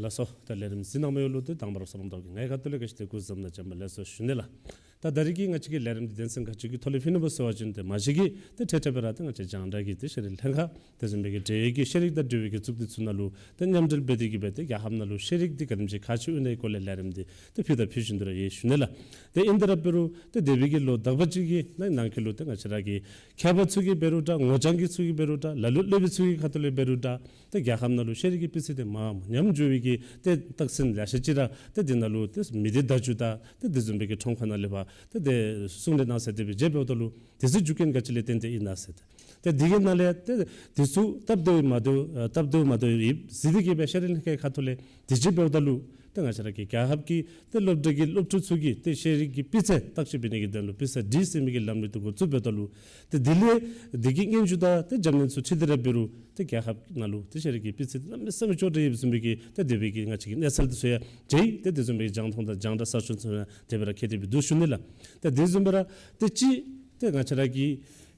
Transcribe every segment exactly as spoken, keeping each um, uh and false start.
ལགས་སོ། ད་ལས་རིམ་གཟིགས་གནང་མི་ཡོངས་ལུ་ཏེ་དང་པ་ར་བསོད་ནམས་དར་གྱི་ངའི་ཁ་ཐུག་ལས་ག་ཅི་ཏེ་སྐུ་གཟུགས་བཟང་པོ་དང་བྱོན་པ་ལེགས་སོ་ཞུ་ནི་ལགས། ད་ད་རིས་ཀྱི་ང་བཅས་ཀྱི་ལས་རིམ་འདི་དོན་ཚན་ག་ཅི་གི་ཐོག་ལས་ཕུལ་ནི་སྨོ་ཟེར་བ་ཅིན་ཏེ་མ་གཞི་གི་ཏེ་ཁྲིག་ཁྲི་སྦེ་ར་ཏེ་ང་བཅས་རྒྱང་བསྒྲགས་ཀྱི་ཏེ་ཤེས་རིག་ལྷན་ཁག་དེ་བཟུམ་སྦེ་གི་འབྲེལ་ཡོད་ཀྱི་ཤེས་རིག་དང་འབྲེལ་བའི་གི་གཙུག་སྡེ་ཚུ་ནང་ལུ་ཏེ་མཉམ་འབྲེལ་འབད་དེ་གི་སྦེ་ཏེ་རྒྱལ་ཁབ་ནང་ལུ་ཤེས་རིག་འདི་ག་དེམ་ཅིག་ཁག་ཆེ་ཡོད་ནི་སྐོར་ལས་ལས་རིམ་འདི་ཏེ་ཕུལ་དང་ཕུལ་བཞིན་དུ་ར་ཡོད་ཞུ་ནི་ལགས། ཏེ་ཨིན་ཏེ་ར་འབད་རུང་ཏེ་འདས་པའི་གི་ལོ་དག་པ་ཅིག་གི་ནང་ནང་འཁོད་ལུ་ཏེ་ང་བཅས་ར་གི་མཁས་པ་ཚུ་གིས་འབད་རུང་འདྲ་ངོ་རྐྱང་གི་ཚུ་གིས་འབད་རུང་འདྲ་ལ་ལུ་སློབ་དཔོན་ཚུ་གི་ཁ་ཐུག་ལས་འབད་རུང་འདྲ་ཏེ་རྒྱལ་ཁབ་ནང་ལུ་ཤེས་རིག་གི་སྤུས་ཚད་འདི་མར་ཉམས་འགྱོ་བའི་གི་ཏེ་རྟགས་མཚན་ལེ་ཤ་ཅིག་ར་ཏེ་འདི་ནང་ལུ་ཏེ་མི་སྡེ་བརྡ་བརྒྱུད་དང་ཏེ་དེ་བཟུམ་སྦེ་གི་ཁྲོམ་ཁ་ནང་ལས་ཕར་ཏེ་ཏེ་གསུང་གྲོས་གནང་ས་དེ་སྦེ་མཇལ་འབདཝ་ད་ལུ་དེ་ཚུ་རྒྱུ་རྐྱེན་ག་ཅི་ལས་བརྟེན་ཏེ་ཨིན་ན་ཟེར་ཏེ། ཏེ་དེ་གི་ནང་ལས་ཏེ་དེ་ཚུ་སྟབས་བདེཝ་མ་བདེཝ་ཨ་སྟབས་བདེཝ་མ་བདེཝ་ཡོདཔ་གཟིགས་ཏེ་གི་སྦེ་ཤེས་རིག་ལྷན་ཁག་གི་ཁ་ཐུག་ལས་དེ་ཅིག་འབདཝ་ད་ལུ་ཏེ་ང་བཅས་ར་གི་རྒྱལ་ཁབ་ཀྱི་ཏེ་སློབ་གྲྭ་གི་སློབ་ཕྲུག་ཚུ་གིས་ཏེ་ཤེས་རིག་གི་སྤུས་ཚད་བརྟག་དཔྱད་འབད་ནི་གི་དོན་ལུ་དཔེ་ཆ་བྲིས་ཟེར་མི་གི་ལམ་ལུགས་འདི་འགོ་བཙུགས་འབདཝ་ད་ལུ་ཏེ་དེ་ལས་དེ་གི་སྙན་ཞུ་དང་ཏེ་རྒྱབ་སྣོན་ཚུ་ཁྲིད་དེ་ར་འབད་རུང་ཏེ་རྒྱལ་ཁབ་ནང་ལུ་ཏེ་ཤེས་རིག་གི་སྤུས་ཚད་འདི་གནམ་མེད་ས་མེད་ཅོག་འཐདཔ་ཨིནམ་བཟུམ་སྦེ་གི་ཏེ་དེ་སྦེ་གི་ང་བཅས་ཀྱི་གནས་ཚུལ་འདི་ཚུ་ཡང་མཇལ་ཡི། ཏེ་དེ་བཟུམ་སྦེ་རྒྱང་མཐོང་དང་རྒྱང་བསྒྲགས་གསར་ཤོག་ཚུ་ཡང་དེ་སྦེ་ར་མཁྱེན་ཏེ་སྦེ་འདུག་ཞུ་ནི་ལགས། ཏེ་དེ་བཟུམ་སྦེ་ར་ཏེ་ཅིག་ཏེ་ང་བཅས་ར་གི་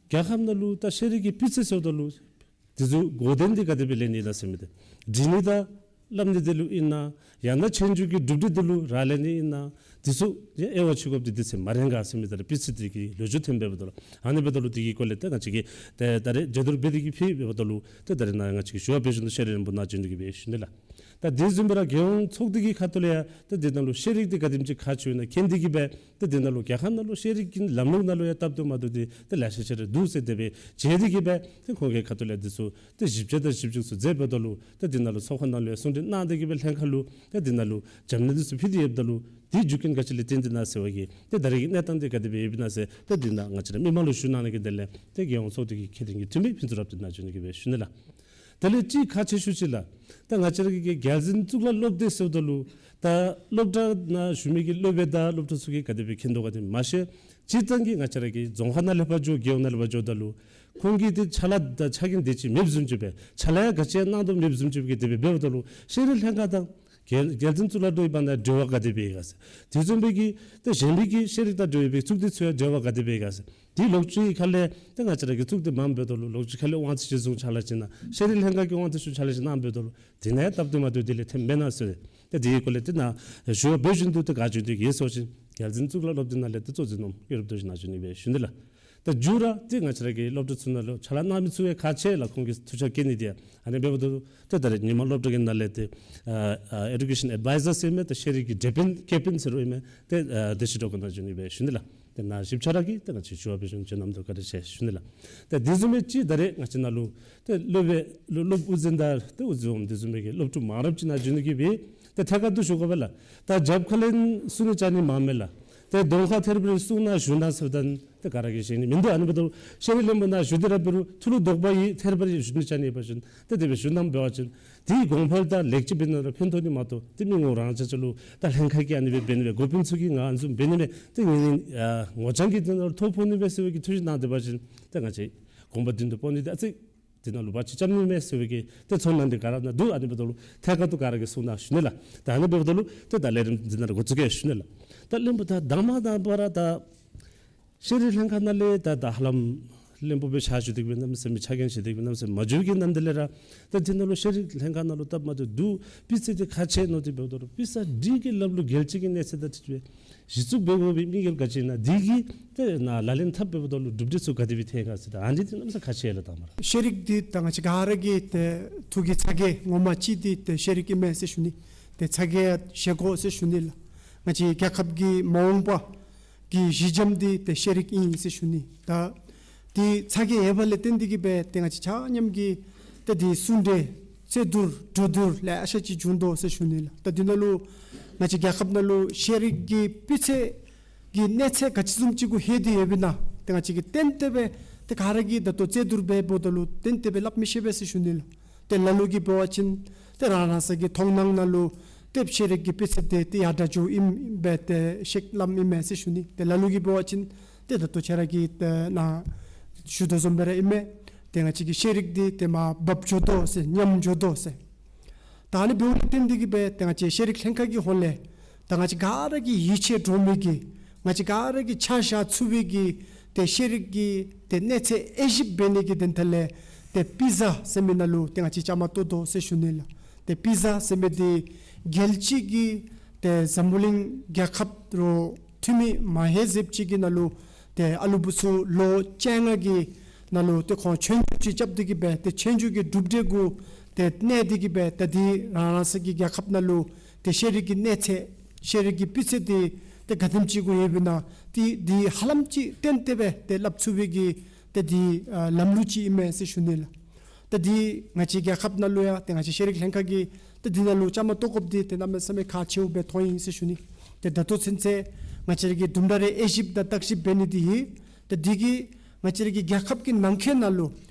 རྒྱལ་ཁབ་ནང་ལུ་ད་ཤེས་རིག་གི་སྤུས་ཚད་ཟེརཝ་ད་ལུ་དེ་ཚུ་གོ་དོན་འདི་ག་དེ་སྦེ་ལེན་ནི་ཨིན་ན་ཟེར་མི་འདི་འབྲི་ནི་དང་སླབ་ནི་འདི་ལུ་ཨིན་ན་ཡང་ན་ཆོས་རྒྱུགས་ཀྱི་གྲུབ་འབྲས་འདི་ལུ་རག་ལས་ནི་ཨིན་ན་དེ་ཚུ་ཡང་དབྱེ་བ་ཕྱེ་དགོཔ་འདི་དུས་ཚོད་མ་རན་ག་ཟེར་མི་ད་རེས་སྤུས་ཚད་འདི་གི་ལོ་རྒྱུས་ཐོན་འབདཝ་ད་ལུ་ཨ་ནི་འབདཝ་ད་ལུ་འདི་གི་སྐོར་ལས་ཏེ་ང་བཅས་ཀྱིས་ཏེ་ད་རེས་མཇལ་བསྡུར་འབད་དེ་གི་ཕུལ་འབདཝ་ད་ལུ་ཏེ་ད་རེས་ནཱ་ང་བཅས་ཀྱིས་ཞུ་བ་འབད་བཞིན་དུ་ཤེས་རིག་བློན་པོ་ནཱ་བྱོན་ཏེ་གི་སྦེ་ཞུ་ནི་ལགས། ད་དེ་བཟུམ་སྦེ་ར་རྒྱལ་ཡོངས་ཚོགས་སྡེ་གི་ཁ་ཐུག་ལས་ཡང་ཏེ་འདི་ནང་ལུ་ཤེས་རིག་འདི་ག་དེམ་ཅིག་ཁག་ཆེ་ཡོད་ན་མཁྱེན་ཏེ་གི་སྦེ་ཏེ་འདི་ནང་ལུ་རྒྱལ་ཁབ་ནང་ལུ་ཤེས་རིག་གི་ལམ་ལུགས་ནང་ལུ་ཡང་སྟབས་བདེ་མ་བདེཝ་འདི་ཏེ་ལེ་ཤ་ཅིག་ར་འདུག་ཟེར་དེ་སྦེ་མཇལ་ཏེ་གི་སྦེ་ཏེ་ཁོང་གི་ཁ་ཐུག་ལས་འདི་ཚུ་ཏེ་ཞིབ་དཔྱད་དང་ཞིབ་འཇུག་ཚུ་མཛད་འབདཝ་ད་ལུ་ཏེ་འདི་ནང་ལུ་ཚོགས་ཁང་ནང་ལུ་ཡང་གསུང་གྲོས་གནང་སྟེ་གི་སྦེ་ལྷན་ཁག་ལུ་ཏེ་འདི་ནང་ལུ་རྒྱབ་སྣོན་འདི་ཚུ་ཕུལ་ཏེ་ཡོདཔ་ད་ལུ་དེ་རྒྱུ་རྐྱེན་ག་ཅི་ལས་བརྟེན་ཏེ་ན་ཟེར་བ་གི་ཏེ་ད་རེས་ཀྱི་གནས་སྟངས་འདི་ག་དེ་སྦེ་ཡོདཔ་ཨིན་ན་ཟེར་ཏེ་འདི་ནཱ་ང་བཅས་ར་མི་མང་ལུ་ཞུ་གནང་ནི་གི་དོན་ལས་ཏེ་རྒྱལ་ཡོངས་ཚོགས་སྡེ་གི་ཁེ་ཕན་གྱི་འཐུས་མི་ཕུན་ཚོགས་རབ་འདི་ནཱ་བྱོན་ཏེ་གི་སྦེ་ཞུ་ནི་ལགས། དེ་ལས་ཅིག་ཁག་ཆེ་ཤོས་ཅིག་ལགས། ད་ང་བཅས་ར་གི་རྒྱལ་འཛིན་གཙུག་ལག་སློབ་སྡེ་ཟེརཝ་ད་ལུ་ད་སློབ་གྲྭ་ནང་བཞུགས་མི་གི་སློབ་དཔོན་དང་སློབ་ཕྲུག་ཚུ་གིས་ག་དེ་སྦེ་མཁྱེན་དོ་ག་དེ་མ་ཤེས། སྤྱིར་བཏང་གི་ང་བཅས་ར་གི་རྫོང་ཁག་ནང་ལས་ཕར་འགྱོ་རྒྱལ་ཡོངས་ནང་ལས་ཕར་འགྱོཝ་ད་ལུ་ཁོང་གིས་ཏེ་ཕྱག་ལཱ་དང་ཕྱག་འགན་དེ་ཅིག་མེདཔ་བཟུམ་ཅིག་སྦེ་ཕྱག་ལཱ་ཡང་ག་ཅི་ཡང་གནང་དོ་མེདཔ་བཟུམ་ཅིག་སྦེ་གི་དེ་སྦེ་འབདཝ་ད་ལུ་ཤེས་རིག་ལྷན་ཁག་དང་རྒྱལ་རྒྱལ་འཛིན་གཙུག་ལག་སློབ་དཔོན་ནང་འབྲེལ་བ་ག་དེ་སྦེ་ཡོད་ག་ཟེར། དེ་བཟུམ་སྦེ་གི་ཏེ་གཞན་མི་གི་ཤེས་རིག་དང་འབྲེལ་བའི་གཙུག་སྡེ་ཚུ་ཡང་འབྲེལ་བ་ག་དེ་སྦེ་ཡོད་ག་ཟེར། དེ་ལོག་སྤྱོད་ཁ་ལས་ཏེ་ང་བཅས་ར་གི་གཙུག་སྡེ་མངམ་འབདཝ་ད་ལུ་ལོག་སྤྱོད་ཁ་ལས་དབང་ཚད་ཅིག་བཟུང་ཕྱག་ལཱ་ཅིག་གནང་། ཤེས་རིག་ལྷན་ཁག་གིས་དབང་ཚད་བཟུང་ཕྱག་ལཱ་ཅིག་གནང་འབདཝ་ད་ལུ་དེ་ནང་ཡང་སྟབས་བདེ་མ་བདེཝ་དེ་ལས་ཐོནམ་མེན་ན་ཟེར། ཏེ་དེའི་སྐོར་ལས་ཏེ་ནཱ་ཞུ་བ་འབད་བཞིན་དུ་ཏེ་ག་བྱོན་ཏེ་གི་ཡོད་ཟེར་བ་ཅིན་རྒྱལ་འཛིན་གཙུག་ལག་སློབ་སྡེ་ནང་ལས་ཏེ་གཙོ་འཛིན་ནམ་ཡོ་རོབ་རྡོ་རྗེ་ནཱ་བྱོན་ཏེ་གི་སྦེ་ཞུ་ནི་ལགས། ད་མཇུག་ར་ཏེ་ང་བཅས་ར་གི་སློབ་གྲྭ་ཚུ་ནང་ལུ་ཕྱག་ལཱ་གནང་མི་ཚུ་ཡང་ཁག་ཆེ་ལགས། ཁོང་གིས་ཐུགས་འཆར་བཀོད་ནི་དེ་ཡང་ཨ་ནི་འབདཝ་ད་ལུ་ཏེ་ད་རེས་ཉིན་མ་སློབ་གྲྭ་གི་ནང་ལས་ཏེ་ཨ་ཨ་ཨེ་ཌུ་ཀེ་ཤཱན་ཨེཌ་ཝའི་ཛར་ཟེར་མི་ཏེ་ཤེས་རིག་གི་དེད་དཔོན་ཁེ་ཕན་ཟེར་རུང་ཨིན་མས། ཏེ་ཨ་བདེ་ཆེན་སྒྲོལ་དཀར་ནཱ་བྱོན་ནི་སྦེ་ཞུ་ནི་ལགས། ཏེ་ནཱ་ཞིབ་ཆ་ར་གིས་ཏེ་ང་བཅས་ཞུ་བ་འབད་བཞིན་བྱོན་གནང་དོ་བཀའ་དྲིན་ཆེ་ཞུ་ནི་ལགས། ཏེ་དེ་བཟུམ་སྦེ་ཅིག་ད་རེས་ང་བཅས་ནཱ་ལུ་ཏེ་སློབ་དཔོན་སློབ་སློབ་དབུ་འཛིན་དང་ཏེ་དབུ་འཛིན་འོགམ་དེ་བཟུམ་སྦེ་གི་སློབ་ཕྲུག་མང་རབས་ཅིག་ནཱ་བྱོན་ནི་གི་སྦེ་ཏེ་ཐད་ཀར་དུ་ཞུ་དགོ་པས་ལགས། ད་རྒྱབ་ཁ་ལས་གསུང་ནི་བཅར་ནི་མངམ་མས་ལགས། ཏེ་གདོང་ཁར་ཐད་རི་བ་རི་གསུང་ནཱ་བཞུགས་གནང་ཟེརཝ་ད་ཏེ་ག་ར་གིས་ཤེས་ནི་མིན་འདུག། ཨ་ནི་འབདཝ་ད་ལུ་ཤེས་རིག་བློན་པོ་ནཱ་བཞུགས་ཏེ་ར་འབད་རུང་ཐུགས་ལུ་དོགས་པ་ཡོད། ཐད་རི་བ་རི་བཞུགས་ནི་བཅར་ནི་ཡོད་པ་ཅིན་ཏེ་དེ་སྦེ་བཞུགས་གནངམ་འབད་བ་ཅིན་དེའི་གོང་འཕེལ་དང་ལེགས་བཅོས་འབད་ནི་ལུ་ཕན་ཐོགས་ནི་མ་གཏོགས་ཏེ་མི་ངོ་རང་ཅག་ཅིག་ལུ་ད་ལྷན་ཁག་གིས་ཨ་ནི་སྦེ་འབད་ནི་སྦེ་འགོ་དཔོན་ཚུ་གིས་ང་ཨ་ནི་བཟུམ་འབད་ནི་མས། ཏེ་ངེ་གི་ཨ་ངོ་རྐྱང་གི་དེ་ནང་ལུ་ཐོ་ཕོག་ནི་མས་ཟེར་བའི་གི་ཐུགས་བཞེད་གནང་སྡོད་པ་ཅིན་ཏེ་ང་བཅས་གོམ་པ་མདུན་དུ་སྤོ་ནི་འདི་ཨ་ཙི་དེ་ནང་ལུ་བར་ཆད་རྐྱབ་ནི་མས་ཟེར་བའི་གི་ཏེ་ཚོར་སྣང་འདི་ག་ར་ནཱ་འདུག། ཨ་ནི་འབདཝ་ད་ལུ་ཐད་ཀར་དུ་ག་ར་གིས་གསུང་གནང་ཞུ་ནི་ལགས། ད་ཨ་ནི་འབདཝ་ད་ལུ་ཏེ་ད་ལས་རིམ་འདི་ནཱ་ར་འགོ་བཙུགས་གེ་ཞུ་ནི་ལགས། ད་བློན་པོ་ད་དང་མ་དང་པ་ར་ད་ཤེས་རིག་ལྷན་ཁག་ནང་ལས་ད་ད་ཧ་ལམ་བློན་པོ་སྦེ་ཕྱག་ཞུ་སྟེ་གི་སྦེ་གནམ་མེད་ས་མེད་ཕྱག་འགན་བཞེས་ཏེ་གི་སྦེ་གནམ་མེད་ས་མེད་མ་འགྱོ་བའི་གི་ནམ་དུས་ལས་ར་ད་དེ་ནང་ལུ་ཤེས་རིག་ལྷན་ཁག་ནང་ལུ་སྟབས་མ་བདེཝ་འདུག། སྤུས་ཚད་འདི་ཁག་ཆེ་མནོ་སྟེ་འབདཝ་ད་ལུ་དཔེ་ཆ་སྒྲིག་གི་ལམ་ལུགས་རྒྱལ་སྤྱི་གི་གནས་ཚད་དང་འཁྲིལ་ཏེ་གཞི་བཙུགས་འབད་དགོ་པའི་དམིགས་ཡུལ་ག་ཅི་ཨིན་ན་འདི་གི་ཏེ་ནཱ་ལག་ལེན་འཐབ་འབདཝ་ད་ལུ་གྲུབ་འབྲས་ཚུ་ག་དེ་སྦེ་ཐོན་ག་ཟེར་ད་ཨ་ནི་འདི་གནམ་མེད་ས་མེད་ཁག་ཆེ་ལགས། དང་པ་ར་ཤེས་རིག་འདི་ད་ང་བཅས་ག་ར་གི་ཏེ་ཐུགས་ཀྱི་ཚ་གྱང་ངོ་མ་ཅིག་འདི་ཏེ་ཤེས་རིག་ཨིན་མས་ཟེར་ཞུ་ནི། ཏེ་ཚ་གྱང་བཞེས་དགོ་ཟེར་ཞུ་ནི་ལགས། ང་བཅས་རྒྱལ་ཁབ་ཀྱི་མ་འོངས་པ་གི་གཞི་འགྱམ་འདི་ཏེ་ཤེས་རིག་ཨིན་ཟེར་ཞུ་ནི། ད་ཏེ་ཚ་གྱང་ཡོད་པ་ལས་བརྟེན་ཏེ་གི་སྦེ་ཏེ་ང་བཅས་ཆ་མཉམ་གྱིས་ཏེ་ཏེ་གསུང་གྲོས་རྩོད་བསྡུར་གྲོས་བསྡུར་ལེ་ཤ་ཅིག་བྱུང་དོ་ཟེར་ཞུ་ནི་ལགས། ད་འདི་ནང་ལུ་ང་བཅས་རྒྱལ་ཁབ་ནང་ལུ་ཤེས་རིག་གི་སྤུས་ཚད་ཀྱི་གནས་ཚད་ག་ཅི་བཟུམ་ཅིག་གུ་ལྷོད་དེ་ཡོདཔ་ཨིན་ན་ཏེ་ང་བཅས་ཀྱིས་གཏན་གཏན་སྦེ་ཏེ་ག་ར་གིས་ད་ལྟོ་རྩོད་བསྡུར་འབད་འབདཝ་ད་ལུ་གཏན་གཏན་སྦེ་སླབ་མི་ཤེས་པས་ཟེར་ཞུ་ནི་ལགས། ཏེ་ལ་ལུ་གིས་འབད་བ་ཅིན་ཏེ་རང་རང་སོའི་གི་མཐོང་སྣང་ནང་ལུ་ཏེ་ཤེས་རིག་གི་སྤུས་ཚད་འདི་ཏེ་ཡར་དྲག་འགྱོཝ་ཨིན་པས་ཏེ་བཤད་སླབ་ཨིན་མས་ཟེར་ཞུ་ནི། ཏེ་ལ་ལུ་གིས་འབད་བ་ཅིན་ཏེ་ད་ལྟོ་ཁྱེད་ར་གིས་ཏེ་ནཱ་ཞུ་དོ་བཟུམ་སྦེ་ར་ཨིན་མས། ཏེ་ང་བཅས་ཀྱི་ཤེས་རིག་འདི་ཏེ་མར་བབས་འགྱོ་དོ་ཟེར་ཉམས་འགྱོ་དོ་ཟེར། ད་ཨ་ནི་འབདཝ་ལས་བརྟེན་ཏེ་གི་སྦེ་ཏེ་ང་བཅས་ཤེས་རིག་ལྷན་ཁག་གི་ཧོངས་ལས་ད་ང་བཅས་ག་ར་གིས་ཡིད་ཆེས་འདྲོག་མི་གི་ང་བཅས་ག་ར་གིས་ཆ་བཞག་ཚུགས་པའི་གི་ཏེ་ཤེས་རིག་གི་ཏེ་གནས་ཚད་དབྱེ་ཞིབ་འབད་ནི་གི་དོན་དག་ལས་ཏེ་པི་ཛ་ཟེར་མི་ནང་ལུ་ཏེ་ང་བཅས་བཅའ་མར་གཏོགས་དོ་ཟེར་ཞུ་ནི་ལགས། ཏེ་པི་ཛ་ཟེར་མི་འདི་ རྒྱལ་སྤྱི་གི་ཏེ་འཛམ་བུ་གླིང་རྒྱལ་ཁབ་རོགས་འཐུས་མི་མ་ཧེ་ཟེབ་ཅིག་གི་ནང་ལུ་ཏེ་ཨ་ལུ་བུ་ཚུ་ལོ་བཅོ་ལྔ་གི་ནང་ལུ་ཏེ་ཁོང་ཆོས་རྒྱུགས་ཅིག་རྐྱབ་སྟེ་གི་སྦེ་ཏེ་ཆོས་རྒྱུགས་ཀྱི་གྲུབ་འབྲས་གུ་ཏེ་གནས་ཏེ་གི་སྦེ་ད་འདི་རང་རང་སོ་གི་རྒྱལ་ཁབ་ནང་ལུ་ཏེ་ཤེས་རིག་གི་གནས་ཚད་ཤེས་རིག་གི་སྤུས་ཚད་འདི་ཏེ་ག་དེམ་ཅིག་གུ་ཡོདཔ་ཨིན་ན་ཏེ་འདི་ཧ་ལམ་ཅིག་བརྟེན་ཏེ་སྦེ་ཏེ་སླབ་ཚུགས་པའི་གི་ཏེ་འདི་ཨ་ལམ་ལུགས་ཅིག་ཨིན་མས་ཟེར་ཞུ་ནི་ལགས། ད་འདི་ང་བཅས་རྒྱལ་ཁབ་ནང་ལུ་ཡང་ཏེ་ང་བཅས་ཤེས་རིག་ལྷན་ཁག་གིས་ད་འདི་ནང་ལུ་བཅའ་མར་གཏོགས་དགོཔ་འདི་ཏེ་གནམ་མེད་ས་མེད་ཁག་ཆེཝ་སྦེ་མཐོང་ཡི་ཟེར་ཞུ་ནི། ཏེ་ད་ལྟོ་ཚུན་ཚོད་ང་བཅས་ར་གི་དུམ་གྲ་རེ་དབྱེ་ཞིབ་དང་བརྟག་ཞིབ་འབད་ནི་འདི་ཨིན། ད་འདི་གིས་ང་བཅས་ར་གི་རྒྱལ་ཁབ་ཀྱི་ནང་འཁོད་ནང་ལུ་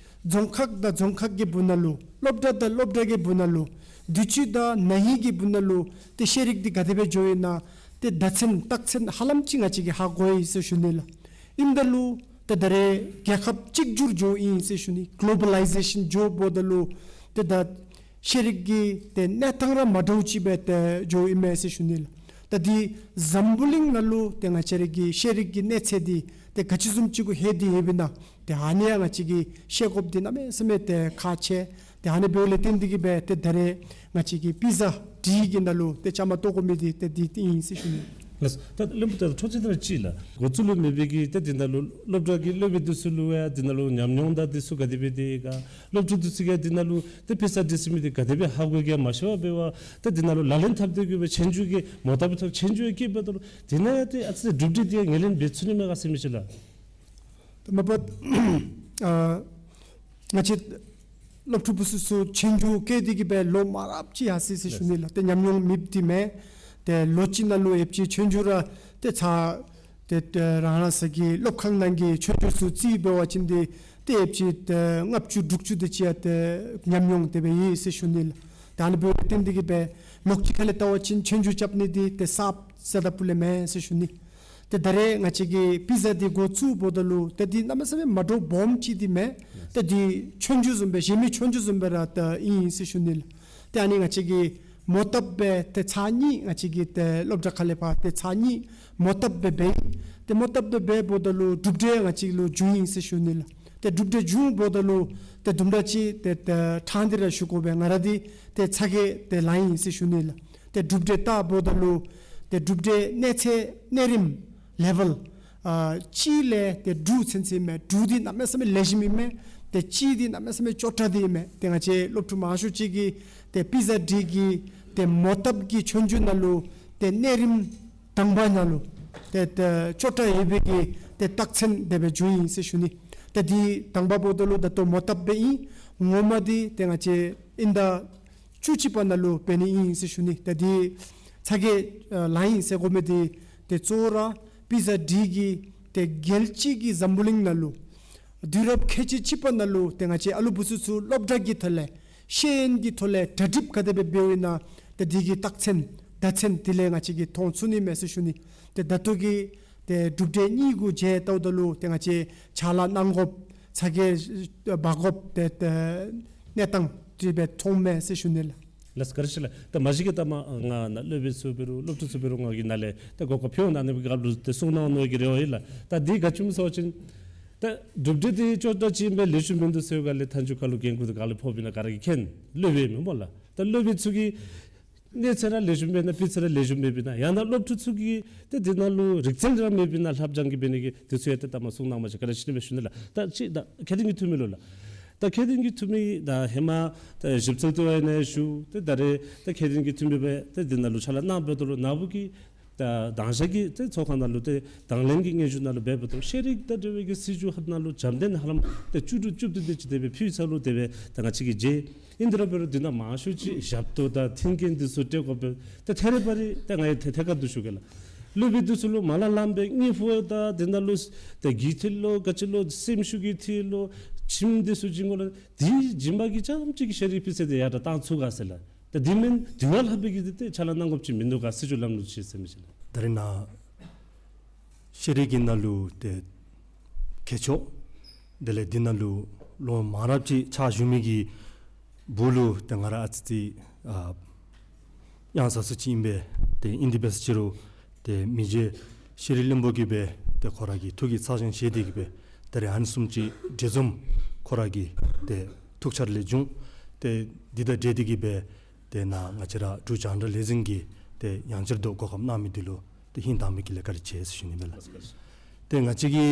རྫོང་ཁག་དང་རྫོང་ཁག་གི་སྦུག་ནང་ལུ་སློབ་གྲྭ་དང་སློབ་གྲྭ་གི་སྦུག་ནང་ལུ་དུས་ཅི་དང་ན་ཧིང་གི་སྦུག་ནང་ལུ་ཏེ་ཤེས་རིག་འདི་ག་དེ་སྦེ་འགྱོཝ་ཨིན་ན་ཏེ་བརྡ་ཚན་རྟགས་མཚན་ཧ་ལམ་ཅིག་ང་བཅས་ཀྱིས་ཧ་གོ་ཡི་ཟེར་ཞུ་ནི་ལགས། ཨིནམ་ད་ལུ་ཏེ་ད་རེས་རྒྱལ་ཁབ་གཅིག་གྱུར་འགྱོཝ་ཨིན་ཟེར་ཞུ་ནི། གོ་ལོ་བ་ལའི་ཟེ་ཤཱན་འགྱོཝ་ད་ལུ་ཏེ་ད་ཤེས་རིག་གི་ཏེ་གནས་སྟངས་ར་མ་འདྲཝ་ཅིག་སྦེ་ཏེ་འགྱོཝ་ཨིན་མས་ཟེར་ཞུ་ནི་ལགས། ད་འདི་འཛམ་བུ་གླིང་ནང་ལུ་ཏེ་ང་བཅས་ར་གི་ཤེས་རིག་གི་གནས་ཚད་འདི་ཏེ་ག་ཅི་བཟུམ་ཅིག་གུ་ལྷོད་དེ་ཡོདཔ་ཨིན་ན་ཏེ་ཨ་ནི་ཡང་ང་བཅས་ཀྱིས་ཤེས་དགོཔ་འདི་གནམ་མེད་ས་མེད་ཏེ་ཁག་ཆེ། ཏེ་ཨ་ནི་འབདཝ་ལས་བརྟེན་ཏེ་གི་སྦེ་ཏེ་ད་རེས་ང་བཅས་ཀྱིས་པི་ཛ་ཌི་གི་ནང་ལུ་ཏེ་བཅའ་མར་གཏོགས་དགོ་མི་འདི་ཏེ་འདི་ཏེ་ཨིན་ཟེར་ཞུ་ནི། ལགས། ད་བློན་པོ་ད་འཕྲོ་ཅིག་ད་ཅི་ལགས། འགོ་བཙུགས་ལུ་མེད་པའི་གི་ཏེ་འདི་ནང་ལུ་སློབ་གྲྭ་གི་སློབ་དཔོན་འདི་ཚུ་ལུ་ཡང་འདི་ནང་ལུ་ཉམས་མྱོང་དང་འདི་ཚུ་ག་དེ་སྦེ་འདི་ག་སློབ་ཕྲུག་འདི་ཚུ་གིས་འདི་ནང་ལུ་ཏེ་པི་ཛ་ཌི་ཟེར་མི་འདི་ག་དེ་སྦེ་ཧ་གོ་གེ་མ་ཤེས་པར་འབད་བར་ཏེ་འདི་ནང་ལུ་ལག་ལེན་འཐབ་སྟེ་གི་སྦེ་ཆོས་རྒྱུགས་ཀྱི་མོ་བཏབ་པའི་ཐོག་ཆོས་རྒྱུགས་ཡང་བསྐྱེད་འབདཝ་ད་ལུ་འདི་ནང་ཡང་ཏེ་ཨ་ཙི་གྲུབ་འབྲས་འདི་ཡང་ངོས་ལེན་འབད་ཚུགས་ནི་མས་ག་ཟེར་མི་ཅིག་ལགས། ད་མ་པ་ཨ་ང་བཅས་སློབ་ཕྲུག་བུ་ཚུ་ཚུ་ཆོས་རྒྱུགས་བསྐྱེད་དེ་གི་སྦེ་ལོ་མང་རབས་ཅིག་ཡར་སོ་ཡི་ཟེར་ཞུ་ནི་ལགས། ཏེ་ཉམས་མྱོང་མེདཔ་འདི་མེན། ཏེ་ལོ་གཅིག་ནང་ལུ་ཡོདཔ་ཅིག་ཆོས་རྒྱུགས་ར་ཏེ་ཚར་ཏེ་ཏེ་རང་རང་སོ་གི་སློབ་ཁང་ནང་གི་ཆོས་རྒྱུགས་ཚུ་རྩིས་འབད་བ་ཅིན་ཏེ་ཏེ་ཡོདཔ་ཅིག་ཏེ་ལྔ་བཅུ་དྲུག་ཅུ་དེ་ཅིག་ཡང་ཏེ་ཉམས་མྱོང་དེ་སྦེ་ཡོད་ཟེར་ཞུ་ནི་ལགས། ད་ཨ་ནི་འབདཝ་ལས་བརྟེན་ཏེ་གི་སྦེ་ལོགས་ཅིག་ཁ་ལས་བལྟ་བ་ཅིན་ཆོས་རྒྱུགས་རྐྱབ་ནི་འདི་ཏེ་སྲབ་ས་ད་པུ་ལས་མེན་ཟེར་ཞུ་ནི། ཏེ་ད་རེས་ང་བཅས་ཀྱིས་པི་ཛ་འདི་འགོ་བཙུགསཔ་ད་ལུ་ཏེ་འདི་གནམ་མེད་ས་མེད་མ་འདྲཝ་སྦོམ་ཅིག་འདི་མེན། ཏེ་འདི་ཆོས་རྒྱུགས་བཟུམ་སྦེ་གཞན་མི་ཆོས་རྒྱུགས་བཟུམ་སྦེ་ར་ཏེ་ཨིན་ཟེར་ཞུ་ནི་ལགས། ཏེ་ཨ་ནི་ང་བཅས་ཀྱིས་མོ་བཏབ་སྦེ་ཏེ་ཚར་གཉིས་ང་བཅས་ཀྱིས་ཏེ་སློབ་གྲྭ་ཁ་ལས་ཕར་ཏེ་ཚར་གཉིས་མོ་བཏབ་སྦེ་འབད་ཡི། ཏེ་མོ་བཏབ་སྦེ་འབདཝ་ད་ལུ་གྲུབ་འབྲས་ང་བཅས་ལུ་བྱུང་ཡི་ཟེར་ཞུ་ནི་ལགས། ཏེ་གྲུབ་འབྲས་བྱུང་འབདཝ་ད་ལུ་ཏེ་དུམ་གྲ་ཅིག་ཏེ་ཏེ་ཕྲང་སྟེ་ར་ཞུ་དགོ་པས། ང་ར་འདི་ཏེ་ཚ་གྱང་ཏེ་ལང་ཡི་ཟེར་ཞུ་ནི་ལགས། ཏེ་གྲུབ་འབྲས་བལྟཝ་ད་ལུ་ཏེ་གྲུབ་འབྲས་གནས་ཚད་གནས་རིམ་ལེ་ཝེལ་ཨ་གཅིག་ལས་ཏེ་དྲུག་ཚུན་ཚོད་ཨིན་མས། དྲུག་འདི་གནམ་མེད་ས་མེད་ལེགས་ཤོམ་ཨིན་མས། ཏེ་གཅིག་འདི་གནམ་མེད་ས་མེད་སྐྱོ་དྲགས་འདི་ཨིན་མས། ཏེ་ང་བཅས་སློབ་ཕྲུག་མང་ཤོས་ཅིག་གིས་ཏེ་པི་ཛ་ཌི་གི་ཏེ་མོ་བཏབ་ཀྱི་ཆོས་རྒྱུགས་ནང་ལུ་ཏེ་གནས་རིམ་དང་པ་ནང་ལུ་ཏེ་ཏེ་སྐྱོ་དྲགས་ཡོད་པའི་གི་ཏེ་རྟགས་མཚན་དེ་སྦེ་བྱུང་ཡི་ཟེར་ཞུ་ནི། ཏེ་འདི་དང་པ་འབདཝ་ད་ལུ་ད་ལྟོ་མོ་བཏབ་སྦེ་ཨིན། ངོ་མ་འདི་ཏེ་ང་བཅས་དབྱིན་ཟླ་བཅུ་གཅིག་པ་ནང་ལུ་འབད་ནི་ཨིན་ཟེར་ཞུ་ནི། ཏེ་འདི་ཚ་གྱང་ཨ་ལང་ཡི་ཟེར་དགོ་མི་འདི་ཏེ་གཙོ་བོ་ར་པི་ཛ་ཌི་གིས་ཏེ་རྒྱལ་སྤྱི་གི་འཛམ་བུ་གླིང་ནང་ལུ་དུས་རབས་ཁལ་གཅིག་གཅིག་པ་ནང་ལུ་ཏེ་ང་བཅས་ཨ་ལུ་བུ་ཚུ་ཚུ་སློབ་གྲྭ་གི་ཐོག་ལས་ཤེས་ཡོན་གྱི་ཐོག་ལས་གྲ་སྒྲིག་ག་དེ་སྦེ་འབདཝ་ཨིན་ན་ཏེ་འདི་གི་རྟགས་མཚན་བརྡ་མཚོན་དེ་ལས་ང་བཅས་ཀྱིས་མཐོང་ཚུགས་ནི་མས་ཟེར་ཞུ་ནི། ཏེ་ད་ལྟོ་གི་ཏེ་གྲུབ་འབྲས་གཉིས་གུ་དཔྱད་བལྟཝ་ད་ལུ་ཏེ་ང་བཅས་ཕྱག་ལཱ་གནང་དགོཔ་ཚ་གྱང་འབག་དགོཔ་ཏེ་ཏེ་གནས་སྟངས་ཅིག་སྦེ་མཐོངམ་མས་ཟེར་ཞུ་ནི་ལགས། ལགས་བཀའ་དྲིན་ཆེ་ལགས། ད་མ་གཞི་གི་ད་མ་ང་ནཱ་སློབ་དཔོན་ཚུ་འབད་རུང་སློབ་ཕྲུག་ཚུ་འབད་རུང་ང་གིས་ནཱ་ལས་ད་གོ་སྐབས་ཕུལ་གནང་ནི་གི་སྐབས་ལུ་ཏེ་གསུང་གནང་ནི་གི་རེ་བ་ཡོད་ལགས། ད་འདི་ག་ཅི་སྨོ་ཟེར་བ་ཅིན་ད་གྲུབ་འབྲས་འདི་སྐྱོ་དྲགས་ཅིག་ཨིན་པས་ལེགས་ཤོམ་མིན་འདུག་ཟེར་བའི་སྒང་ལས་མཐའ་མཇུག་ཁ་ལུ་འགན་ཁུར་འདི་ག་ལས་ཕོགཔ་ཨིན་ན་ག་ར་གིས་མཁྱེན། སློབ་དཔོན་ཨིན་སྨོ་ལགས། ད་སློབ་དཔོན་ཚུ་གིས་གནས་ཚད་ར་ལེགས་ཤོམ་མེད་ན་སྤུས་ཚད་ར་ལེགས་ཤོམ་མེདཔ་ཨིན་ན་ཡང་ན་སློབ་ཕྲུག་ཚུ་གི་ཏེ་འདི་ནང་ལུ་རིག་རྩལ་ར་མེདཔ་ཨིན་ན་ལྷབ་སྦྱང་གི་འབད་ནི་གི་འདི་ཚུ་ཡང་ཏེ་ད་མ་གསུང་གནང་མ་ཅིག་བཀའ་དྲིན་ཆེ་ནི་སྦེ་ཞུ་ནི་ལགས། ད་ཅི་ད་ཁྱད་ལྡན་གྱི་འཐུས་མི་ལུ་ལགས། ད་ཁྱད་ལྡན་གྱི་འཐུས་མི་ད་ཧེ་མ་ད་ཞིབ་འཚོལ་ལྟེ་བ་ཨིན་ན་ཞུ་ཏེ་ད་རེས་ད་ཁྱད་ལྡན་གྱི་འཐུས་མི་སྦེ་ཏེ་འདི་ནང་ལུ་ཕྱག་ལཱ་གནང་འབདཝ་ད་ལུ་ནཱ་བུ་གིས་ད་དང་ཞག་གི་ཏེ་ཚོགས་ཁང་ནང་ལུ་ཏེ་དང་ལེན་གྱི་སྙན་ཞུ་ནང་ལུ་འབད་འབདཝ་ད་ལུ་ཤེས་རིག་དང་འབྲེལ་བའི་གི་སྲིད་བྱུས་ཁ་ནང་ལུ་རྒྱབ་རྟེན་ཧ་ལམ་ཏེ་བཅུ་དྲུག་བཅུ་བདུན་དེ་ཅིག་དེ་སྦེ་ཕུལ་ཚར་ལོ། དེ་སྦེ་ད་ང་བཅས་ཀྱིས་མཇལ། ཨིན་དེ་ར་འབད་རུང་འདི་ནང་མང་ཤོས་ཅིག་ཞབས་ཏོག་དང་མཐུན་རྐྱེན་འདི་ཚུ་སྤྲོད་དགོ་པས། ཏེ་ཐད་རི་བ་རི་ཏེ་ང་ཡང་ཐད་ཐད་ཀར་དུ་ཞུ་གེ་ལགས། སློབ་དཔོན་འདི་ཚུ་ལུ་མ་ལ་ལངམ་སྦེ་དངུལ་ཕོགས་དང་འདི་ནང་ལུ་ཏེ་གི་ཐིག་ལོ་ག་ཅི་ལོ་སེམས་ཤུགས་ཀྱི་ཐིག་ལོ་ཁྱིམ་འདི་ཚུ་བྱིན་དགོ་ལགས། དེ་བྱིན་པ་གིས་རྐྱངམ་གཅིག་གིས་ཤེས་རིག་སྤུས་ཚད་དེ་ཡར་དྲག་བཏང་ཚུགས་ག་ཟེར་ལགས། ཏེ་དེ་མེན་དེ་བ་ལྷག་པའི་གི་འདི་ཏེ་ཕྱག་ལཱ་གནང་དགོཔ་ཅིག་མིན་འདུག་ག་སྲིད་བྱུས་ལམ་ལུགས་ཅིག་ཟེར་མི་ཅིག་ལགས། ད་རེས་ནཱ་ཤེས་རིག་གི་ནང་ལུ་ཏེ་མཁས་མཆོག་དེ་ལས་འདི་ནང་ལུ་ལོ་མང་རབས་ཅིག་ཕྱག་ཞུ་མི་གི་སྦུག་ལུ་ཏེ་ང་ར་ཨ་ཙི་ཙི་ཨ་གཡང་ཟ་སུ་ཅིག་ཨིན་པས། ཏེ་ཨིན་དེ་འབད་ཟེར་ཅི་རུང་ཏེ་མི་རྗེ་ཤེས་རིག་བློན་པོ་གིས་སྦེ་ཏེ་ཁོ་ར་གི་ཐུགས་ཀྱི་ཚགས་ཞེན་བཞེས་ཏེ་གི་སྦེ་ད་རེས་ཨ་ནི་བཟུམ་ཅིག་གྲོས་འཛོམས་ཁོ་ར་གི་ཏེ་ཐུགས་འཆར་ལས་བྱུང་། ཏེ་འདི་དང་འབྲེལ་ཏེ་གི་སྦེ་ ཏེ་ནཱ་ང་བཅས་ར་འབྲུག་རྒྱང་བསྒྲགས་ལས་འཛིན་གྱིས་ཏེ་ཡང་བསྐྱར་དུ་གོ་སྐབས་གནང་མི་འདི་ལུ་ཏེ་ཧིང་དྭངས་པའི་དཀྱིལ་ལས་བཀའ་དྲིན་ཆེ་ཟེར་ཞུ་ནི་ཨིན་པས་ལགས། ཏེ་ང་བཅས་ཀྱི་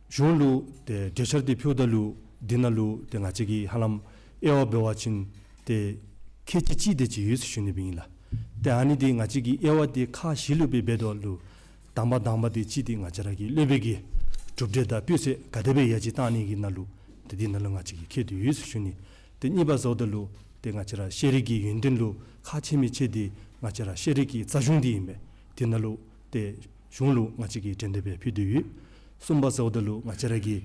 གཞུང་ལུ་ཏེ་གྲོས་འཆར་འདི་ཕུལཝ་ད་ལུ་འདི་ནང་ལུ་ཏེ་ང་བཅས་ཀྱི་ཧ་ལམ་དབྱེ་བ་འབད་བ་ཅིན་ཏེ་ཁལ་གཅིག་གཅིག་དེ་ཅིག་ཡོད་ཟེར་ཞུ་ནི་ཨིན་ལགས། ཏེ་ཨ་ནི་འདི་ང་བཅས་ཀྱི་དབྱེ་བ་འདི་ཁག་བཞི་ལུ་སྦེ་འབདཝ་ད་ལུ་དང་པ་དང་པ་འདི་གཅིག་འདི་ང་བཅས་ར་གི་སློབ་དཔོན་གྱི་གྲུབ་འབྲས་དང་སྤུས་ཚད་ག་དེ་སྦེ་ཡར་རྒྱས་བཏང་ནི་གི་ནང་ལུ་ཏེ་འདི་ནང་ལུ་ང་བཅས་ཀྱིས་འཁོད་དེ་ཡོད་ཟེར་ཞུ་ནི། ཏེ་གཉིས་པ་ཟེརཝ་ད་ལུ་ཏེ་ང་བཅས་ར་ཤེས་རིག་གི་ཡོན་ཏན་ལུ་ཁག་ཆེ་མི་ཆེ་འདི་ང་བཅས་ར་ཤེས་རིག་གི་རྩ་གཞུང་འདི་ཨིན་པས། འདི་ནང་ལུ་ཏེ་གཞུང་ལུ་ང་བཅས་ཀྱིས་འགྲན་བསྡུར་འབད་ཕུལ་དོ་ཡོད། གསུམ་པ་ཟེརཝ་ད་ལུ་ང་བཅས་ར་གི་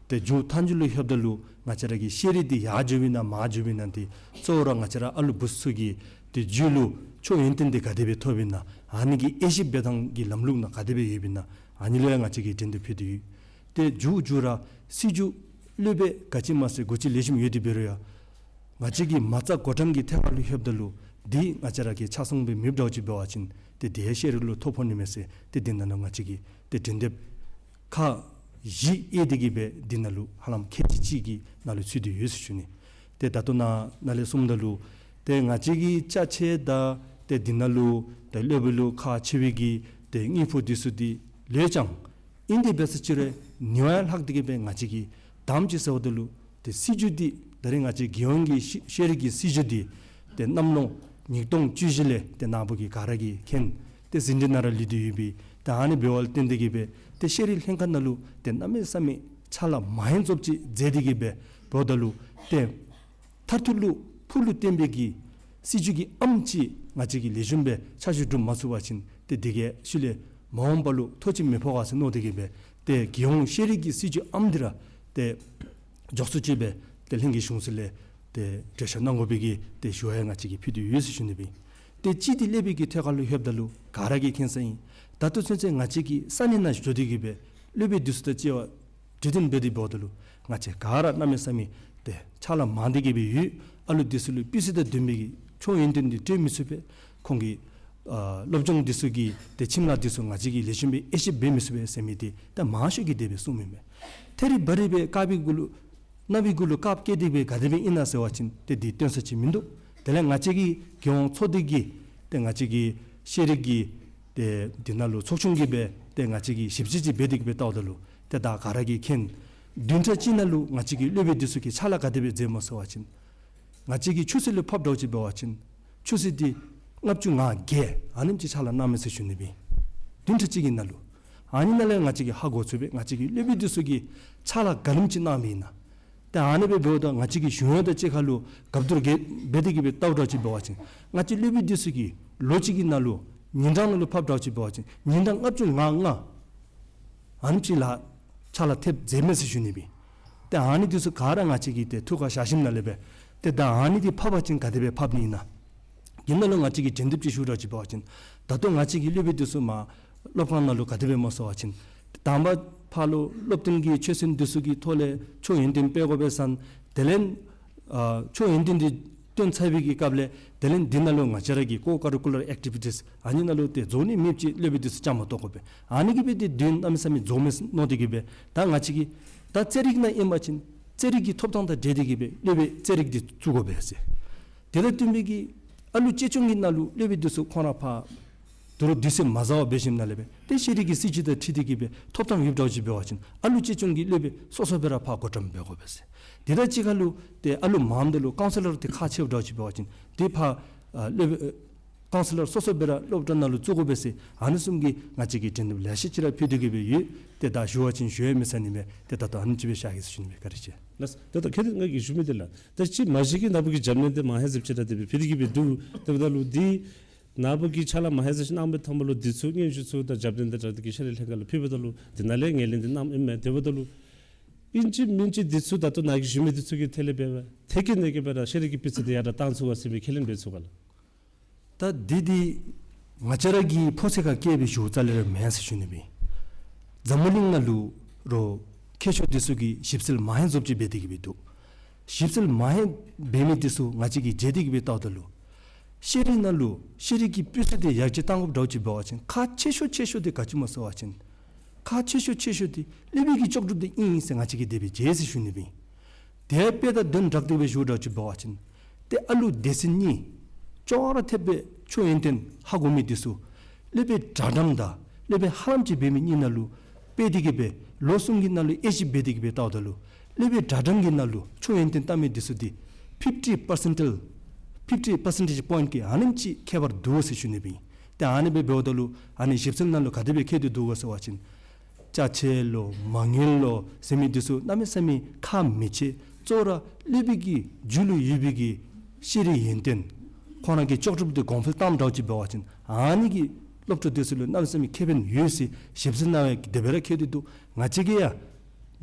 ཏེ་མཇུག་མཐའ་མཇུག་ལུ་ལྷོདཔ་ད་ལུ་ང་བཅས་ར་གི་ཤེས་རིག་འདི་ཡར་འགྱོཝ་ཨིན་ན་མར་འགྱོཝ་ཨིན་ན་འདི་གཙོ་བོ་ར་ང་བཅས་ར་ཨ་ལུ་བུ་ཚུ་གི་ཏེ་རྒྱུད་ལུ་ཆོས་ཡོན་ཏན་འདི་ག་དེ་སྦེ་ཐོབ་ཨིན་ན་ཨ་ནི་གི་དབྱེ་ཞིབ་འབད་ཐངས་ཀྱི་ལམ་ལུགས་ནང་ག་དེ་སྦེ་ཡོདཔ་ཨིན་ན་ཨ་ནི་ལུ་ཡང་ང་བཅས་ཀྱིས་འགྲན་བསྡུར་ཕུལ་དོ་ཡོད། ཏེ་མཇུག་མཇུག་ར་སྲིད་བྱུས་སློབ་དཔོན་ག་ཅི་མ་ཟེར་འགོ་ཁྲིད་ལེགས་ཤོམ་ཡོད་དེ་འབད་རུང་ཡང་ང་བཅས་ཀྱི་མ་རྩ་འགོ་འདྲེན་གྱི་ཐད་ཁར་ལུ་ལྷོདཔ་ད་ལུ་འདི་ང་བཅས་ར་གིས་ཆ་ཚང་སྦེ་མེདཔ་འདྲཝ་ཅིག་འབད་བ་ཅིན་ཏེ་འདི་ཡང་ཤེས་རིག་ལུ་ཐོ་ཕོག་ནི་མས་ཟེར་ཏེ་འདི་ནང་ལུ་ང་བཅས་ཀྱིས་ཏེ་འགྲན་བསྡུར་ཁག་བཞི་དབྱེ་སྟེ་གི་སྦེ་འདི་ནང་ལུ་ཧ་ལམ་ཁལ་གཅིག་གཅིག་གི་ནང་ལུ་ཚུད་དེ་ཡོད་ཟེར་ཞུ་ནི། ཏེ་ད་ལྟོ་ནཱ་ནཱ་ལས་གསུངམ་ད་ལུ་ཏེ་ང་བཅས་ཀྱི་ཅ་ཆས་དང་ཏེ་འདི་ནང་ལུ་ཏེ་སློབ་དཔོན་ལུ་ཁག་ཆེ་བའི་གི་ཏེ་དངོས་པོ་འདི་ཚུ་འདི་ལོས་ཀྱང་ཨིན་ཏེ་འབད་ས་ཅིག་རུང་ནི་བ་ཡང་ལྷག་སྟེ་གི་སྦེ་ང་བཅས་ཀྱིས་དང་པ་ཅིག་ཟེརཝ་ད་ལུ་ཏེ་སྲིད་བྱུས་འདི་ད་རེས་ང་བཅས་རྒྱལ་ཡོངས་ཀྱི་ཤེས་ཤེས་རིག་གི་སྲིད་བྱུས་འདི་ཏེ་གནམ་ལོ་ཉིས་སྟོང་བཅུ་བཞི་ལས་ཏེ་ནཱ་བུ་གི་ག་ར་གིས་མཁྱེན། ཏེ་ཟིན་བྲིས་ནང་ར་ལུས་ཏེ་ཡོད་པའི་ཏེ་ཨ་ནི་འབདཝ་ལས་བརྟེན་ཏེ་གི་སྦེ་ཏེ་ཤེས་རིག་ལྷན་ཁག་ནང་ལུ་ཏེ་གནམ་མེད་ས་མེད་ཕྱག་ལཱ་མ་ཧེན་ཙོགས་ཅིག་མཛད་དེ་གི་སྦེ་འབདཝ་ད་ལུ་ཏེ་མཐར་ཐུག་ལུ་ཕུགས་ལུ་བརྟན་པའི་གི་སྲིད་བྱུས་ཀྱི་ཨམ་ཅིག་ང་བཅས་ཀྱིས་ལེགས་ཤོམ་སྦེ་ཆ་འཇོག་གྲུབ་མ་ཚུགས་པ་ཅིན་ཏེ་དེ་གིས་ཤུལ་ལས་མ་འོངས་པ་ལུ་ཐོགས་ཅིག་མི་ཕོག་ག་ཟེར་མནོ་སྟེ་གི་སྦེ་ཏེ་རྒྱལ་ཡོངས་ཤེས་རིག་གི་སྲིད་བྱུས་ཨམ་འདི་ར་ཏེ་མགྱོགས་སུ་ཅིག་སྦེ་ཏེ་ལྷན་རྒྱས་གཞུང་ཚོགས་ལས་ཏེ་གྲོས་འཆར་གནང་དགོ་པའི་གི་ཏེ་ཞུ་བ་ཡང་ང་བཅས་ཀྱིས་ཕུལ་དོ་ཡོད་ཟེར་ཞུ་ནི་སྦེ། ཏེ་གཅིག་འདི་སློབ་དཔོན་གྱི་ཐད་ཁར་ལུ་ལྷོདཔ་ད་ལུ་ག་ར་གིས་མཁྱེན་ས་ཨིན། ད་ལྟོ་ཚུན་ཚོད་ང་བཅས་ཀྱིས་ས་གནས་ནང་འགྱོ་སྟེ་གི་སྦེ་སློབ་དཔོན་འདི་ཚུ་དང་བཅར་བ་གྲོས་བསྟུན་འབད་དེ་འབདཝ་ད་ལུ་ང་བཅས་ག་ར་གནམ་མེད་ས་མེད་ཏེ་ཕྱག་ལཱ་མང་སྟེ་གི་སྦེ་ཡོད། ཨ་ལུ་འདི་ཚུ་ལུ་སྤུས་ཚད་དང་ལྡན་པའི་གི་ཆོས་ཡོན་ཏན་འདི་སྤྲོད་མི་ཚུགས་པས། ཁོང་གི་ཨ་སློབ་སྦྱོང་འདི་ཚུ་གི་ཏེ་ཁྱིམ་ལཱ་འདི་ཚུ་ང་བཅས་ཀྱིས་ལེགས་ཤོམ་སྦེ་དབྱེ་ཞིབ་འབད་མི་ཚུགས་པས་ཟེར་མི་འདི་ད་མང་ཤོས་ཀྱིས་དེ་སྦེ་གསུངམ་ཨིན་མས། ཐད་རི་བ་རི་སྦེ་དཀར་པོའི་གུ་ལུ་ནག་པོའི་གུ་ལུ་དཀརཔོ་བཀལ་ཏེ་སྦེ་ག་དེ་སྦེ་ཨིན་ན་ཟེར་བ་ཅིན་ཏེ་འདི་སྟོན་ས་ཅིག་མིན་འདུག། དེ་ལས་ང་བཅས་ཀྱི་རྒྱལ་ཡོངས་ཚོགས་སྡེ་གི་ཏེ་ང་བཅས་ཀྱི་ཤེས་རིག་གི་ཏེ་འདི་ནང་ལུ་ཚོགས་ཆུང་གིས་སྦེ་ཏེ་ང་བཅས་ཀྱིས་ཞིབ་དཔྱད་ཅིག་འབད་དེ་གི་སྦེ་བལྟཝ་ད་ལུ་ཏེ་ད་ག་ར་གིས་མཁྱེན། བདུན་ཕྲག་གཅིག་ནང་ལུ་ང་བཅས་ཀྱི་སློབ་དཔོན་འདི་ཚུ་གིས་ཕྱག་ལཱ་ག་དེ་སྦེ་མཛདཔ་སྨོ་ཟེར་བ་ཅིན་ང་བཅས་ཀྱི་ཆུ་ཚོད་ལུ་ཕབ་འདྲཝ་ཅིག་འབད་བ་ཅིན་ཆུ་ཚོད་འདི་ལྔ་བཅུ་ང་བརྒྱད་ཨ་ནེམ་ཅིག་ཕྱག་ལཱ་གནང་མས་ཟེར་ཞུ་ནི་སྦེ། བདུན་ཕྲག་གཅིག་གི་ནང་ལུ། ཨ་ནི་ནང་ལས་ང་བཅས་ཀྱིས་ཧ་གོ་ཚུགས་པས། ང་བཅས་ཀྱི་སློབ་དཔོན་འདི་ཚུ་གིས་ཕྱག་ལཱ་ག་ལེམ་ཅིག་གནངམ་ཨིན་ན། ཏེ་ཨ་ནི་སྦེ་འབདཝ་ད་ང་བཅས་ཀྱིས་གཞུང་གཡོག་དང་གཅིག་ཁར་ལུ་སྒབ་བསྡུར་གེ་འབད་དེ་གི་སྦེ་བལྟཝ་འདྲཝ་ཅིག་འབད་བ་ཅིན་ང་བཅས་སློབ་དཔོན་འདི་ཚུ་གིས་ལོ་གཅིག་གི་ནང་ལུ་ཉིན་གྲངས་ནང་ལུ་ཕབ་འདྲཝ་ཅིག་འབད་བ་ཅིན་ཉིན་གྲངས་ལྔ་བཅུ་ང་ལྔ་ཨ་ནེམ་ཅིག་ལཱ་ཕྱག་ལཱ་ཐེབས་མཛད་མས་ཟེར་ཞུ་ནི་སྦེ། ཏེ་ཨ་ནི་འདི་ཚུ་ག་ར་ང་བཅས་ཀྱིས་ཏེ་ཐུགས་ཁར་བཞག་ཞིནམ་ལས་སྦེ་ཏེ་ད་ཨ་ནི་འདི་ཕབ་པ་ཅིན་ག་དེ་སྦེ་ཕབ་ནི་ཨིན་ན། དེ་ནང་ལུ་ང་བཅས་ཀྱིས་དྲན་དེབ་ཅིག་ཞུ་འདྲཝ་ཅིག་འབད་བ་ཅིན་ད་ལྟོ་ང་བཅས་ཀྱི་སློབ་དཔོན་འདི་ཚུ་མར་སློབ་ཁང་ནང་ལུ་ག་དེ་སྦེ་སྨོ་ཟེར་བ་ཅིན་དང་པ་ཕར་ལུ་སློབ་སྟོན་གྱི་ཆོས་ཚན་འདི་ཚུ་གི་ཐོག་ལས་ཆོས་ཡོན་ཏན་སྤེལ་དགོ་པས་ཟེར། དེ་ལས་ཨ་ཆོས་ཡོན་ཏན་འདི་སྟོན་ཚར་བའི་གི་སྐབས་ལས་དེ་ལས་འདི་ནང་ལུ་ང་བཅས་ར་གི་ཀོ་ཀ་རི་ཀུ་ལར་ཨེག་ཊི་བི་ཊིས་ཨ་ནི་ནང་ལུ་ཏེ་རྫོགས་ནི་མེདཔ་ཅིག་སློབ་དཔོན་འདི་ཚུ་བཅའ་མར་གཏོགས་དགོ་པས། ཨ་ནི་གིས་སྦེ་ཏེ་དོན་གནམ་མེད་ས་མེད་རྫོགས་མས་མནོ་སྟེ་གི་སྦེ་ད་ང་བཅས་ཀྱིས་ད་རྩེད་རིགས་ནང་ཨིན་པ་ཅིན་རྩེད་རིགས་ཀྱི་ཐོབ་ཐང་དང་འབྲེལ་ཏེ་གི་སྦེ་སློབ་དཔོན་རྩེད་རིགས་འདི་བཙུགས་དགོ་པས་ཟེར། དེ་དང་བསྟུན་པའི་གི་ཨ་ལུ་གཅེས་སྐྱོང་གི་ནང་ལུ་སློབ་དཔོན་འདི་ཚུ་ཁོང་ར་ཕར་དོ་རུང་དུས་ཚོད་མ་ཟཝ་འབད་ཞིནམ་ལས་སྦེ་ཏེ་ཤེས་རིག་གི་སྲིད་བྱུས་དང་འཁྲིལ་ཏེ་གི་སྦེ་ཐོབ་ཐང་ཡོདཔ་འདྲཝ་ཅིག་འབད་བ་ཅིན་ཨ་ལུ་གཅེས་སྐྱོང་གི་སློབ་དཔོན་སོ་སོ་སྦེ་ར་ཕར་བགོ་བཀྲམ་འབད་དགོ་པས་ཟེར། དེ་དང་གཅིག་ཁར་ལུ་ཏེ་ཨ་ལུ་མངམ་ད་ལུ་ཀའུན་སི་ལར་འདི་ཁག་ཆེཝ་འདྲཝ་ཅིག་འབད་བ་ཅིན་དེ་ཕར་ཨ་སློབ་དཔོན་ཨ་ཀའུན་སི་ལར་སོ་སོ་སྦེ་ར་སློབ་གྲྭ་ནང་ལུ་བཙུགས་དགོ་པས་ཟེར་ཨ་ནི་བཟུམ་གྱི་ང་བཅས་ཀྱིས་དྲན་དེབ་ལེ་ཤ་ཅིག་ར་ཕུལ་ཏེ་གི་སྦེ་ཡོད། ཏེ་ད་ཞུ་བ་ཅིན་ཞུ་ཡང་མི་ཚར་ནི་མས། ཏེ་ད་ལྟོ་ཨ་ནི་ཅིག་སྦེ་བཞག་གེ་ཟེར་ཞུ་ནི་མས། བཀའ་དྲིན་ཆེ། ལགས། ད་ལྟོ་ཁྱད་དེ་ང་གིས་ཞུ་མི་འདི་ལགས། ད་ཅི་མ་གཞི་གི་ནཱ་བུ་གི་རྒྱབ་སྣོན་འདི་མ་ཧེ་ཟེར་ཅིག་ར་དེ་སྦེ་ཕུལ་ཏེ་གི་སྦེ་འདུག། དེ་འབདཝ་ད་ལུ་འདི་ནཱ་བུ་གིས་ཕྱག་ལཱ་མ་ཧེ་ཟེར་ཅིག་གནང་བའི་མཐའ་མ་ལུ་འདི་ཚུ་སྙན་ཞུ་ཚུ་དང་རྒྱབ་སྣོན་དང་སྦྲགས་ཏེ་གི་ཤེས་རིག་ལྷན་ཁག་ལུ་ཕུལ་བ་ད་ལུ་འདི་ནང་ལས་ངོས་ལེན་འདི་གནངམ་ཨིན་མས། དེ་འབདཝ་ད་ལུ་ཨིན་ཅི་མིན་ཅི་འདི་ཚུ་ད་ལྟོ་ནཱ་གིས་ཞུ་མི་འདི་ཚུ་གི་ཐད་ལས་འབད་བ་ཐད་ཀར་ནང་གི་འབད་ར་ཤེས་རིག་གི་སྤུས་ཚད་འདི་ཡར་དྲག་བཏང་ཚུགས་ག་ཟེར་བའི་ཁས་ལེན་འབད་ཚུགས་ག་ལགས། ད་འདི་འདི་ང་བཅས་ར་གི་ཕོ་ཚོད་ཁར་བཀལ་སྦེ་ཞུཝ་རྩ་ལས་ར་མེན་ཟེར་ཞུ་ནི་སྦེ། འཛམ་བུ་གླིང་ནང་ལུ་རོགས་མཁས་མཆོག་འདི་ཚུ་གིས་ཞིབ་འཚོལ་མ་ཧེ་རྫོབ་ཅིག་འབད་དེ་གི་སྦེ་འདུག། ཞིབ་འཚོལ་མ་ཧེ་འབད་མི་འདི་ཚུ་ང་བཅས་ཀྱིས་མཇལ་ཏེ་གི་སྦེ་བལྟཝ་ད་ལུ་ཤེས་རིག་ནང་ལུ་ཤེས་རིག་གི་སྤུས་ཚད་འདི་ཡར་རྒྱས་གཏང་དགོཔ་འདྲཝ་ཅིག་འབད་བ་ཅིན་ཁག་ཆེ་ཤོས་ཆེ་ཤོས་འདི་ག་ཅི་སྨོ་ཟེར་བ་ཅིན་ཁག་ཆེ་ཤོས་ཆེ་ཤོས་འདི་སློབ་དཔོན་གྱི་ལྕོགས་གྲུབ་འདི་ཨིན་ཟེར་ང་བཅས་ཀྱིས་དེ་སྦེ་མཇལ་ཟེར་ཞུ་ནི་སྦེ། དེ་དཔེ་དང་དོན་སྦྲགས་ཏེ་སྦེ་ཞུཝ་འདྲཝ་ཅིག་འབད་བ་ཅིན་ ཏེ་ཨ་ལུ་སྡེ་ཚན་གཉིས་ཅོག་ར་འཐདཔ་སྦེ་ཆོས་ཡོན་ཏན་ཧ་གོ་མི་འདི་ཚུ་སློབ་དཔོན་དྲག་དྲགམ་དང་སློབ་དཔོན་ཧ་ལམ་ཅིག་འབད་མི་གཉིས་ནང་ལུ་སྤེལ་ཏེ་གི་སྦེ་ལོ་གསུམ་གྱི་ནང་ལུ་དབྱེ་ཞིབ་འབད་དེ་གི་སྦེ་བལྟཝ་ད་ལུ་སློབ་དཔོན་དྲག་དྲགམ་གྱི་ནང་ལུ་ཆོས་ཡོན་ཏན་བལྟ་མི་འདི་ཚུ་འདི་ཕིཕ་ཊི་པར་སེན་ཊལ་ཕིཕ་ཊི་པར་སེན་ཊེཇ་པོའིནཊ་གི་ཨ་ནེམ་ཅིག་ཁྱད་པར་འདུག་ཟེར་ཞུ་ནི་སྦེ་ཨིན། ཏེ་ཨ་ནི་སྦེ་འབདཝ་ད་ལུ་ཨ་ནི་ཞིབ་འཚོལ་ནང་ལུ་ག་དེ་སྦེ་བཀོད་དེ་འདུག་ག་ཟེར་བ་ཅིན་ཅ་ཆས་ལོ་མ་དངུལ་ལོ་ཟེར་མི་འདི་ཚུ་གནམ་མེད་ས་མེད་ཁག་མི་ཆེ། གཙོ་བོ་ར་སློབ་དཔོན་གྱི་རྒྱུད་ལུ་ཡོད་པའི་གི་ཤེས་རིག་ཡོན་ཏན་ཁོང་ར་གིས་ལྕོགས་གྲུབ་འདི་གོང་འཕེལ་བཏངམ་འདྲཝ་ཅིག་འབད་བ་ཅིན་ཨ་ནི་གིས་སློབ་ཕྲུག་འདི་ཚུ་ལུ་གནམ་མེད་ས་མེད་ཁེ་ཕན་ཡོད་ཟེར་ཞིབ་འཚོལ་ནང་ཡང་དེ་སྦེ་ར་བཀོད་དེ་འདུག། ང་བཅས་ཀྱིས་ཡང་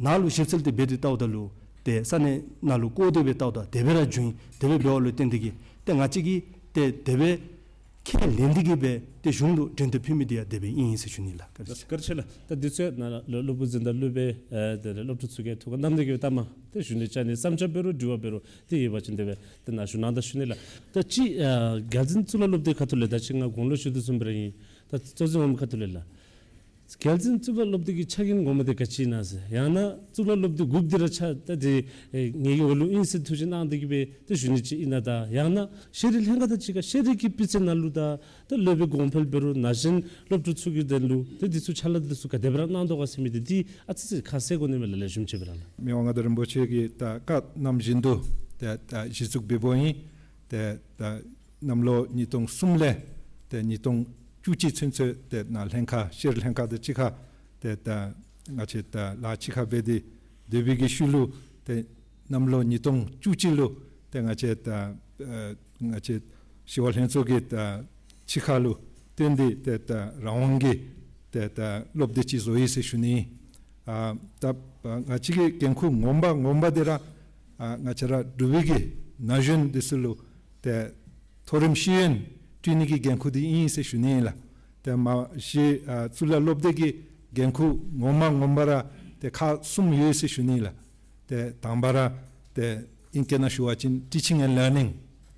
ནཱ་ལུ་ཞིབ་འཚོལ་འདི་འབད་དེ་བལྟཝ་ད་ལུ་ཏེ་ས་གནས་ནང་ལུ་བཀོད་དེ་སྦེ་བལྟཝ་ད་དེ་སྦེ་ར་བྱུང་ཡི། དེ་སྦེ་འབདཝ་ལུ་བརྟེན་ཏེ་གི་ཏེ་ང་བཅས་ཀྱིས་ཏེ་དེ་སྦེ་ཁས་ལེན་ཏེ་གི་སྦེ་ཏེ་གཞུང་ལུ་འགྲན་བསྡུར་ཕུལ་མི་འདི་ཡང་དེ་སྦེ་ཨིན་ཟེར་ཞུ་ནི་ལགས། བཀའ་དྲིན་ཆེ། བཀའ་དྲིན་ཆེ་ལགས། ད་འདི་ཚུ་ནཱ་ལུ་སློབ་དཔོན་འཛིན་དང་སློབ་དཔོན་ཨེ་དེ་ལས་སློབ་ཕྲུག་ཚུ་གིས་ཐུགས་ཁར་བསྣམས་ཏེ་གི་སྦེ་བལྟ་མ་ཏེ་ཞུ་ནི་ཅིག་ནི་བསམ་འཆར་འབད་རུང་དྲི་བ་འབད་རུང་ཏེ་ཡོད་པ་ཅིན་དེ་སྦེ་ཏེ་ནཱ་ཞུ་གནང་ད་ཞུ་ནི་ལགས། ད་ཅི་ཨ་རྒྱལ་འཛིན་གཙུག་ལག་སློབ་སྡེ་ཁ་ཐུག་ལས་ད་ཅི་ང་གོང་ལུ་ཞུ་དོ་བཟུམ་སྦེ་ར་ཨིན། ད་གཙོ་འཛིན་འོགམ་ཁ་ཐུག་ལས་ལགས། རྒྱལ་འཛིན་གཙུག་ལག་སློབ་སྡེ་གི་ཆ་རྐྱེན་ངོ་མ་འདི་ག་ཅི་ཨིན་ན་ཟེར། ཡང་ན་གཙུག་ལག་སློབ་སྡེ་དགུཔ་འདི་ར་ཆ་ད་འདི་ཨེ་ངེ་གི་འོག་ལུ་ཨིན་ཟེར་ཐུགས་བཞེད་གནང་སྟེ་གི་སྦེ་ཏེ་ཞུ་ནི་ཅིག་ཨིན་ན། ད་ཡང་ན་ཤེས་རིག་ལྷན་ཁག་དང་གཅིག་ཁར་ཤེས་རིག་གི་སྤུས་ཚད་ནང་ལུ་ད་ད་སློབ་དཔོན་གོང་འཕེལ་འབད་རུང་ན་གཞོན་སློབ་ཕྲུག་ཚུ་གི་དོན་ལུ་ཏེ་འདི་ཚུ་ཕྱག་ལཱ་འདི་ཚུ་ག་དེ་སྦེ་ར་གནང་དོ་ག་ཟེར་མི་འདི་ཏེ་ཨ་ཙི་ཙི་ཁ་གསལ་གོ་ནི་མས་ལགས། ལེགས་ཤོམ་ཅིག་སྦེ་ར་ལགས། མི་དབང་མངའ་བདག་རིན་པོ་ཆེ་གིས་ད་བཀའ་གནང་བཞིན་དུ་ཏེ་ད་གཞི་བཙུགས་འབད་འབདཝ་ཨིན། ཏེ་ད་གནམ་ལོ་ཉིས་སྟོང་གསུམ་ལས་ཏེ་ཉིས་སྟོང་བཅུ་གཅིག་ཚུན་ཚོད་ཏེ་ནཱ་ལྷན་ཁག་ཤེས་རིག་ལྷན་ཁག་དང་གཅིག་ཁར་ཏེ་ད་ང་བཅས་ད་ལཱ་གཅིག་ཁར་འབད་དེ་སྡོད་པའི་གི་ཤུལ་ལུ་ཏེ་གནམ་ལོ་ཉིས་སྟོང་བཅུ་གཅིག་ལུ་ཏེ་ང་བཅས་ད་ཨ་ང་བཅས་ཞི་གཡོག་ལྷན་ཚོགས་ཀྱི་ད་ཕྱི་ཁ་ལུ་བཏོན་ཏེ་ཏེ་ད་རང་དབང་གི་ཏེ་ད་སློབ་སྡེ་ཅིག་བཟོ་ཡི་ཟེར་ཞུ་ནི། ཨ་ད་ང་བཅས་ཀྱི་འགན་ཁུར་ངོ་མ་ངོ་མ་འདི་ར་ཨ་ང་བཅས་ར་འབྲུག་པའི་གི་ན་གཞོན་འདི་ཚུ་ལུ་ཏེ་མཐོ་རིམ་ཤེས་ཡོན་སྤྲོད་ནི་གི་འགན་ཁུར་འདི་ཨིན་ཟེར་ཞུ་ནི་ལགས། ཏེ་མ་གཞི་ཨ་གཙུག་ལག་སློབ་སྡེ་གི་འགན་ཁུར་ངོ་མ་ངོ་མ་ར་ཏེ་ཁག་གསུམ་ཡོད་ཟེར་ཞུ་ནི་ལགས། ཏེ་དང་པ་ར་ཏེ་ཨིང་སྐད་ནང་ཞུ་བ་ཅིན་ཊི་ཅིང་ཨེནཌ་ལར་ནིང་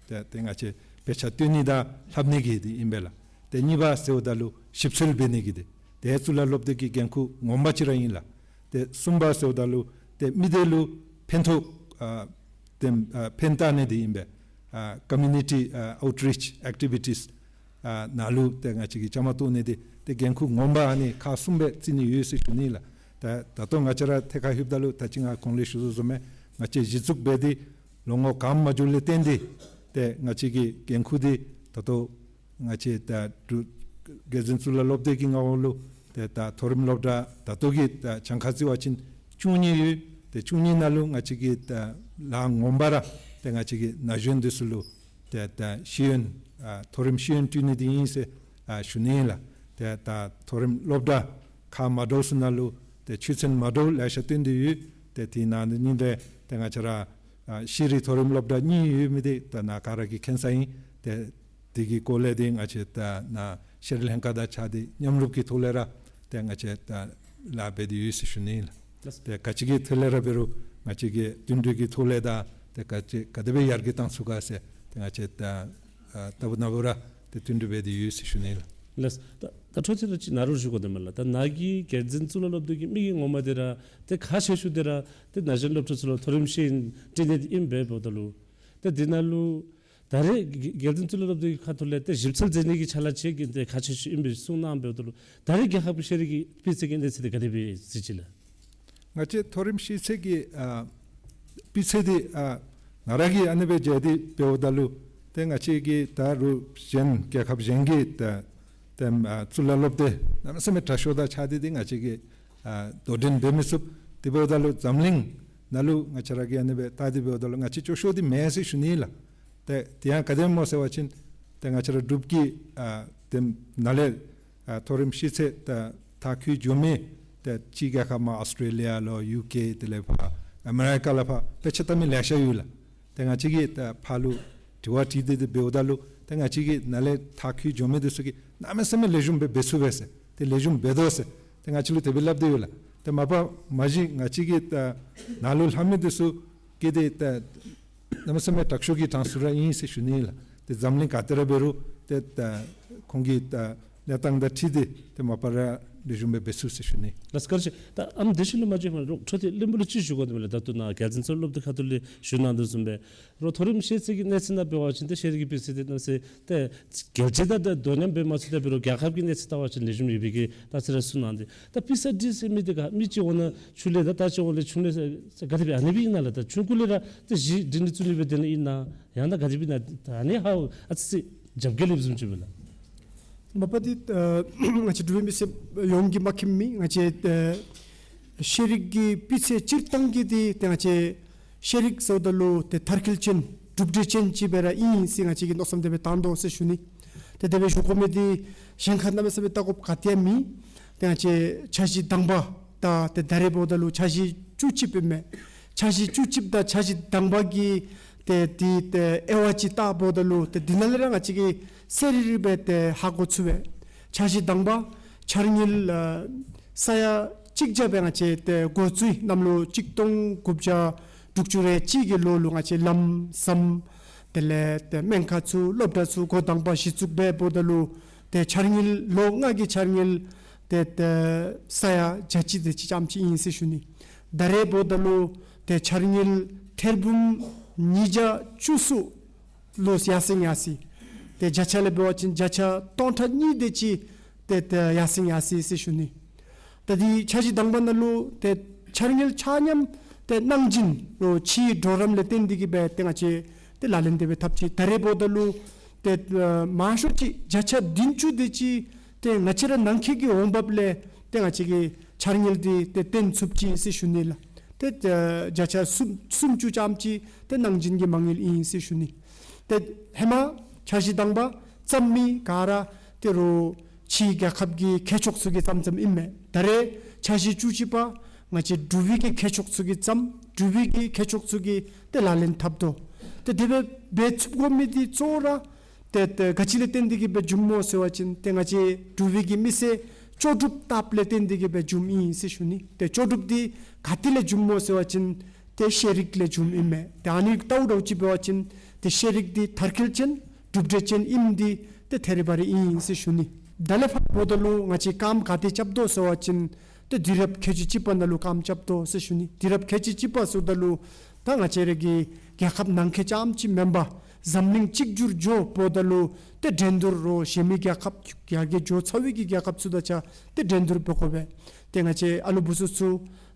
ཏེ་ཏེ་ང་བཅས་དཔེ་ཆ་སྟོན་ནི་དང་ལྷབ་ནི་གི་འདི་ཨིན་པས་ལགས། ཏེ་གཉིས་པ་ཟེརཝ་ད་ལུ་ཞིབ་འཚོལ་འབད་ནི་གི་འདི་ཏེ་གཙུག་ལག་སློབ་སྡེ་གི་འགན་ཁུར་ངོ་མ་ཅིག་ར་ཨིན་ལགས། ཏེ་གསུམ་པ་ཟེརཝ་ད་ལུ་ཏེ་མི་སྡེ་ལུ་ཕན་ཐོགས་ཨ་ཏེ་ཨ་ཕན་བཏགས་ནི་འདི་ཨིན་པས། ཨ་ཀོ་མིའུ་ནི་ཊི་ཨ་ཨའུཊ་རིཆ་ཨེཀ་ཊི་བི་ཊིས་ཨ་ནང་ལུ་ཏེ་ང་བཅས་ཀྱིས་བཅའ་མར་གཏོགས་ནི་འདི་ཏེ་འགན་ཁུར་ངོ་མ་ཨ་ནི་ཁག་གསུམ་སྦེ་བརྩི་ནི་ཡོད་ཟེར་ཞུ་ནི་ལགས། ད་ད་ལྟོ་ང་བཅས་ར་ཐད་ཁར་ལྷོདཔ་ད་ལུ་ད་ཅི་ང་གོང་ལས་ཞུ་དོ་བཟུམ་སྦེ་ང་བཅས་གཞི་བཙུགས་འབད་དེ་ལོ་ངོ་གང་མ་འགྱོ་ལས་བརྟེན་ཏེ་ཏེ་ང་བཅས་ཀྱི་འགན་ཁུར་འདི་ད་ལྟོ་ང་བཅས་ད་འབྲུག་རྒྱལ་འཛིན་གཙུག་ལག་སློབ་སྡེ་གི་མངའ་འོག་ལུ་ཏེ་ད་མཐོ་རིམ་སློབ་གྲྭ་ད་ལྟོ་གི་ད་གྱངས་ཁ་བརྩི་བ་ཅིན་བཅུ་གཉིས་ཡོད། ཏེ་བཅུ་གཉིས་ནང་ལུ་ང་བཅས་ཀྱི་ད་ལཱ་ངོ་མ་ར་ཏེ་ང་བཅས་ཀྱི་ན་གཞོན་འདི་ཚུ་ལུ་ཏེ་ད་ཤེས་ཡོན་ཨ་མཐོ་རིམ་ཤེས་ཡོན་སྤྲོད་ནི་འདི་ཨིན་ཟེར་ཨ་ཞུ་ནི་ཨིན་ལགས། ཏེ་ད་མཐོ་རིམ་སློབ་གྲྭ་ཁག་མ་འདྲཝ་ཚུ་ནང་ལུ་ཏེ་ཆོས་ཚན་མ་འདྲཝ་ལེ་ཤ་བཏོན་ཏེ་ཡོད། ཏེ་དེ་ནང་ནི་ཏེ་ཏེ་ང་བཅས་ར་ཨ་ཤེས་རིག་མཐོ་རིམ་སློབ་གྲྭ་གཉིས་ཡོད་མི་འདི་ད་ནཱ་ག་ར་གིས་མཁྱེན་ས་ཨིན། ཏེ་དེ་གི་སྐོར་ལས་འདི་ང་བཅས་ད་ནཱ་ཤེས་རིག་ལྷན་ཁག་དང་གཅིག་ཁར་མཉམ་རུབ་ཀྱི་ཐོག་ལས་ར་ཏེ་ང་བཅས་ད་ལཱ་འབད་དེ་ཡོད་ཟེར་ཞུ་ནི་ཨིན་ལགས། ལགས། ཏེ་ག་ཅི་གི་ཐད་ལས་ར་འབད་རུང་ང་བཅས་ཀྱིས་བསྟུན་གྲོས་ཀྱི་ཐོག་ལས་དང་ཏེ་ག་ཅི་ག་དེ་སྦེ་ཡར་རྒྱས་བཏང་ཚུགས་ག་ཟེར་ཏེ་ང་བཅས་ད་ཨ་ལྟ་བུ་ན་བུ་ར་ཏེ་བསྟུན་གྲོས་འབད་དེ་ཡོད་ཟེར་ཞུ་ནི་ཨིན་ལགས། ལགས། ད་ད་འཕྲོ་ཅིག་ར་ཅིག་ནཱ་རོགས་ཞུ་དགོ་དེ་མས་ལགས། ད་ནཱ་གི་རྒྱལ་འཛིན་གཙུག་ལག་སློབ་སྡེ་གི་དམིགས་ཡུལ་ངོ་མ་འདི་ར་ཏེ་ཁག་ཆེ་ཤོས་འདི་ར་ཏེ་ན་གཞོན་སློབ་ཕྲུག་ཚུ་ལུ་མཐོ་རིམ་ཤེས་ཡོན་སྤྲོད་ནི་འདི་ཨིན་པས། འབདཝ་ད་ལུ་ཏེ་འདི་ནང་ལུ་ད་རེས་རྒྱལ་འཛིན་གཙུག་ལག་སློབ་སྡེ་གི་ཁ་ཐུག་ལས་ཏེ་ཞིབ་འཚོལ་མཛད་ནི་གི་ཕྱག་ལཱ་ཅིག་གི་ཏེ་ཁག་ཆེ་ཤོས་ཨིན་པས་གསུངས་གནང་། འབདཝ་ད་ལུ་ད་རེས་རྒྱལ་ཁབ་ཀྱི་ཤེས་རིག་གི་སྤུས་ཚད་ཀྱི་གནས་ཚད་འདི་ག་དེ་སྦེ་གཟིགས་ཅི་ལགས། ང་བཅས་མཐོ་རིམ་ཤེས་ཚད་ཀྱི་ཨ་སྤུས་ཚད་འདི་ཨ་ང་ར་གིས་ཨ་ནི་སྦེ་མཇལ་ཏེ་འབདཝ་ད་ལུ་ཏེ་ང་བཅས་ཀྱི་ད་རུང་གཞན་རྒྱལ་ཁབ་གཞན་གྱི་ད་ཏེ་ཨ་གཙུག་ལག་སློབ་སྡེ་གནམ་མེད་ས་མེད་དྲག་ཤོས་དང་ཆ་སྟེ་འདི་ང་བཅས་ཀྱིས་ཨ་དོ་འགྲན་འབད་མི་ཚུགས། དེ་འབདཝ་ད་ལུ་འཛམ་གླིང་ནང་ལུ་ང་བཅས་ར་གིས་ཨ་ནི་སྦེ་བལྟ་སྟེ་འབདཝ་ད་ལུ་ང་བཅས་སྐྱོ་ཤོས་འདི་མེན་ཟེར་ཞུ་ནི་ལགས། ཏེ་དེ་ཡང་ག་དེ་སྨོ་ཟེར་བ་ཅིན་ཏེ་ང་བཅས་ར་འབྲུག་གི་ཨ་ཏེ་ནཱ་ལས་ཨ་མཐོ་རིམ་ཤེས་ཚད་ད་མཐར་འཁྱོལ་འགྱོ་མི་ཏེ་ཕྱི་རྒྱལ་ཁབ་མ་ཨོསི་ཊྲེ་ལི་ཡ་ལོ་ཡུ་ཀེ་དེ་ལས་ཕར་ཨ་མེ་རི་ཀ་ལས་ཕར་དཔེ་ཆ་བལྟ་མི་ལེ་ཤ་ཡོད་ལགས། ཏེ་ང་བཅས་ཀྱིས་ད་ཕར་ལུ་དྲི་བ་དྲིས་ཏེ་འདི་འབདཝ་ད་ལུ་ཏེ་ང་བཅས་ཀྱིས་ནཱ་ལས་མཐར་འཁྱོལ་འགྱོ་མི་འདི་ཚུ་གིས་གནམ་མེད་ས་མེད་ལེགས་ཤོམ་སྦེ་འབད་ཚུགས་པས་ཟེར་ཏེ་ལེགས་ཤོམ་འབད་དོ་ཟེར་ཏེ་ང་བཅས་ལུ་དེ་སྦེ་སླབ་སྟེ་ཡོད་ལགས། ཏེ་མ་པ་མ་གཞི་ང་བཅས་ཀྱིས་ད་ནཱ་ལུ་ལྷབ་མི་འདི་ཚུ་གིས་ཏེ་ད་གནམ་མེད་ས་མེད་དྲག་ཤོས་ཀྱི་གྲངས་སུ་ར་ཨིན་ཟེར་ཞུ་ནི་ལགས། ཏེ་འཛམ་གླིང་ག་ཏེ་ར་འབད་རུང་ཏེ་ད་ཁོང་གི་ད་གནས་སྟངས་དང་འཁྲིལ་ཏེ་ཏེ་མ་པ་ར་ ལེགས་ཤོམ་སྦེ་འབད་ཚུགས་ཟེར་ཞུ་ནི། ལགས་བཀའ་དྲིན་ཆེ། ད་ཨམ་དེ་ཤུལ་ལུ་མ་གཞི་ཧོན་རོགས་འཕྲོ་མཐུད་གླེང་བུ་ལུ་ཅིག་ཞུ་དགོ་དོ་མས་ལགས། ད་ལྟོ་ནཱ་རྒྱལ་འཛིན་ཚུ་སློབ་སྡེ་ཁ་ཐུག་ལས་ཞུ་གནང་དོ་བཟུམ་སྦེ་རོགས་མཐོ་རིམ་ཤེས་ཚད་ཀྱི་གནས་ཚད་ནང་འབད་བ་ཅིན་ཏེ་ཤེས་རིག་གི་སྤུས་ཚད་དེ་གནམ་མེད་ས་མེད་ཏེ་རྒྱལ་སྤྱི་དང་ད་དོ་མཉམ་འབད་མ་ཚུགས། ད་འབད་རུང་རྒྱལ་ཁབ་ཀྱི་གནས་ཚད་བལྟ་བ་ཅིན་ལེགས་ཤོམ་ཡོད་པའི་གི་ད་ཚུ་ར་གསུངས་གནང་སྟེ། ད་པི་སི་ཨར་ཌི་ཟེར་མི་དེ་ག་མི་གཅིག་འོང་ན་ཆུང་ལས་ད་ད་གཅིག་འོང་ལས་ཆུང་ལས་ཟེར་ག་དེ་སྦེ་ཨ་ནི་སྦེ་ཨིན་ན་ལགས། ད་ཆུང་ཀུ་ལས་ར་ཏེ་གཞི་སྒྲིང་སྒྲི་བཙུགས་ནི་སྦེ་དེ་ནི་ཨིན་ན་ཡང་ད་ག་དེ་སྦེ་ཨིན་ན། ད་ཨ་ནི་ཧ་ཨ་ཙི་ཅིག་རྒྱབ་འགལ་ཡོདཔ་བཟུམ་ཅིག་སྦེ་ལགས། མ་པ་འདི་ཨ་ང་བཅས་འབྲུག་པའི་མི་སེར་ཡོངས་ཀྱིས་མ་མཁྱེན་མི་ང་བཅས་ཨ་ཤེས་རིག་གི་སྤུས་ཚད་སྤྱིར་བཏང་གི་འདི་ཏེ་ང་བཅས་ཤེས་རིག་ཟེརཝ་ད་ལུ་ཏེ་མཐར་འཁྱོལ་ཅན་གྲུབ་འབྲས་ཅན་ཅིག་སྦེ་ར་ཨིན་ཟེར་ང་བཅས་ཀྱིས་མནོ་བསམ་དེ་སྦེ་བཏང་དོ་ཟེར་ཞུ་ནི། ཏེ་དེ་སྦེ་ཞུ་དགོ་མི་འདི་གཞན་ཁར་གནམ་མེད་ས་མེད་བལྟ་དགོཔ་ག་ཏེ་ཡང་མེད། ཏེ་ང་བཅས་འཆར་གཞི་དང་པ་ད་ཏེ་ད་རེས་འབདཝ་ད་ལུ་འཆར་གཞི་བཅུ་གཅིག་པ་ཨིན་མས། འཆར་གཞི་བཅུ་གཅིག་དང་འཆར་གཞི་དང་པ་གི་ཏེ་འདི་ཏེ་དབྱེ་བ་ཅིག་བལྟཝ་ད་ལུ་ཏེ་འདི་ནང་ལས་ར་ང་བཅས་ཀྱིས་གསལ་རི་རི་སྦེ་ཏེ་ཧ་གོ་ཚུགས་པས། འཆར་གཞི་དང་པ་འཆར་དངུལ་ཨ་ས་ཡ་གཅིག་བརྒྱ་སྦེ་ང་བཅས་ཏེ་འགོ་བཙུགས་གནམ་ལོ་གཅིག་སྟོང་དགུ་བརྒྱ་དྲུག་ཅུ་རེ་གཅིག་གི་ལོ་ལུ་ང་བཅས་ལམ་ཟམ་དེ་ལས་ཏེ་སྨན་ཁང་ཚུ་སློབ་གྲྭ་ཚུ་འགོ་དང་པ་གཞི་བཙུགས་འབདཝ་ད་ལུ་ཏེ་འཆར་དངུལ་ལོ་ལྔ་གི་འཆར་དངུལ་ཏེ་ཏེ་ས་ཡ་བརྒྱ་གཅིག་དེ་ཅིག་ཙམ་ཅིག་ཨིན་ཟེར་ཞུ་ནི། ད་རེས་འབདཝ་ད་ལུ་ཏེ་འཆར་དངུལ་ཐེར་འབུམ་ཉིས་བརྒྱ་བཅུ་གསུམ་ལུ་ཡར་སེང་ཡར་སེང་། ཏེ་བརྒྱ་ཆ་ལས་འབད་བ་ཅིན་བརྒྱ་ཆ་སྟོང་ཕྲག་གཉིས་དེ་ཅིག་ཏེ་ཏེ་ཡར་སེང་ཡར་སེང་ཟེར་ཞུ་ནི། ད་འདི་འཆར་གཞི་དང་པ་ནང་ལུ་ཏེ་འཆར་དངུལ་ཆ་མཉམ་ཏེ་གནང་སྦྱིན་རོགས་ཕྱིའི་གྲོགས་རམ་ལས་བརྟེན་ཏེ་གིས་སྦེ་ཏེ་ང་བཅས་ཏེ་ལག་ལེན་དེ་སྦེ་འཐབ་ཅི། ད་རེས་འབདཝ་ད་ལུ་ཏེ་ཨ་མང་ཤོས་ཅིག་བརྒྱ་ཆ་བདུན་ཅུ་དེ་ཅིག་ཏེ་ང་བཅས་ར་ནང་འཁོད་ཀྱི་འོང་འབབ་ལས་ཏེ་ང་བཅས་ཀྱིས་འཆར་དངུལ་འདི་ཏེ་བཏོན་ཚུགས་ཅི་ཟེར་ཞུ་ནི་ལགས། ཏེ་ཨ་བརྒྱ་ཆ་སུམ་སུམ་ཅུ་ཙམ་ཅིག་ཏེ་གནང་སྦྱིན་གྱི་མ་དངུལ་ཨིན་ཟེར་ཞུ་ནི། ཏེ་ཧེ་མ་འཆར་གཞི་དང་པ་བརྩམ་མི་ག་ར་ཏེ་རོགས་ཕྱིའི་རྒྱལ་ཁབ་ཀྱི་མཁས་མཆོག་ཚུ་གིས་བརྩམ་བརྩམ་ཨིན་མས། ད་རེས་འཆར་གཞི་བཅུ་གཅིག་པ་ང་བཅས་འབྲུག་པའི་གི་མཁས་མཆོག་ཚུ་གིས་བརྩམ། འབྲུག་པའི་གི་མཁས་མཆོག་ཚུ་གིས་ཏེ་ལག་ལེན་འཐབ་དོ། ཏེ་དེ་སྦེ་འབད་ཚུགས་དགོ་མི་འདི་གཙོ་བོ་ར་ཏེ་ཏེ་ག་ཅི་ལས་བརྟེན་ཏེ་གིས་སྦེ་འབྱུངམ་སྨོ་ཟེར་བ་ཅིན་ཏེ་ང་བཅས་འབྲུག་པའི་གི་མི་སེར་ལྕོགས་གྲུབ་བཏབ་ལས་བརྟེན་ཏེ་གིས་སྦེ་འབྱུངམ་ཨིན་ཟེར་ཞུ་ནི། ཏེ་ལྕོགས་གྲུབ་འདི་ག་ཏེ་ལས་འབྱུངམ་སྨོ་ཟེར་བ་ཅིན་ཏེ་ཤེས་རིག་ལས་འབྱུངམ་ཨིན་མས། ཏེ་ཨ་ནི་ལྟཝ་ད་ཅིག་འབད་བ་ཅིན་ཏེ་ཤེས་རིག་འདི་མཐར་འཁྱོལ་ཅན་གྲུབ་འབྲས་ཅན་ཨིནམ་འདི་ཏེ་ཐད་རི་བ་རི་ཨིན་ཟེར་ཞུ་ནི། ད་ལས་ཕར་འབདཝ་ད་ལུ་ང་བཅས་རྐངམ་ག་ཏེ་རྐྱབ་དོ་ཟེར་བ་ཅིན་ཏེ་དུས་རབས་ཁལ་གཅིག་གཅིག་པ་ནང་ལུ་རྐངམ་རྐྱབ་དོ་ཟེར་ཞུ་ནི། དུས་རབས་ཁལ་གཅིག་གཅིག་པ་ཟེརཝ་ད་ལུ་ད་ང་བཅས་ར་གི་རྒྱལ་ཁབ་ནང་འཁོད་ཙམ་ཅིག་མེན་པར་འཛམ་གླིང་གཅིག་གྱུར་འགྱོཝ་ད་ལུ་ཏེ་འགྲན་བསྡུར་རོགས་གཞན་མི་རྒྱལ་ཁབ་ཡར་རྒྱས་འགྱོ་ཚར་བའི་གི་རྒྱལ་ཁབ་ཚུ་དང་གཅིག་ཁར་ཏེ་འགྲན་བསྡུར་འབད་དགོ་པས། ཏེ་ང་བཅས་ཨ་ལུ་བུ་ཚུ་ཚུ་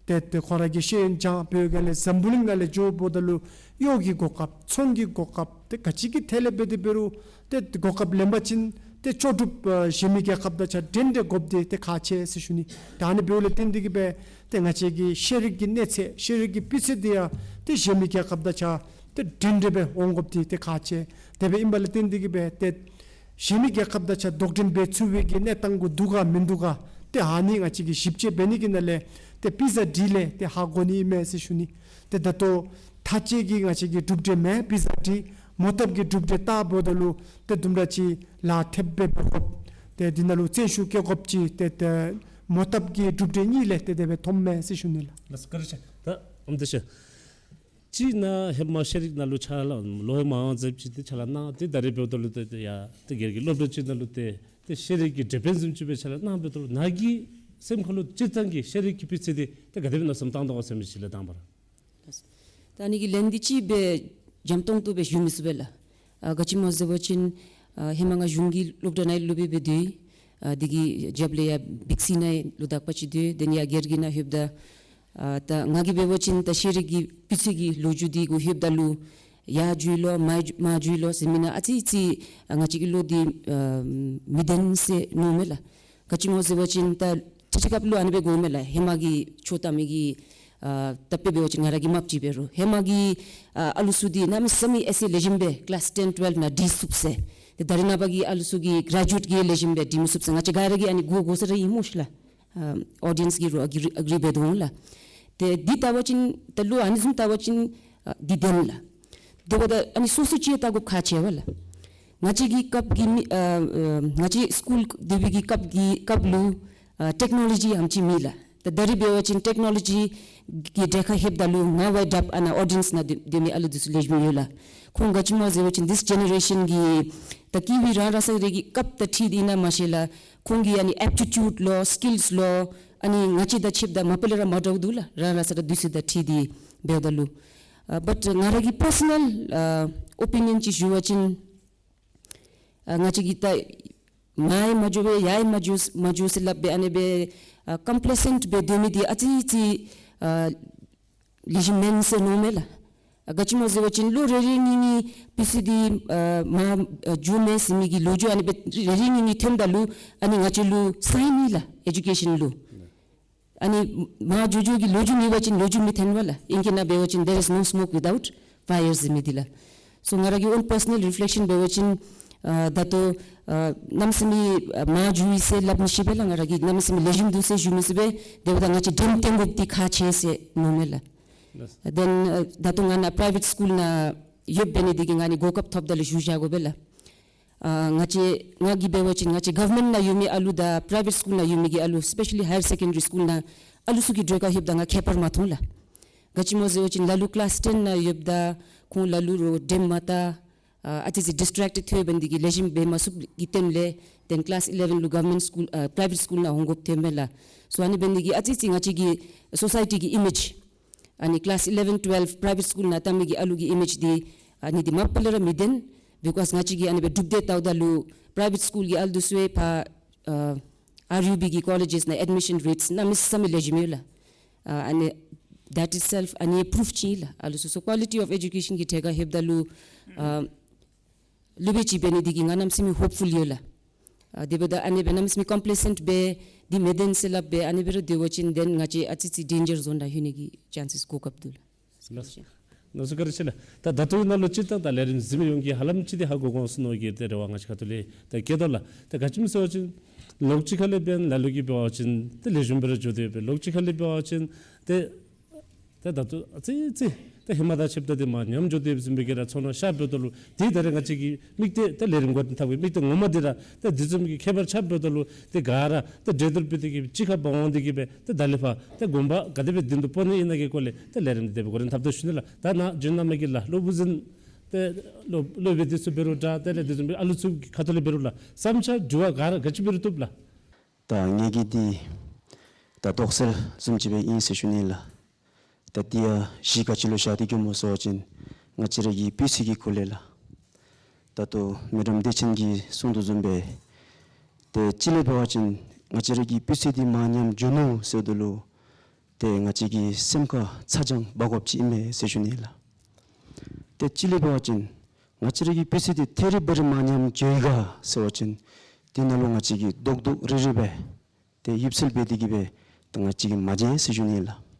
ཏེ་ཏེ་ཁོང་ར་གི་ཤེས་ཡོན་སྦྱང་བའི་སྒང་ལས་འཛམ་བུ་གླིང་ནང་ལས་འགྱོཝ་ད་ལུ་གཡོག་གི་གོ་སྐབས་ཚོང་གི་གོ་སྐབས་ཏེ་ག་ཅི་གི་ཐད་ལས་འབད་དེ་འབད་རུང་ཏེ་གོ་སྐབས་ལེན་པ་ཅིན་ཏེ་ལྕོགས་གྲུབ་ཨ་གཞན་མི་རྒྱལ་ཁབ་དང་གཅིག་ཁར་འགྲན་འགྲན་དགོཔ་འདི་ཏེ་ཁག་ཆེ་ཟེར་ཞུ་ནི། ད་ཨ་ནི་འབདཝ་ལས་བརྟེན་ཏེ་གིས་སྦེ་ཏེ་ང་བཅས་ཀྱི་ཤེས་རིག་གི་གནས་ཚད་ཤེས་རིག་གི་སྤུས་ཚད་འདི་ཡང་ཏེ་གཞན་མི་རྒྱལ་ཁབ་དང་གཅིག་ཁར་ཏེ་འགྲན་འགྲན་སྦེ་འོང་དགོཔ་འདི་ཏེ་ཁག་ཆེ། དེ་སྦེ་ཨིན་པ་ལས་བརྟེན་ཏེ་གིས་སྦེ་ཏེ་གཞན་མི་རྒྱལ་ཁབ་དང་གཅིག་ཁར་དོགས་འགྲན་འབད་ཚུགས་པའི་གི་གནས་སྟངས་གུ་འདུག་ག་མིན་འདུག་ག་ཏེ་ཨ་ནི་ང་བཅས་ཀྱིས་ཞིབ་དཔྱད་འབད་ནི་གི་ནང་ལས་ཏེ་པི་ཛེཌ་ཌི་ལས་ཏེ་ཧ་གོ་ནི་ཨིན་མས་ཟེར་ཞུ་ནི། ཏེ་ད་ལྟོ་མཐའ་དཔྱད་ཀྱི་ང་བཅས་ཀྱི་གྲུབ་འབྲས་མེན། པི་ཛེཌ་ཌི་མོ་བཏབ་ཀྱི་གྲུབ་འབྲས་བལྟཝ་ད་ལུ་ཏེ་དུམ་གྲ་ཅིག་ལཱ་ཐེབས་སྦེ་འབད་དགོཔ་ཏེ་འདི་ནང་ལུ་བརྩོན་ཤུགས་བསྐྱེད་དགོཔ་ཅིག་ཏེ་ཏེ་མོ་བཏབ་ཀྱི་གྲུབ་འབྲས་གཉིས་ལས་ཏེ་དེ་སྦེ་ཐོནམ་མས་ཟེར་ཞུ་ནི་ལགས། ལགས་སོ་བཀའ་དྲིན་ཆེ། ད་ཨམ་ད་ཤ་ཅིག་ནཱ་ཧེ་མ་ཤེས་རིག་ནང་ལུ་ཕྱག་ལཱ་ལོ་ཧེ་མ་ཨ་ཙི་ཅིག་ཏེ་ཕྱག་ལཱ་གནང་། ཏེ་ད་རེས་འབདཝ་ད་ལུ་ཏེ་ཏེ་ཡ་ཏེ་སྒེར་གྱི་སློབ་གྲྭ་ཅིག་ནང་ལུ་ཏེ་ཏེ་ཤེས་རིག་གི་འབྲེལ་ཡོད་བཟུམ་ཅིག་སྦེ་ཕྱག་ལཱ་གནང་འབདཝ་ད་ལུ་ནཱ་གི་སེམས་ཁ་ལུ་སྤྱིར་བཏང་གི་ཤེས་རིག་གི་སྤུས་ཚད་འདི་ཏེ་ག་དེ་སྦེ་མནོ་བསམ་བཏང་དོ་ག་ཟེར་མི་ཅིག་ལས་དང་པ་ར། ད་ཨ་ནི་གི་ལན་འདི་ཅིག་སྦེ་འཇམ་ཏོང་ཏོ་སྦེ་ཞུ་མི་ཚུགས་པས་ལགས། ཨ་ག་ཅི་སྨོ་ཟེར་བ་ཅིན་ཨ་ཧེ་མ་ང་གཞུང་གི་སློབ་གྲྭ་ནང་སློབ་དཔོན་སྦེ་སྡོད་ཡི། ཨ་དེ་གི་རྒྱབ་ལས་ཡར་བིག་སི་ནང་ལུ་དག་པ་ཅིག་སྡོད། དེ་ནས་ཡར་སྒེར་གྱི་ནང་ལྷོདཔ་ད་ཨ་ད་ང་གིས་འབད་བ་ཅིན་ད་ཤེས་རིག་གི་སྤུས་ཚད་ཀྱི་ལོ་རྒྱུས་འདི་གུ་ལྷོདཔ་ད་ལུ་ཡར་འགྱོ་ཡི་ལོ་མར་མར་འགྱོ་ཡི་ལོ་ཟེར་མི་ནང་ཨ་ཙི་ཙི་ཨ་ང་བཅས་ཀྱི་བློ་འདི་ཨ་མི་བདེན་ཟེར་མནོཝ་མས་ལགས། ག་ཅི་སྨོ་ཟེར་བ་ཅིན་ད་ཅི་ཅི་སྐབས་ལུ་ཨ་ནི་སྦེ་གོཝ་མས་ལགས། ཧེ་མ་གི་ཆོས་ལྟ་མི་གི་ཨ་ད་དཔེ་འབད་བ་ཅིན་ང་ར་གིས་མ་པ་ཅིག་འབད་རུང་ཧེ་མ་གི་ཨ་ཨ་ལུ་ཚུ་འདི་གནམ་མེད་ས་མེད་ཨེ་སེ་ལེགས་ཤོམ་སྦེ་ཀི་ལཱསི་ཊེན་ཊུ་ཝེལ་ནང་འགྲིག་ཚུགས་ཟེར། ཏེ་ད་རེས་ནངས་པ་གི་ཨ་ལུ་ཚུ་གིས་གྲེ་ཇུ་ཨེཊ་གིས་ལེགས་ཤོམ་སྦེ་འགྲིག་མི་ཚུགས་ཟེར། ང་བཅས་ག་ར་གིས་ཨ་ནི་གོ་གོ་ས་ར་ཨིན་སྨོ་ཤིག་ལགས། ཨ་ཨོ་ཌི་ཡེནསི་གིས་རོགས་ཨེག་རི་ཨེག་རི་འབད་དོ་འོང་ལགས། ཏེ་འདི་བལྟ་བ་ཅིན་ད་ལོ་ཨ་ནི་བཟུམ་བལྟ་བ་ཅིན་ཨ་འདི་བདེན་ལགས། དེ་འབདཝ་ད་ཨ་ནི་སོ་སོ་ཅིག་བལྟ་དགོཔ་ཁག་ཆེ་བས་ལགས། ང་བཅས་ཀྱི་སྐབས་ཀྱི་མི་ཨ་ཨ་ང་བཅས་སི་ཀུལ་སྡོད་པའི་གི་སྐབས་ཀྱི་སྐབས་ལུ་ཨ་ཊེག་ནོ་ལོ་ཇི་ཨ་ནེམ་ཅིག་མེད་ལགས། ད་ད་རེས་འབད་བ་ཅིན་ཊེག་ནོ་ལོ་ཇི་གི་གྲལ་ཁར་ལྷོདཔ་ད་ལུ་ང་བའི་དྲགཔ་ཨ་ནཱ་ཨོ་ཌི་ཡེནསི་ནང་སྡོད་སྡོད་མི་ཨ་ལུ་འདི་ཚུ་ལེགས་ཤོམ་ཡོད་ལགས། ཁོང་ག་ཅི་སྨོ་ཟེར་བ་ཅིན་this generation གི་ད་སྐྱེ་བའི་རང་རང་ས་ར་གི་སྐབས་དང་འཁྲིལ་ཏེ་ཨིན་ན་མ་ཤེས་ལགས། ཁོང་གི་ཨ་ནི་aptitude ལོ་skills ལོ་ཨ་ནི་ང་བཅས་དང་ཕྱདཔ་ད་མ་པ་ལས་ར་མ་འདྲཝ་འདུག་ལགས། རང་རང་ས་ར་དུས་ཚོད་དང་འཁྲིལ་ཏེ་འབདཝ་ད་ལུ། ཨ་but ང་ར་གི་personal ཨ་opinion ཅིག་ཞུ་བ་ཅིན་ཨ་ང་བཅས་ཀྱིས་ད་མར་ཡང་མ་འགྱོ་བས་ཡར་ཡང་མ་འགྱོ་མ་འགྱོ་ཟེར་སླབ་སྦེ་ཨ་ནི་སྦེ་ཨ་complacent སྦེ་སྡོད་མི་འདི་ཨ་ཙི་ཙི་ཨ་ལེགས་ཤོམ་མེན་ཟེར་མནོཝ་མས་ལགས། ཨ་ག་ཅི་སྨོ་ཟེར་བ་ཅིན་ལོ་རེ་རེ་གཉིས་གཉིས་པི་སི་འདི་ཨ་མར་ཨ་འགྱོཝ་མས་ཟེར་མི་གི་ལོ་རྒྱུས་ཨ་ནི་སྦེ་རེ་རེ་གཉིས་གཉིས་ཐོནམ་ད་ལུ་ཨ་ནི་ང་བཅས་ལུ་sign ཨིན་ལགས་education ལུ། ཨ་ནི་མར་འགྱོ་འགྱོ་གི་ལོ་རྒྱུས་མེད་པ་ཅིན་ལོ་རྒྱུས་མི་ཐོན་པས་ལགས། ཨིང་སྐད་ནང་འབད་བ་ཅིན་there is no smoke without fire ཟེར་མི་འདི་ལགས། So ང་ར་གི་own personal reflection འབད་བ་ཅིན་ཨ་ད་ལྟོ་ཨ་གནམ་མེད་ས་མེད་ཨ་མར་འགྱོ་ཡི་ཟེར་སླབ་མི་ཤེས་པས་ལགས། ང་ར་གིས་གནམ་མེད་ས་མེད་ལེགས་ཤོམ་འདུག་ཟེར་ཞུ་མི་ཤེས་པས། དེ་འབདཝ་ད་ང་བཅས་འགྲེམས་སྟོན་དགོཔ་འདི་ཁག་ཆེ་ཟེར་མནོཝ་མས་ལགས། Then ཨ་ད་ལྟོ་ང་ནཱ་private school ནང་ཡོདཔ་འབད་ནི་འདི་གིས་ང་ནི་གོ་སྐབས་ཐོབ་ད་ལུ་ཞུ་བཞག་དགོ་པས་ལགས། ཨ་ང་བཅས་ང་གིས་འབད་བ་ཅིན་ང་བཅས་government ནང་ཡོད་མི་ཨ་ལུ་དང་private school ནང་ཡོད་མི་གི་ཨ་ལུ་especially higher secondary school ནང་ཨ་ལུ་ཚུ་གི་གྲོས་ཁར་ལྷོདཔ་ད་ང་ཁྱད་པར་མ་མཐོང་ལགས། ག་ཅི་སྨོ་ཟེར་བ་ཅིན་ལ་ལུ་class ten ནང་ཡོདཔ་ད་ཁོང་ལ་ལུ་རོགས་འགྲེམས་མ་བཏང་། ཨ་ཨ་ཙི་ཙི་distracted ཐལ་བ་འདི་གིས་ལེགས་ཤོམ་འབད་མ་ཚུགསཔ་གི་དོན་ལས་then class eleven ལུ་government school ཨ་private school ནང་འོང་དགོཔ་ཐལཝ་མས་ལགས། So ཨ་ནི་འབད་ནི་འདི་གིས་ཨ་ཙི་ཙི་ང་བཅས་ཀྱི་society གི་image ཨ་ནི་class eleven, twelve private school ནང་བཏང་མི་གི་ཨ་ལུ་གི་image འདི་ཨ་ནི་འདི་མ་པ་ལས་ར་མི་བདེན། Because ང་བཅས་ཀྱིས་ཨ་ནི་སྦེ་གྲུབ་སྟེ་བལྟཝ་ད་ལུ་private school གི་ཨ་ལུ་ཚུ་ཡང་ཕར་ཨ་R U B གི་colleges ནང་admission rates གནམ་མེད་ས་མེད་ལེགས་ཤོམ་ཡོད་ལགས། ཨ་ཨ་ནི་that itself ཨ་ནི་proof ཅིག་ཨིན་ལགས། ཨ་ལུ་ཚུ་so quality of education གི་ཐད་ཁར་ལྷོདཔ་ད་ལུ་ཨ་ལུ་སྦེ་ཅིག་འབད་ནི་འདི་གིས་ང་གནམ་མེད་ས་མེད་hopeful ཡོད་ལགས། ཨ་དེ་འབདཝ་ད་ཨ་ནི་སྦེ་གནམ་མེད་ས་མེད་complacent སྦེ་འདི་མི་བདེན་ཟེར་སླབ་སྦེ་ཨ་ནི་སྦེ་ར་སྡོད་པ་ཅིན་then ང་བཅས་ཨ་ཙི་ཙི་danger zone ནང་ལྷོད་ནི་གི་chances གོ་སྐབས་འདུག་ལགས། ལགས་སོ། བཀའ་དྲིན་ཆེ་ལགས། ད་ད་ལྟོ་ནཱ་ལུ་སྤྱིར་བཏང་ད་ལས་རིམ་གཟིགས་མི་ཡོངས་ཀྱིས་ཧ་ལམ་ཅིག་འདི་ཧ་གོ་གོ་སོང་ནུག་གི་ཏེ་རེ་བ་ང་བཅས་ཁ་ཐུག་ལས་ཏེ་བསྐྱེད་དོ་ལགས། ཏེ་ག་ཅི་སྨོ་ཟེར་བ་ཅིན་ལོགས་ཅིག་ཁ་ལས་འབདན་ལ་ལུ་གིས་འབད་བ་ཅིན་ཏེ་ལེགས་ཤོམ་སྦེ་ར་འགྱོ་དོ་ཡོདཔ་སྦེ། ལོགས་ཅིག་ཁ་ལས་འབད་བ་ཅིན་ཏེ་ཏེ་ད་ལྟོ་ཨ་ཙི་ཙི་ཏེ་ཧེ་མ་དང་ཕྱདཔ་ད་ཏེ་མར་ཉམས་འགྱོ་དོ་ཡོདཔ་བཟུམ་སྦེ་གི་ར་ཚོར་སྣང་ཤར་འབདཝ་ད་ལུ་ཏེ་ད་རེས་ང་བཅས་ཀྱི་དམིགས་གཏད་ཏེ་ལས་རིམ་འགོ་འདྲེན་འཐབ་པའི་དམིགས་གཏད་ངོ་མ་འདི་ར་ཏེ་དེ་བཟུམ་གྱི་ཁྱད་པར་ཆགས་འབདཝ་ད་ལུ་ཏེ་ག་ར་ཏེ་གྲོས་བསྡུར་འབད་དེ་གི་གཅིག་ཁར་འབག་འོང་སྟེ་གི་སྦེ་ཏེ་ད་ལས་ཕར་ཏེ་དགོངས་པ་ག་དེ་སྦེ་འདིང་དོ་དཔོག་ནི་ཨིན་ན་གི་སྐོར་ལས་ཏེ་ལས་རིམ་འདི་དེ་སྦེ་འགོ་འདྲེན་འཐབ་དོ་ཞུ་ནི་ལགས། ད་ནཱ་རྒྱུན་ནང་མ་གི་ལ་སློབ་དཔོན་འཛིན་ཏེ་སློབ་སློབ་དཔོན་འདི་ཚུ་འབད་རུང་འདྲ་ཏེ་ལས་དེ་བཟུམ་སྦེ་ཨ་ལུ་ཚུ་གི་ཁ་ཐུག་ལས་འབད་རུང་ལགས། བསམ་འཆར་དྲི་བ་ག་ར་ག་ཅི་འབད་རུང་བཏུབ་ལགས། ད་ངེ་གི་འདི་ད་དོགས་སེལ་བཟུམ་ཅིག་སྦེ་ཨིན་ཟེར་ཞུ་ནི་ལགས། ད་འདི་ཡང་གཞི་ག་ཅི་ལུ་བཞག་སྟེ་འགྱོཝ་སྨོ་ཟེར་བ་ཅིན་ང་བཅས་ར་གི་སྤུས་ཚད་ཀྱི་སྐོར་ལས་ལགས། ད་ལྟོ་མེ་ཌམ་བདེ་ཆེན་གྱིས་གསུངས་དོ་བཟུམ་སྦེ་ཏེ་གཅིག་ལས་འབད་བ་ཅིན་ང་བཅས་ར་གི་སྤུས་ཚད་འདི་མར་ཉམས་འགྱོ་ནུག་ཟེརཝ་ད་ལུ་ཏེ་ང་བཅས་ཀྱི་སེམས་ཁར་ཚ་གྱང་འབག་དགོཔ་ཅིག་ཨིན་མས་ཟེར་ཞུ་ནི་ལགས། ཏེ་གཅིག་ལས་འབད་བ་ཅིན་ང་བཅས་ར་གི་སྤུས་ཚད་འདི་ཐད་རི་བ་རི་མར་ཉམས་འགྱོ་ཡི་ག་ཟེར་བ་ཅིན་དེ་ནང་ལུ་ང་བཅས་ཀྱིས་རྡོག་རྡོག་རིལ་རི་སྦེ་ཏེ་ཡིབ་སིལ་འབད་དེ་གི་སྦེ་ད་ང་བཅས་ཀྱིས་མ་མཇལ་ཟེར་ཞུ་ནི་ལགས།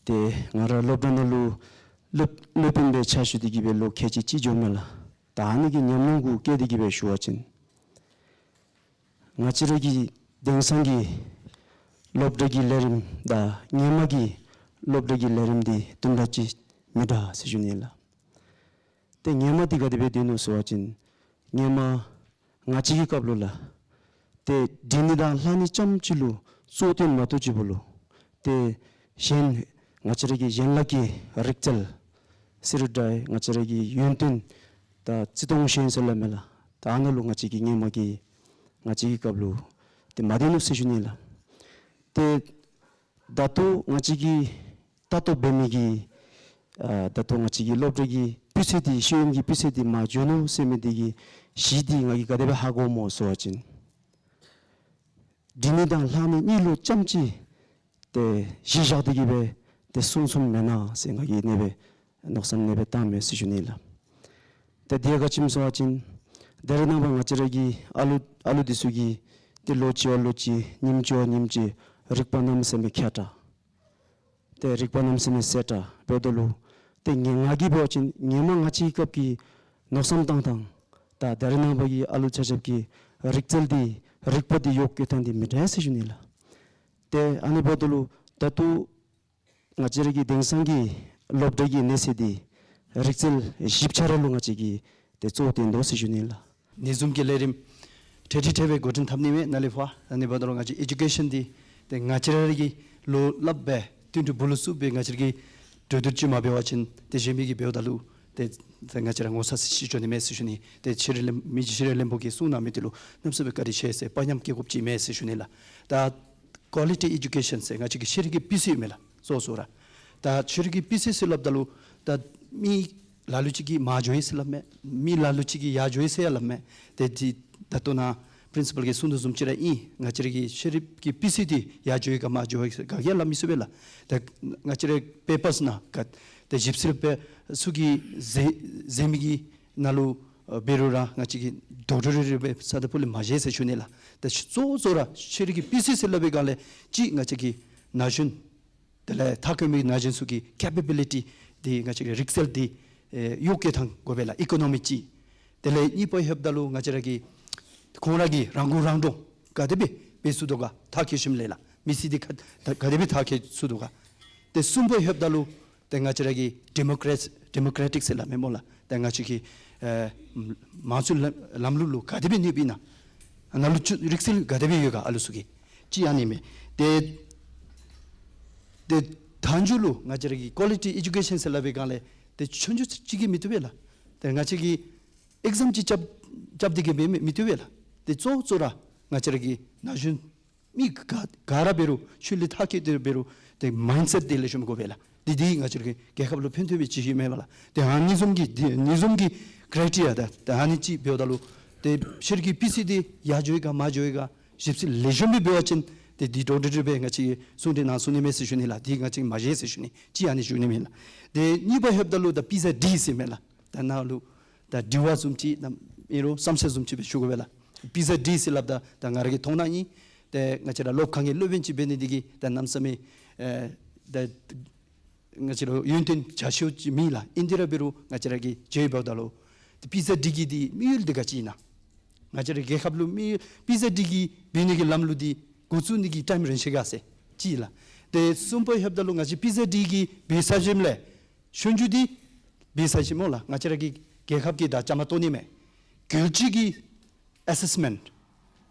ཏེ་ང་ར་སློབ་གྲྭ་ནང་ལུ་སློབ་སློབ་དཔོན་སྦེ་ཕྱག་ཞུ་སྟེ་གི་སྦེ་ལོ་ཁལ་གཅིག་ཅིག་འགྱོཝ་མས་ལགས། ད་ཨ་ནི་གི་ཉམས་མྱོང་གུ་བཀལ་ཏེ་གི་སྦེ་ཞུ་བ་ཅིན་ང་བཅས་ར་གི་དེང་སང་གི་སློབ་གྲྭ་གི་ལས་རིམ་དང་སྔོན་མ་གི་སློབ་གྲྭ་གི་ལས་རིམ་འདི་དུམ་གྲ་ཅིག་མི་འདྲ་ཟེར་ཞུ་ནི་ལགས། ཏེ་སྔོན་མ་འདི་ག་དེ་སྦེ་སྡོད་ནུག་ཟེར་བ་ཅིན་སྔོན་མ་ང་བཅས་ཀྱི་སྐབས་ལུ་ལགས། ཏེ་འབྲི་ནི་དང་ལྷག་ནི་རྐྱངམ་ཅིག་ལུ་གཙོ་བོ་བཏོན་མ་གཏོགས་ཅིག་པོ་ལུ་ཏེ་གཞན་ང་བཅས་ར་གི་གཞན་ལུགས་ཀྱི་རིག་རྩལ་ཟེར་རུང་འདྲ་ང་བཅས་ར་གི་ཡོན་ཏན་ད་རྩིས་མཐོང་ཤེས་ཡོན་ཟེར་སླབ་མས་ལགས། ད་ཨ་ནཱ་ལུ་ང་བཅས་ཀྱི་སྔོན་མ་གི་ང་བཅས་ཀྱི་སྐབས་ལུ་ཏེ་མ་སྡོད་ནུག་ཟེར་ཞུ་ནི་ལགས། ཏེ་ད་ལྟོ་ང་བཅས་ཀྱི་ལྟ་རྟོག་འབད་མི་གི་ཨ་ད་ལྟོ་ང་བཅས་ཀྱི་སློབ་གྲྭ་གི་སྤུས་ཚད་འདི་ཤེས་ཡོན་གྱི་སྤུས་ཚད་འདི་མར་འགྱོ་ནུག་ཟེར་མི་འདི་གི་གཞི་འདི་ང་གིས་ག་དེ་སྦེ་ཧ་གོཝ་སྨོ་ཟེར་བ་ཅིན་འབྲི་ནི་དང་ལྷག་ནི་གཉིས་ལུ་རྐྱངམ་ཅིག་ཏེ་གཞི་བཞག་སྟེ་གི་སྦེ་ཏེ་གསུངས་གསུངསམ་མེན་ན་ཟེར་ང་གིས་ཨ་ནེ་སྦེ་མནོ་བསམ་ཨ་ནེ་སྦེ་བཏངམ་མས་ཟེར་ཞུ་ནི་ལགས། ཏེ་འདི་ཡང་ག་ཅི་སྨོ་ཟེར་བ་ཅིན་ད་རེས་ནངས་པ་ང་བཅས་ར་གི་ཨ་ལུ་ཨ་ལུ་འདི་ཚུ་གིས་ཏེ་ལོ་གཅིག་བ་ལོ་གཅིག་ཉིནམ་གཅིག་བ་ཉིནམ་གཅིག་རིག་པ་གནམ་མེད་ས་མེད་མཁས་དྲགས། ཏེ་རིག་པ་གནམ་མེད་ས་མེད་གསལ་དྲགས་འབདཝ་ད་ལུ་ཏེ་ངེ་ང་གིས་འབད་བ་ཅིན་སྔོན་མ་ང་བཅས་ཀྱི་སྐབས་ཀྱི་མནོ་བསམ་བཏང་ཐངས་དང་ད་རེས་ནངས་པ་གི་ཨ་ལུ་ཆ་ཁྱབ་ཀྱི་རིག་རྩལ་འདི་རིག་པ་འདི་ཡོག་བཀལ་ཐངས་འདི་མི་འདྲ་ཟེར་ཞུ་ནི་ལགས། ཏེ་ཨ་ནི་འབདཝ་ད་ལུ་ད་ལྟོ་ང་བཅས་ར་གི་དེང་སང་གི་སློབ་གྲྭ་གི་གནས་ཚད་འདི་རིག་རྩལ་བཞི་ཆ་ར་ལུ་ང་བཅས་ཀྱིས་ཏེ་གཙོ་བོ་བཏོན་དོ་ཟེར་ཞུ་ནི་ལགས། ཨ་ནི་བཟུམ་གྱི་ལས་རིམ་གྲ་སྒྲིག་འབད་འགོ་འདྲེན་འཐབ་ནི་མས་ནཱ་ལས་ཕར། ཨ་ནི་འབདཝ་ད་ལུ་ང་བཅས་ཨེ་ཌུ་ཀེ་ཤཱན་འདི་ཏེ་ང་བཅས་ར་གི་ལོ་ལྷགཔ་སྦེ་བསྟུན་གྲོས་འབུལ་ལུ་ཚུགསཔ་སྦེ་ང་བཅས་ར་གིས་གྲོས་བསྡུར་ཅིག་མ་འབད་བ་ཅིན་ཏེ་གཞན་མི་གིས་འབདཝ་ད་ལུ་ཏེ་ ད་ང་བཅས་ར་ངོ་ཚ་ཞིག་འགྱོ་ནི་མས་ཟེར་ཞུ་ནི། ཏེ་ཤེས་རིག་ལྷན་མི་རྗེ་ཤེས་རིག་ལྷན་པོ་གིས་གསུང་གནང་མི་དེ་ལུ་གནམ་མེད་ས་མེད་བཀའ་དྲིན་ཆེ་ཟེར་དཔའ་ཉམས་བསྐྱེད་དགོཔ་ཅིག་མས་ཟེར་ཞུ་ནི་ལགས། ད་ཀོ་ལི་ཊི་ཨེ་ཌུ་ཀེ་ཤཱན་ཟེར་ང་བཅས་ཀྱི་ཤེས་རིག་གི་སྤུས་ཚད་མས་ལགས། གཙོ་བོ་ར་ད་ཤེས་རིག་གི་སྤུས་ཚད་ཟེར་སླབ་ད་ལུ་ད་མི་ལ་ལུ་ཅིག་གིས་མར་འགྱོ་ཡི་ཟེར་སླབ་མས། མི་ལ་ལུ་ཅིག་གིས་ཡར་འགྱོ་ཡི་ཟེར་ཡང་སླབ་མས། ཏེ་འདི་ད་ལྟོ་ནཱ་པི་རིན་སི་པཱལ་གྱིས་གསུང་དོ་བཟུམ་ཅིག་ར་ཨིན། ང་བཅས་ར་གི་ཤེས་རིག་གི་སྤུས་ཚད་འདི་ཡར་འགྱོ་ཡི་ག་མར་འགྱོ་ཡི་ག་གིས་ཡང་སླབ་མི་ཚུགས་པས་ལགས། ཏེ་ང་བཅས་ར་པེ་པར་སི་ནང་ག་ཏེ་ཞིབ་འཚོལ་པ་ཚུ་གིས་མཛད་མཛད་མི་གི་ནང་ལུ་ཨ་འབད་རུང་ར་ང་བཅས་ཀྱི་ཌོག་ཊར་རེཊ་རེ་འབད་ས་ད་ཕུལ་ལས་མ་བཞེས་ཟེར་ཞུ་ནི་ལགས། ཏེ་གཙོ་བོ་གཙོ་བོ་ར་ཤེས་རིག་གི་སྤུས་ཚད་ཟེར་སླབ་པའི་སྒང་ལས་ཅིག་ང་བཅས་ཀྱི་ན་གཞོན་དེ་ལས་མཐར་འཁྱོལ་མི་ན་གཞོན་ཚུ་གི་ཀེ་པེ་བི་ལི་ཊི་འདི་ང་བཅས་ཀྱི་རིག་རྩལ་འདི་ཨེ་གཡོག་བཀོལ་ཐངས་དགོ་པས་ལགས། ཨི་ཀོ་ནོ་མི་ཅིག། དེ་ལས་གཉིས་པ་ལྷོདཔ་ད་ལུ་ང་བཅས་ར་གི་ཁོང་ར་གིས་རང་མགོ་རང་འདྲོངས་ག་དེ་སྦེ་འབད་ཚུགས་དོ་ག། མཐར་འཁྱོལ་ཞིནམ་ལས་ལགས། མི་ཚེ་འདི་ག་ག་དེ་སྦེ་མཐར་འཁྱོལ་ཚུགས་དོ་ག། ཏེ་གསུམ་པ་ལྷོདཔ་ད་ལུ་ཏེ་ང་བཅས་ར་གི་ཌི་མོ་ཀེ་རེཊ་ཌི་མོ་ཀེ་རེ་ཊིཀ་ཟེར་སླབ་མས་སྨོ་ལགས། ཏེ་ང་བཅས་ཀྱི་ཨེ་མང་གཙོའི་ལམ་ལམ་ལུགས་ལུ་ག་དེ་སྦེ་གནས་པས་ན། ནཱ་ལུ་ཅིག་རིག་རྩལ་ག་དེ་སྦེ་ཡོད་ག་ཨ་ལུ་ཚུ་གི། ཅིག་ཨ་ནི་མས། ཏེ་ཏེ་མཐའ་མཇུག་ལུ་ང་བཅས་ར་གི་ཀོ་ལི་ཊི་ཨེ་ཌུ་ཀེ་ཤཱན་ཟེར་སླབ་པའི་སྒང་ལས་ཏེ་ཆོས་རྒྱུགས་ཅིག་གིས་མི་བཏུབ་པས་ལགས། ཏེ་ང་བཅས་ཀྱིས་ཨེག་ཛམ་ཅིག་རྐྱབ་རྐྱབ་སྟེ་གིས་མི་མི་མི་བཏུབ་པས་ལགས། ཏེ་གཙོ་བོ་གཙོ་བོ་ར་ང་བཅས་ར་གི་ན་གཞོན་མི་ག་ག་ར་འབད་རུང་ཤུལ་ལས་མཐར་འཁྱོལ་ཏེ་འབད་རུང་ཏེ་མའིནཌ་སེཊ་འདི་ལེགས་ཤོམ་དགོ་པས་ལགས། འདི་འདི་ང་བཅས་ར་གི་རྒྱལ་ཁབ་ལུ་ཕན་ཐོགས་པའི་ཅིག་ཨིན་མས་པ་ལགས། ཏེ་ཨ་ནི་བཟུམ་གྱི་འདི་ཨ་ནི་བཟུམ་གྱི་ཀྲའི་ཊི་རི་ཡ་དང་ཏེ་ཨ་ནི་ཅིག་འབདཝ་ད་ལུ་ཏེ་ཤེས་རིག་གི་སྤུས་ཚད་འདི་ཡར་འགྱོ་ཡི་ག་མར་འགྱོ་ཡི་ག་ཞིབ་འཚོལ་ལེགས་ཤོམ་སྦེ་འབད་བ་ཅིན་ཏེ་འདི་ཌོག་ཊར་རེཊ་སྦེ་ང་བཅས་ཀྱིས་གསུང་གྲོས་ནང་གསུང་ནི་མས་ཟེར་ཞུ་ནི་ལགས། འདི་ང་བཅས་མ་བཞེས་ཟེར་ཞུ་ནི། ཅིག་ཨ་ནི་ཞུ་ནི་མས་ལགས། ཏེ་གཉིས་པ་ལྷོདཔ་ད་ལུ་ད་པི་ཛེཌ་ཌི་ཟེར་མས་ལགས། ད་ནཱ་ལུ་ད་དྲི་བ་བཟུམ་ཅིག་ནམ་ཨིན་རུང་བསམ་འཆར་བཟུམ་ཅིག་སྦེ་ཞུ་དགོ་པས་ལགས། པི་ཛེཌ་ཌི་ཟེར་སླབ་ད་ད་ང་ར་གི་མཐོང་སྣང་ཨིན། ཏེ་ང་བཅས་ར་སློབ་ཁང་གི་སློབ་དཔོན་ཅིག་འབད་ནི་འདི་གིས་ད་གནམ་མེད་ས་མེད་ཨེ་ད་ང་བཅས་ར་ཡོན་ཏན་རྒྱ་ཆེཝ་ཅིག་མེད་ལགས། ཨིན་ཏེ་ར་འབད་རུང་ང་བཅས་ར་གིས་དཔྱད་འབདཝ་ད་ལུ་ཏེ་པི་ཛེཌ་ཌི་གི་འདི་དམིགས་ཡུལ་འདི་ག་ཅི་ཨིན་ན། ང་བཅས་ར་རྒྱལ་ཁབ་ལུ་དམིགས་ཡུལ་པི་ཛེཌ་ཌི་གི་འབད་ནི་གི་ལམ་ལུགས་འདི་འགོ་བཙུགས་ནི་གི་ཊའིམ་རན་ཆི་ག་ཟེར་ཅིག་ལགས། ཏེ་གསུམ་པ་ལྷོདཔ་ད་ལུ་ང་བཅས་པི་ཛེཌ་ཌི་གི་འབད་ཚར་ཞིནམ་ལས་ཆོས་རྒྱུགས་འདི་འབད་ཚར་ཞིནམ་ལས་ང་བཅས་ར་གི་རྒྱལ་ཁབ་ཀྱི་ད་བཅའ་མར་གཏོགས་ནི་མས། རྒྱལ་སྤྱི་གི་ཨེ་སེསི་མེནཊ་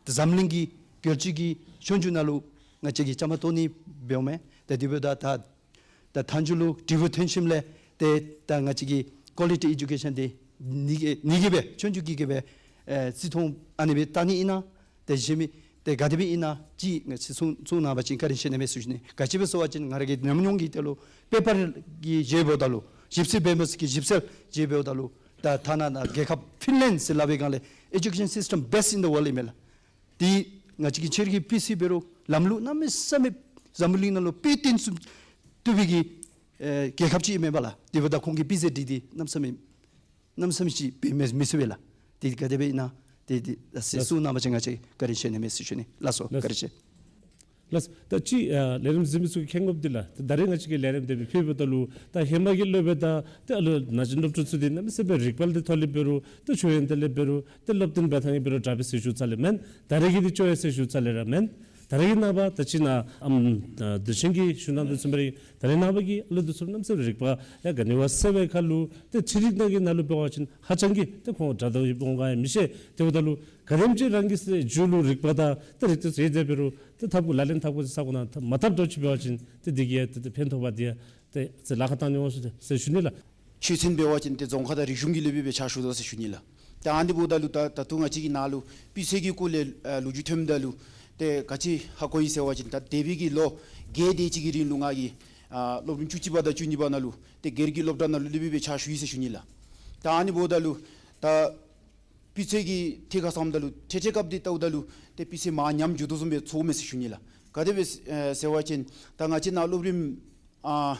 འཛམ་གླིང་གི་རྒྱལ་སྤྱི་གི་ཆོས་རྒྱུགས་ནང་ལུ་ང་བཅས་ཀྱིས་བཅའ་མར་གཏོགས་ནི་འབདཝ་མས། ད་དེ་འབདཝ་ད་ད་ད་མཐའ་མཇུག་ལུ་དྲི་བ་ཐོན་ཞིནམ་ལས་ཏེ་ད་ང་བཅས་ཀྱི་ཀོ་ལི་ཊི་ཨེ་ཌུ་ཀེ་ཤཱན་འདི་ནི་གི་ནི་གི་སྦེ་ཆོས་རྒྱུགས་ཀྱི་གི་སྦེ་ཨེ་བརྩི་མཐོང་ཨ་ནི་སྦེ་བལྟ་ནི་ཨིན་ན། ཏེ་གཞན་མི་ཏེ་ག་དེ་སྦེ་ཨིན་ན་ཅིག་ང་བཅས་གསུང་གསུང་གནང་བ་ཅིན་བཀའ་དྲིན་ཆེ་ནི་མས་ཟེར་ཞུ་ནི། ག་ཅི་སྦེ་ཟེར་བ་ཅིན་ང་ར་གི་ཉམས་མྱོང་གི་དོན་ལུ་པེ་པར་གྱི་དཔྱད་འབདཝ་ད་ལུ་ཞིབ་འཚོལ་འབད་མི་ཚུ་གིས་ཞིབ་འཚོལ་དཔྱད་འབདཝ་ད་ལུ་ད་ཐ་ན་ན་རྒྱལ་ཁབ་ཕིན་ལེནཌ་ཟེར་སླབ་པའི་སྒང་ལས་education system best in the world ཨིན་མས་ལགས། འདི་ང་བཅས་ཀྱི་ཤེས་རིག་གི་སྤུས་ཚད་འབད་རུང་ལམ་ལུགས་གནམ་མེད་ས་མེད་འཛམ་བུ་གླིང་ནང་ལུ་དཔེ་སྟོན་ཚུགས་བཏུབ་པའི་གི་ཨེ་རྒྱལ་ཁབ་ཅིག་ཨིན་མས་པ་ལགས། དེ་འབདཝ་ད་ཁོང་གིས་པི་ཛེཌ་ཌི་འདི་གནམ་མེད་ས་མེད་གནམ་མེད་ས་མེད་ཅིག་འབད་མི་མི་ཚུགས་པས་ལགས། དེ་ག་དེ་སྦེ་ཨིན་ན་དེ་དེ་ད་ཟེར་ལགས། གསུང་གནང་བ་ཅིན་ང་བཅས་བཀའ་དྲིན་ཆེ་ནི་མས་ཟེར་ཞུ་ནི། ལགས་སོ། ལགས། བཀའ་དྲིན་ཆེ། ལགས། ད་ཅི་ཨ་ལས་རིམ་གཟིགས་མི་ཚུ་གིས་མཁྱེན་དགོཔ་འདི་ལགས། ད་ད་རེས་ང་བཅས་ཀྱིས་ལས་རིམ་འདི་སྦེ་ཕུལཝ་ད་ལུ་ད་ཧེ་མ་གི་སློབ་དཔོན་དང་ཏེ་ཨ་ལུ་ན་གཞོན་སློབ་ཕྲུག་ཚུ་འདི་གནམ་མེད་ས་མེད་རིག་པ་འདི་མཐོ་ལས་འབད་རུང་ཏེ་ཆོས་ཡོན་ཏན་ལས་འབད་རུང་ཏེ་སློབ་སྟོན་འབད་ཐངས་ཀྱིས་འབད་རུང་དྲག་པས་ཟེར་ཞུ་ས་ལས་མེན། ད་རེས་ཀྱི་འདི་སྐྱོ་ཡི་ཟེར་ཞུ་ས་ལས་ར་མེན། ད་རེས་ཀྱི་ནངས་པ་ད་ཅི་ནཱ་ཨམ་ད་བདེ་ཆེན་གྱིས་ཞུ་གནང་དོ་བཟུམ་སྦེ་ར་ད་རེས་ནངས་པ་གི་ཨ་ལུ་འདི་ཚུ་གནམ་མེད་ས་མེད་རིག་པ་ཡང་ག་ནི་བ་གསལ་བའི་ཁར་ལུ་ཏེ་ཚན་རིག་ནང་གི་ནང་ལུ་འབད་བ་ཅིན་ཧ་ཅང་གི་ཏེ་ཁོང་དྲག་དྲག་ཡོདཔ་འོང་ག་ཡང་མི་ཤེས། དེ་འབདཝ་ད་ལུ་ག་དེམ་ཅིག་རང་གི་སེམས་རྒྱུད་ལུ་རིག་པ་དང་ཏེ་རིག་རྩལ་ཡོད་དེ་འབད་རུང་ཏེ་ཐབས་གུ་ལག་ལེན་འཐབ་དགོ་ཟེར་ས་གོ་ནང་མ་འཐབ་འགྱོ་ཅིག་འབད་བ་ཅིན་ཏེ་འདི་གིས་ཡང་ཏེ་ཏེ་ཕན་ཐོགས་པ་འདི་ཡང་ཏེ་ཟེར་ལཱ་ཁག་བཏང་ནི་འོང་ཟེར་ཟེར་ཞུ་ནི་ལགས། ཆོས་ཚན་འབད་བ་ཅིན་ཏེ་རྫོང་ཁ་དང་རིག་གཞུང་གི་སློབ་དཔོན་སྦེ་ཕྱག་ཞུ་དོ་ཟེར་ཞུ་ནི་ལགས། ད་ཨ་ནི་འབདཝ་ད་ལུ་ད་ད་ལྟོ་ང་བཅས་ཀྱི་ནཱ་ལུ་སྤུས་ཚད་ཀྱི་སྐོར་ལས་ཨ་ལོ་རྒྱུས་ཐོནམ་ད་ལུ་ཏེ་ག་ཅི་ཧ་གོ་ཡི་ཟེར་བ་ཅིན་ད་འདས་པའི་གི་ལོ་བརྒྱད་དེ་ཅིག་གི་རིང་ལུ་ང་གིས་ཨ་སློབ་རིམ་བཅུ་གཅིག་པ་དང་བཅུ་གཉིས་པ་ནང་ལུ་ཏེ་སྒེར་གྱི་སློབ་གྲྭ་ནང་ལུ་སློབ་དཔོན་སྦེ་ཕྱག་ཞུ་ཡི་ཟེར་ཞུ་ནི་ལགས། ད་ཨ་ནི་འབདཝ་ད་ལུ་ད་སྤུས་ཚད་ཀྱི་ཐད་ཁར་བསམ་ད་ལུ་འཕྲལ་འཕྲལ་སྐབས་འདི་བལྟཝ་ད་ལུ་ཏེ་སྤུས་ཚད་མར་ཉམས་འགྱོ་དོ་བཟུམ་སྦེ་ཚོརཝ་མས་ཟེར་ཞུ་ནི་ལགས། ག་དེ་སྦེ་ཨེ་ཟེར་བ་ཅིན་ད་ང་བཅས་ནཱ་སློབ་རིམ་ཨ་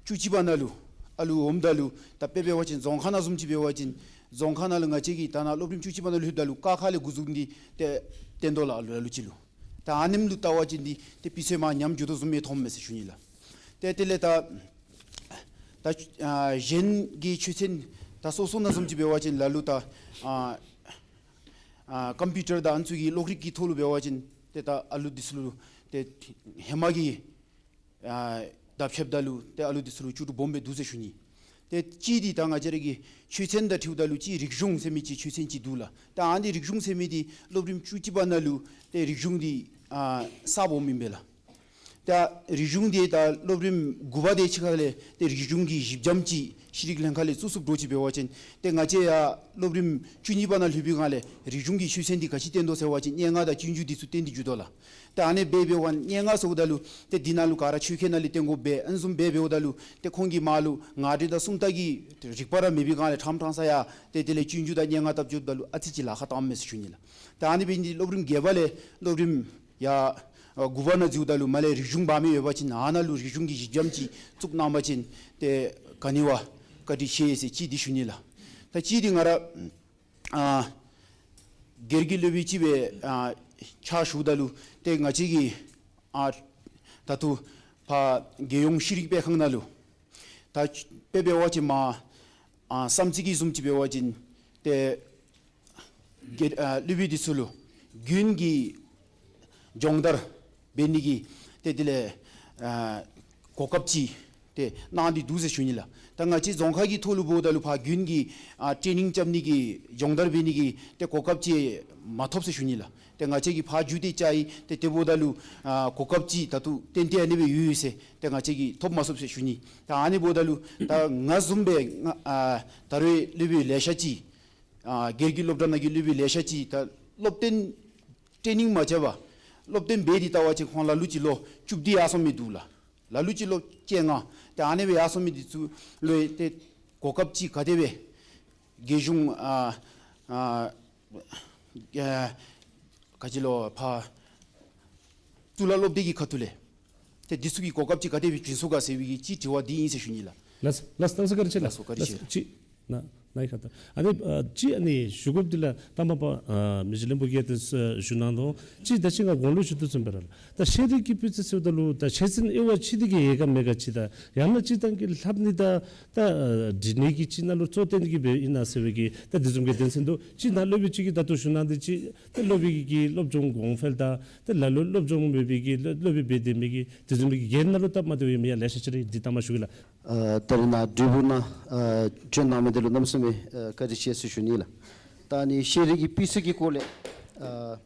བཅུ་གཅིག་པ་ནང་ལུ་ཨ་ལུ་འོངམ་ད་ལུ་ད་དཔེ་འབད་བ་ཅིན་རྫོང་ཁ་ནང་བཟུམ་ཅིག་འབད་བ་ཅིན་རྫོང་ཁ་ནང་ལུ་ང་བཅས་ཀྱིས་ད་ནཱ་སློབ་རིམ་བཅུ་གཅིག་པ་ནང་ལུ་ལྷོདཔ་ད་ལུ་ཀ་ཁ་ལས་འགོ་བཙུགས་ཏེ་ཏེ་བཏོན་དོ་ལགས། ཨ་ལུ་ཨ་ལུ་ཅིག་ལུ་ད་ཨ་ནེམ་ལུ་བལྟ་བ་ཅིན་འདི་ཏེ་སྤུས་ཚད་མར་ཉམས་འགྱོ་དོ་བཟུམ་སྦེ་མཐོངམ་མས་ཟེར་ཞུ་ནི་ལགས། ཏེ་དེ་ལས་ད་ད་ཨ་གཞན་གྱི་ཆོས་ཚན་ད་སོ་སོ་ནང་བཟུམ་ཅིག་འབད་བ་ཅིན་ལ་ལུ་ད་ཨ་ཨ་ཀམ་པིའུ་ཊར་དང་ཨ་ནི་ཚུ་གི་གློག་རིག་གི་ཐོག་ལུ་འབད་བ་ཅིན་ཏེ་ད་ཨ་ལུ་འདི་ཚུ་ལུ་ཏེ་ཧེ་མ་གི་ཨ་དང་ཕྱདཔ་ད་ལུ་ཏེ་ཨ་ལུ་འདི་ཚུ་ལུ་ལྕོགས་གྲུབ་སྦོམ་སྦེ་འདུག་ཟེར་ཞུ་ནི། ཏེ་གཅིག་འདི་ད་ང་བཅས་ར་གི་ཆོས་ཚན་དང་འཁྲིལཝ་ད་ལུ་གཅིག་རིག་གཞུང་ཟེར་མི་ཅིག་ཆོས་ཚན་ཅིག་འདུག་ལགས། ད་ཨ་ནི་རིག་གཞུང་ཟེར་མི་འདི་སློབ་རིམ་བཅུ་གཅིག་པ་ནང་ལུ་ཏེ་རིག་གཞུང་འདི་ཨ་གསརཔ་འོངམ་ཨིན་པས་ལགས། ད་རིག་གཞུང་འདི་ད་སློབ་རིམ་དགུ་པ་དེ་ཅིག་ཁ་ལས་ཏེ་རིག་གཞུང་གི་གཞི་འགྱམ་ཅིག་ཤེས་རིག་ལྷན་ཁག་ལས་བཙུགས་བཙུགསཔ་འདྲཝ་ཅིག་འབད་བ་ཅིན་ཏེ་ང་བཅས་ཡར་སློབ་རིམ་བཅུ་གཉིས་པ་ནང་ལྷོད་པའི་སྒང་ལས་རིག་གཞུང་གི་ཆོས་ཚན་འདི་ག་ཅི་བསྟན་དོ་ཟེར་བ་ཅིན་སྙན་ངག་དང་སྤྱོད་འཇུག་འདི་ཚུ་བསྟན་ཏེ་འགྱོ་དོ་ལགས། ཏེ་ཨ་ནི་འབད་འབདཝ་ད་སྙན་ངག་ཟེརཝ་ད་ལུ་ཏེ་འདི་ནང་ལུ་ག་ར་ཆོས་སྐད་ནང་ལས་བསྟན་དགོ་པས། ཨ་ནི་བཟུམ་འབད་འབདཝ་ད་ལུ་ཏེ་ཁོང་གིས་མར་ལུ་ངག་འགྲེལ་དང་སུམ་རྟགས་ཀྱི་རིག་པ་ར་མེད་པའི་སྒང་ལས་ཕྲང་ཕྲང་ས་ཡར་ཏེ་དེ་ལས་སྤྱོད་འཇུག་དང་སྙན་ངག་བཏབ་འགྱོཝ་ད་ལུ་ཨ་ཙི་ཅིག་ལཱ་ཁག་བཏངམ་མས་ཟེར་ཞུ་ནི་ལགས། ཏེ་ཨ་ནི་འབད་ནི་འདི་སློབ་རིམ་བརྒྱད་པ་ལས་སློབ་རིམ་ཡར་ཨ་དགུ་པ་ནང་འཛུལཝ་ད་ལུ་མར་ལས་རིག་གཞུང་འབག་མི་ཡོད་པ་ཅིན་ཨ་ནཱ་ལུ་རིག་གཞུང་གི་གཞི་འགྱམ་ཅིག་བཙུགས་གནང་པ་ཅིན་ཏེ་ག་ནི་བ་བཀའ་དྲིན་ཆེ་ཟེར་གཅིག་འདི་ཞུ་ནི་ལགས། ད་གཅིག་འདི་ང་ར་ཨ་སྒེར་གྱི་སློབ་དཔོན་ཅིག་སྦེ་ཨ་ཕྱག་ཞུཝ་ད་ལུ་ཏེ་ང་བཅས་ཀྱི་ཨ་ད་ལྟོ་ཕར་རྒྱལ་ཡོངས་ཤེས་རིག་སྤེལ་ཁང་ནང་ལུ་ད་དཔེ་འབད་བ་ཅིན་མར་ཨ་བསམ་རྩེ་གི་བཟུམ་ཅིག་འབད་བ་ཅིན་ཏེ་སྒེར་ཨ་སློབ་དཔོན་འདི་ཚུ་ལུ་དགུན་གྱི་སྦྱོང་བརྡར་འབད་ནི་གི་ཏེ་དེ་ལས་ཨ་གོ་སྐབས་ཅིག་ཏེ་གནང་སྟེ་འདུག་ཟེར་ཞུ་ནི་ལགས། ད་ང་བཅས་རྫོང་ཁག་གི་ཐོག་ལུ་འབདཝ་ད་ལུ་ཕར་དགུན་གྱི་ཨ་ཊེ་ནིང་རྐྱབ་ནི་གི་སྦྱོང་བརྡར་འབད་ནི་གི་ཏེ་གོ་སྐབས་ཅིག་མ་ཐོབ་ཟེར་ཞུ་ནི་ལགས། ཏེ་ང་བཅས་ཀྱིས་ཕར་འགྱོ་སྟེ་བཅར་ཡི། ཏེ་དེ་འབདཝ་ད་ལུ་ཨ་གོ་སྐབས་ཅིག་ད་ལྟོ་ཏན་ཏན་ཨ་ནི་སྦེ་ཡོད་ཡོད་ཟེར་ཏེ་ང་བཅས་ཀྱིས་ཐོབ་མ་ཚུགས་ཟེར་ཞུ་ནི། ད་ཨ་ནི་འབདཝ་ད་ལུ་ད་ང་བཟུམ་སྦེ་ང་ཨ་ད་རུང་སློབ་དཔོན་ལེ་ཤ་ཅིག་ཨ་སྒེར་གྱི་སློབ་གྲྭ་ནང་གི་སློབ་དཔོན་ལེ་ཤ་ཅིག་ད་སློབ་སྟོན་ཊེ་ནིང་མ་རྐྱབ་པར་སློབ་སྟོན་འབད་དེ་བལྟ་བ་ཅིན་ཁོང་ལ་ལུ་ཅིག་ལོ་བཅུ་བདུན་ཡར་སོང་མི་འདུག་ལགས། ལ་ལུ་ཅིག་ལོ་བཅོ་ལྔ། ཏེ་ཨ་ནི་སྦེ་ཡར་སོང་མི་འདི་ཚུ་ལུ་ཏེ་གོ་སྐབས་ཅིག་ག་དེ་སྦེ་རྒྱལ་གཞུང་ཨ་ཨ་ཨ་ག་ཅི་ལོ་ཕར་གཙུག་ལག་སློབ་སྡེ་གི་ཁ་ཐུག་ལས་ཏེ་འདི་ཚུ་གི་གོ་སྐབས་ཅིག་ག་དེ་སྦེ་བྱིན་སོང་ག་ཟེར་བའི་གི་ཅིག་དྲི་བ་འདི་ཨིན་ཟེར་ཞུ་ནི་ལགས། ལགས་ལགས། གནམ་མེད་ས་མེད་བཀའ་དྲིན་ཆེ་ལགས། ལགས་སོ། བཀའ་དྲིན་ཆེ། ལགས་སོ། ཅིག་ན་ནཱ་ཡི་ཁ་ཐུག་ཨ་ནི་ཨ་ཅིག་ཨ་ནི་ཞུ་དགོཔ་འདི་ལགས་དང་པ་པ་ཨ་མི་རྗེ་བློན་པོ་གིས་ཏེ་ཞུ་གནང་དོ། ཅིག་ད་ཅི་ང་དགུང་ལོ་ཞུ་དོ་བཟུམ་སྦེ་ར་ལགས། ད་ཤེས་རིག་གི་སྤུས་ཚད་ཟེརཝ་ད་ལུ་ད་ཤེས་ཚད་དབྱེ་བ་ཕྱེ་སྟེ་གི་ཡོད་ག་མེད་ག་ཅིག་དང་ཡང་ན་སྤྱིར་བཏང་གི་ལྷབ་ནི་དང་ད་ཨ་འབྲི་ནི་གི་ཅིག་ནང་ལུ་གཙོ་བཏོན་ཏེ་གི་སྦེ་ཨིན་ན་ཟེར་བའི་གི་ད་དེ་བཟུམ་གྱི་དོན་ཚན་འདུག། ཅིག་ནཱ་སློབ་དཔོན་ཅིག་གིས་ད་ལྟོ་ཞུ་གནང་སྟེ་ཅིག་ད་སློབ་དཔོན་གྱི་སློབ་སྦྱོང་གོང་འཕེལ་དང་ད་ལ་ལུ་སློབ་སྦྱོང་མེད་པའི་གི་སློབ་སློབ་དཔོན་འབད་དེ་མི་གི་དེ་བཟུམ་གྱི་སྒེར་ནང་ལུ་སྟབས་མ་བདེཝ་ཡོད་མི་ཡང་ལེ་ཤ་ཅིག་ར་ཨིན། འདི་ད་མ་ཞུ་གེ་ལགས། ཨ་ད་རེས་ནཱ་འབྲས་སྤུངས་ནང་ཨ་བྱོན་གནང་མི་འདི་ལུ་གནམ་མེད་ས་མེད་ཨ་བཀའ་དྲིན་ཆེ་ཟེར་ཞུ་ནི་ལགས། ད་ཨ་ནི་ཤེས་རིག་གི་སྤུས་ཚད་ཀྱི་སྐོར་ལས་ཨ་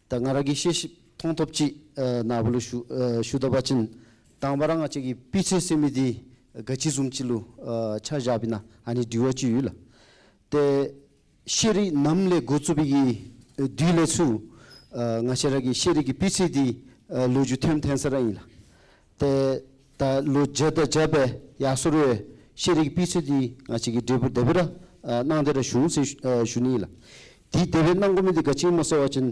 ད་ང་ར་གིས་ཤེས་ཤེསཔ་མཐོང་ཐོབ་ཅིག་ཨ་ནཱ་བུ་ལུ་ཞུ་ཨ་ཞུ་ད་པ་ཅིན་དང་པ་ར་ང་བཅས་ཀྱི་སྤུས་ཚད་ཟེར་མི་འདི་ག་ཅི་བཟུམ་ཅིག་ལུ་ཨ་ཆ་བཞགཔ་ཨིན་ན་ཨ་ནི་དྲི་བ་ཅིག་ཡོད་ལགས། ཏེ་ཤེས་རིག་ནམ་ལས་འགོ་བཙུགས་པའི་གི་དུས་ལས་ཚུར་ཨ་ང་བཅས་ར་གི་ཤེས་རིག་གི་སྤུས་ཚད་འདི་ཨ་ལོ་རྒྱུས་ཐོནམ་ཐོན་ས་ར་ཨིན་ལགས། ཏེ་ད་ལོ་བརྒྱ་དང་བརྒྱ་སྦེ་ཡར་སོང་རུང་ཤེས་རིག་གི་སྤུས་ཚད་འདི་ང་བཅས་ཀྱི་འབྲས་སྤུངས་དེ་སྦེ་ར་ཨ་གནང་སྟེ་ར་བྱུང་ཟེར་ཨ་ཞུ་ནི་ཨིན་ལགས། འདི་དེ་སྦེ་གནང་དགོ་མི་འདི་ག་ཅི་སྨོ་ཟེར་བ་ཅིན་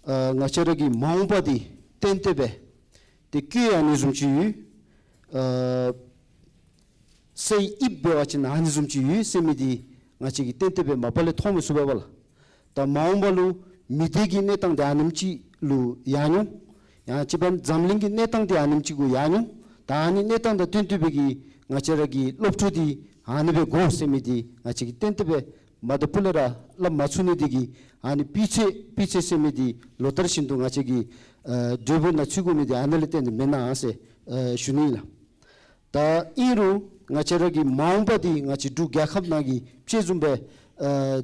ཨ་ང་བཅས་ར་གི་མ་འོངས་པ་འདི་ཏན་ཏན་སྦེ་ཏེ་སྐྱོད་ཨ་ནི་བཟུམ་ཅིག་ཡོད། ཨ་སའི་དབྱིབས་འབད་བ་ཅིན་ཨ་ནི་བཟུམ་ཅིག་ཡོད་ཟེར་མི་འདི་ང་བཅས་ཀྱིས་ཏན་ཏན་སྦེ་མ་པ་ལས་མཐོང་མི་ཚུགས་པས་ལགས། ད་མ་འོངས་པ་ལུ་མི་སྡེ་གི་གནས་སྟངས་འདི་ཨ་ནེམ་ཅིག་ལུ་ཡར་འགྱོ། ཡང་ཅིག་འབདན་འཛམ་གླིང་གི་གནས་སྟངས་འདི་ཨ་ནེམ་ཅིག་གུ་ཡར་འགྱོ། ད་ཨ་ནི་གནས་སྟངས་དང་བསྟུན་བསྟུན་པའི་གི་ང་བཅས་ར་གི་སློབ་ཕྲུག་འདི་ཨ་ནི་སྦེ་དགོ་ཟེར་མི་འདི་ང་བཅས་ཀྱིས་ཏན་ཏན་སྦེ་མ་ད་ཕུ་ལས་ར་སླབ་མ་ཚུགས་ནི་འདི་གིས་ཨ་ནི་སྤུས་ཚད་སྤུས་ཚད་ཟེར་མི་འདི་ལོ་ལྟར་བཞིན་དུ་ང་བཅས་ཀྱིས་ཨ་འབྲས་སྤུངས་ནང་ཚུད་དགོ་མི་འདི་ཨ་ནི་ལས་བརྟེན་ཏེ་མེན་ན་ཟེར་ཨ་ཞུ་ནི་ཨིན་ལགས། ད་ཨིན་རུང་ང་བཅས་ར་གི་མ་འོངས་པ་འདི་ང་བཅས་འབྲུག་རྒྱལ་ཁབ་ནང་གི་དཔྱེ་བཟུམ་སྦེ་ཨ་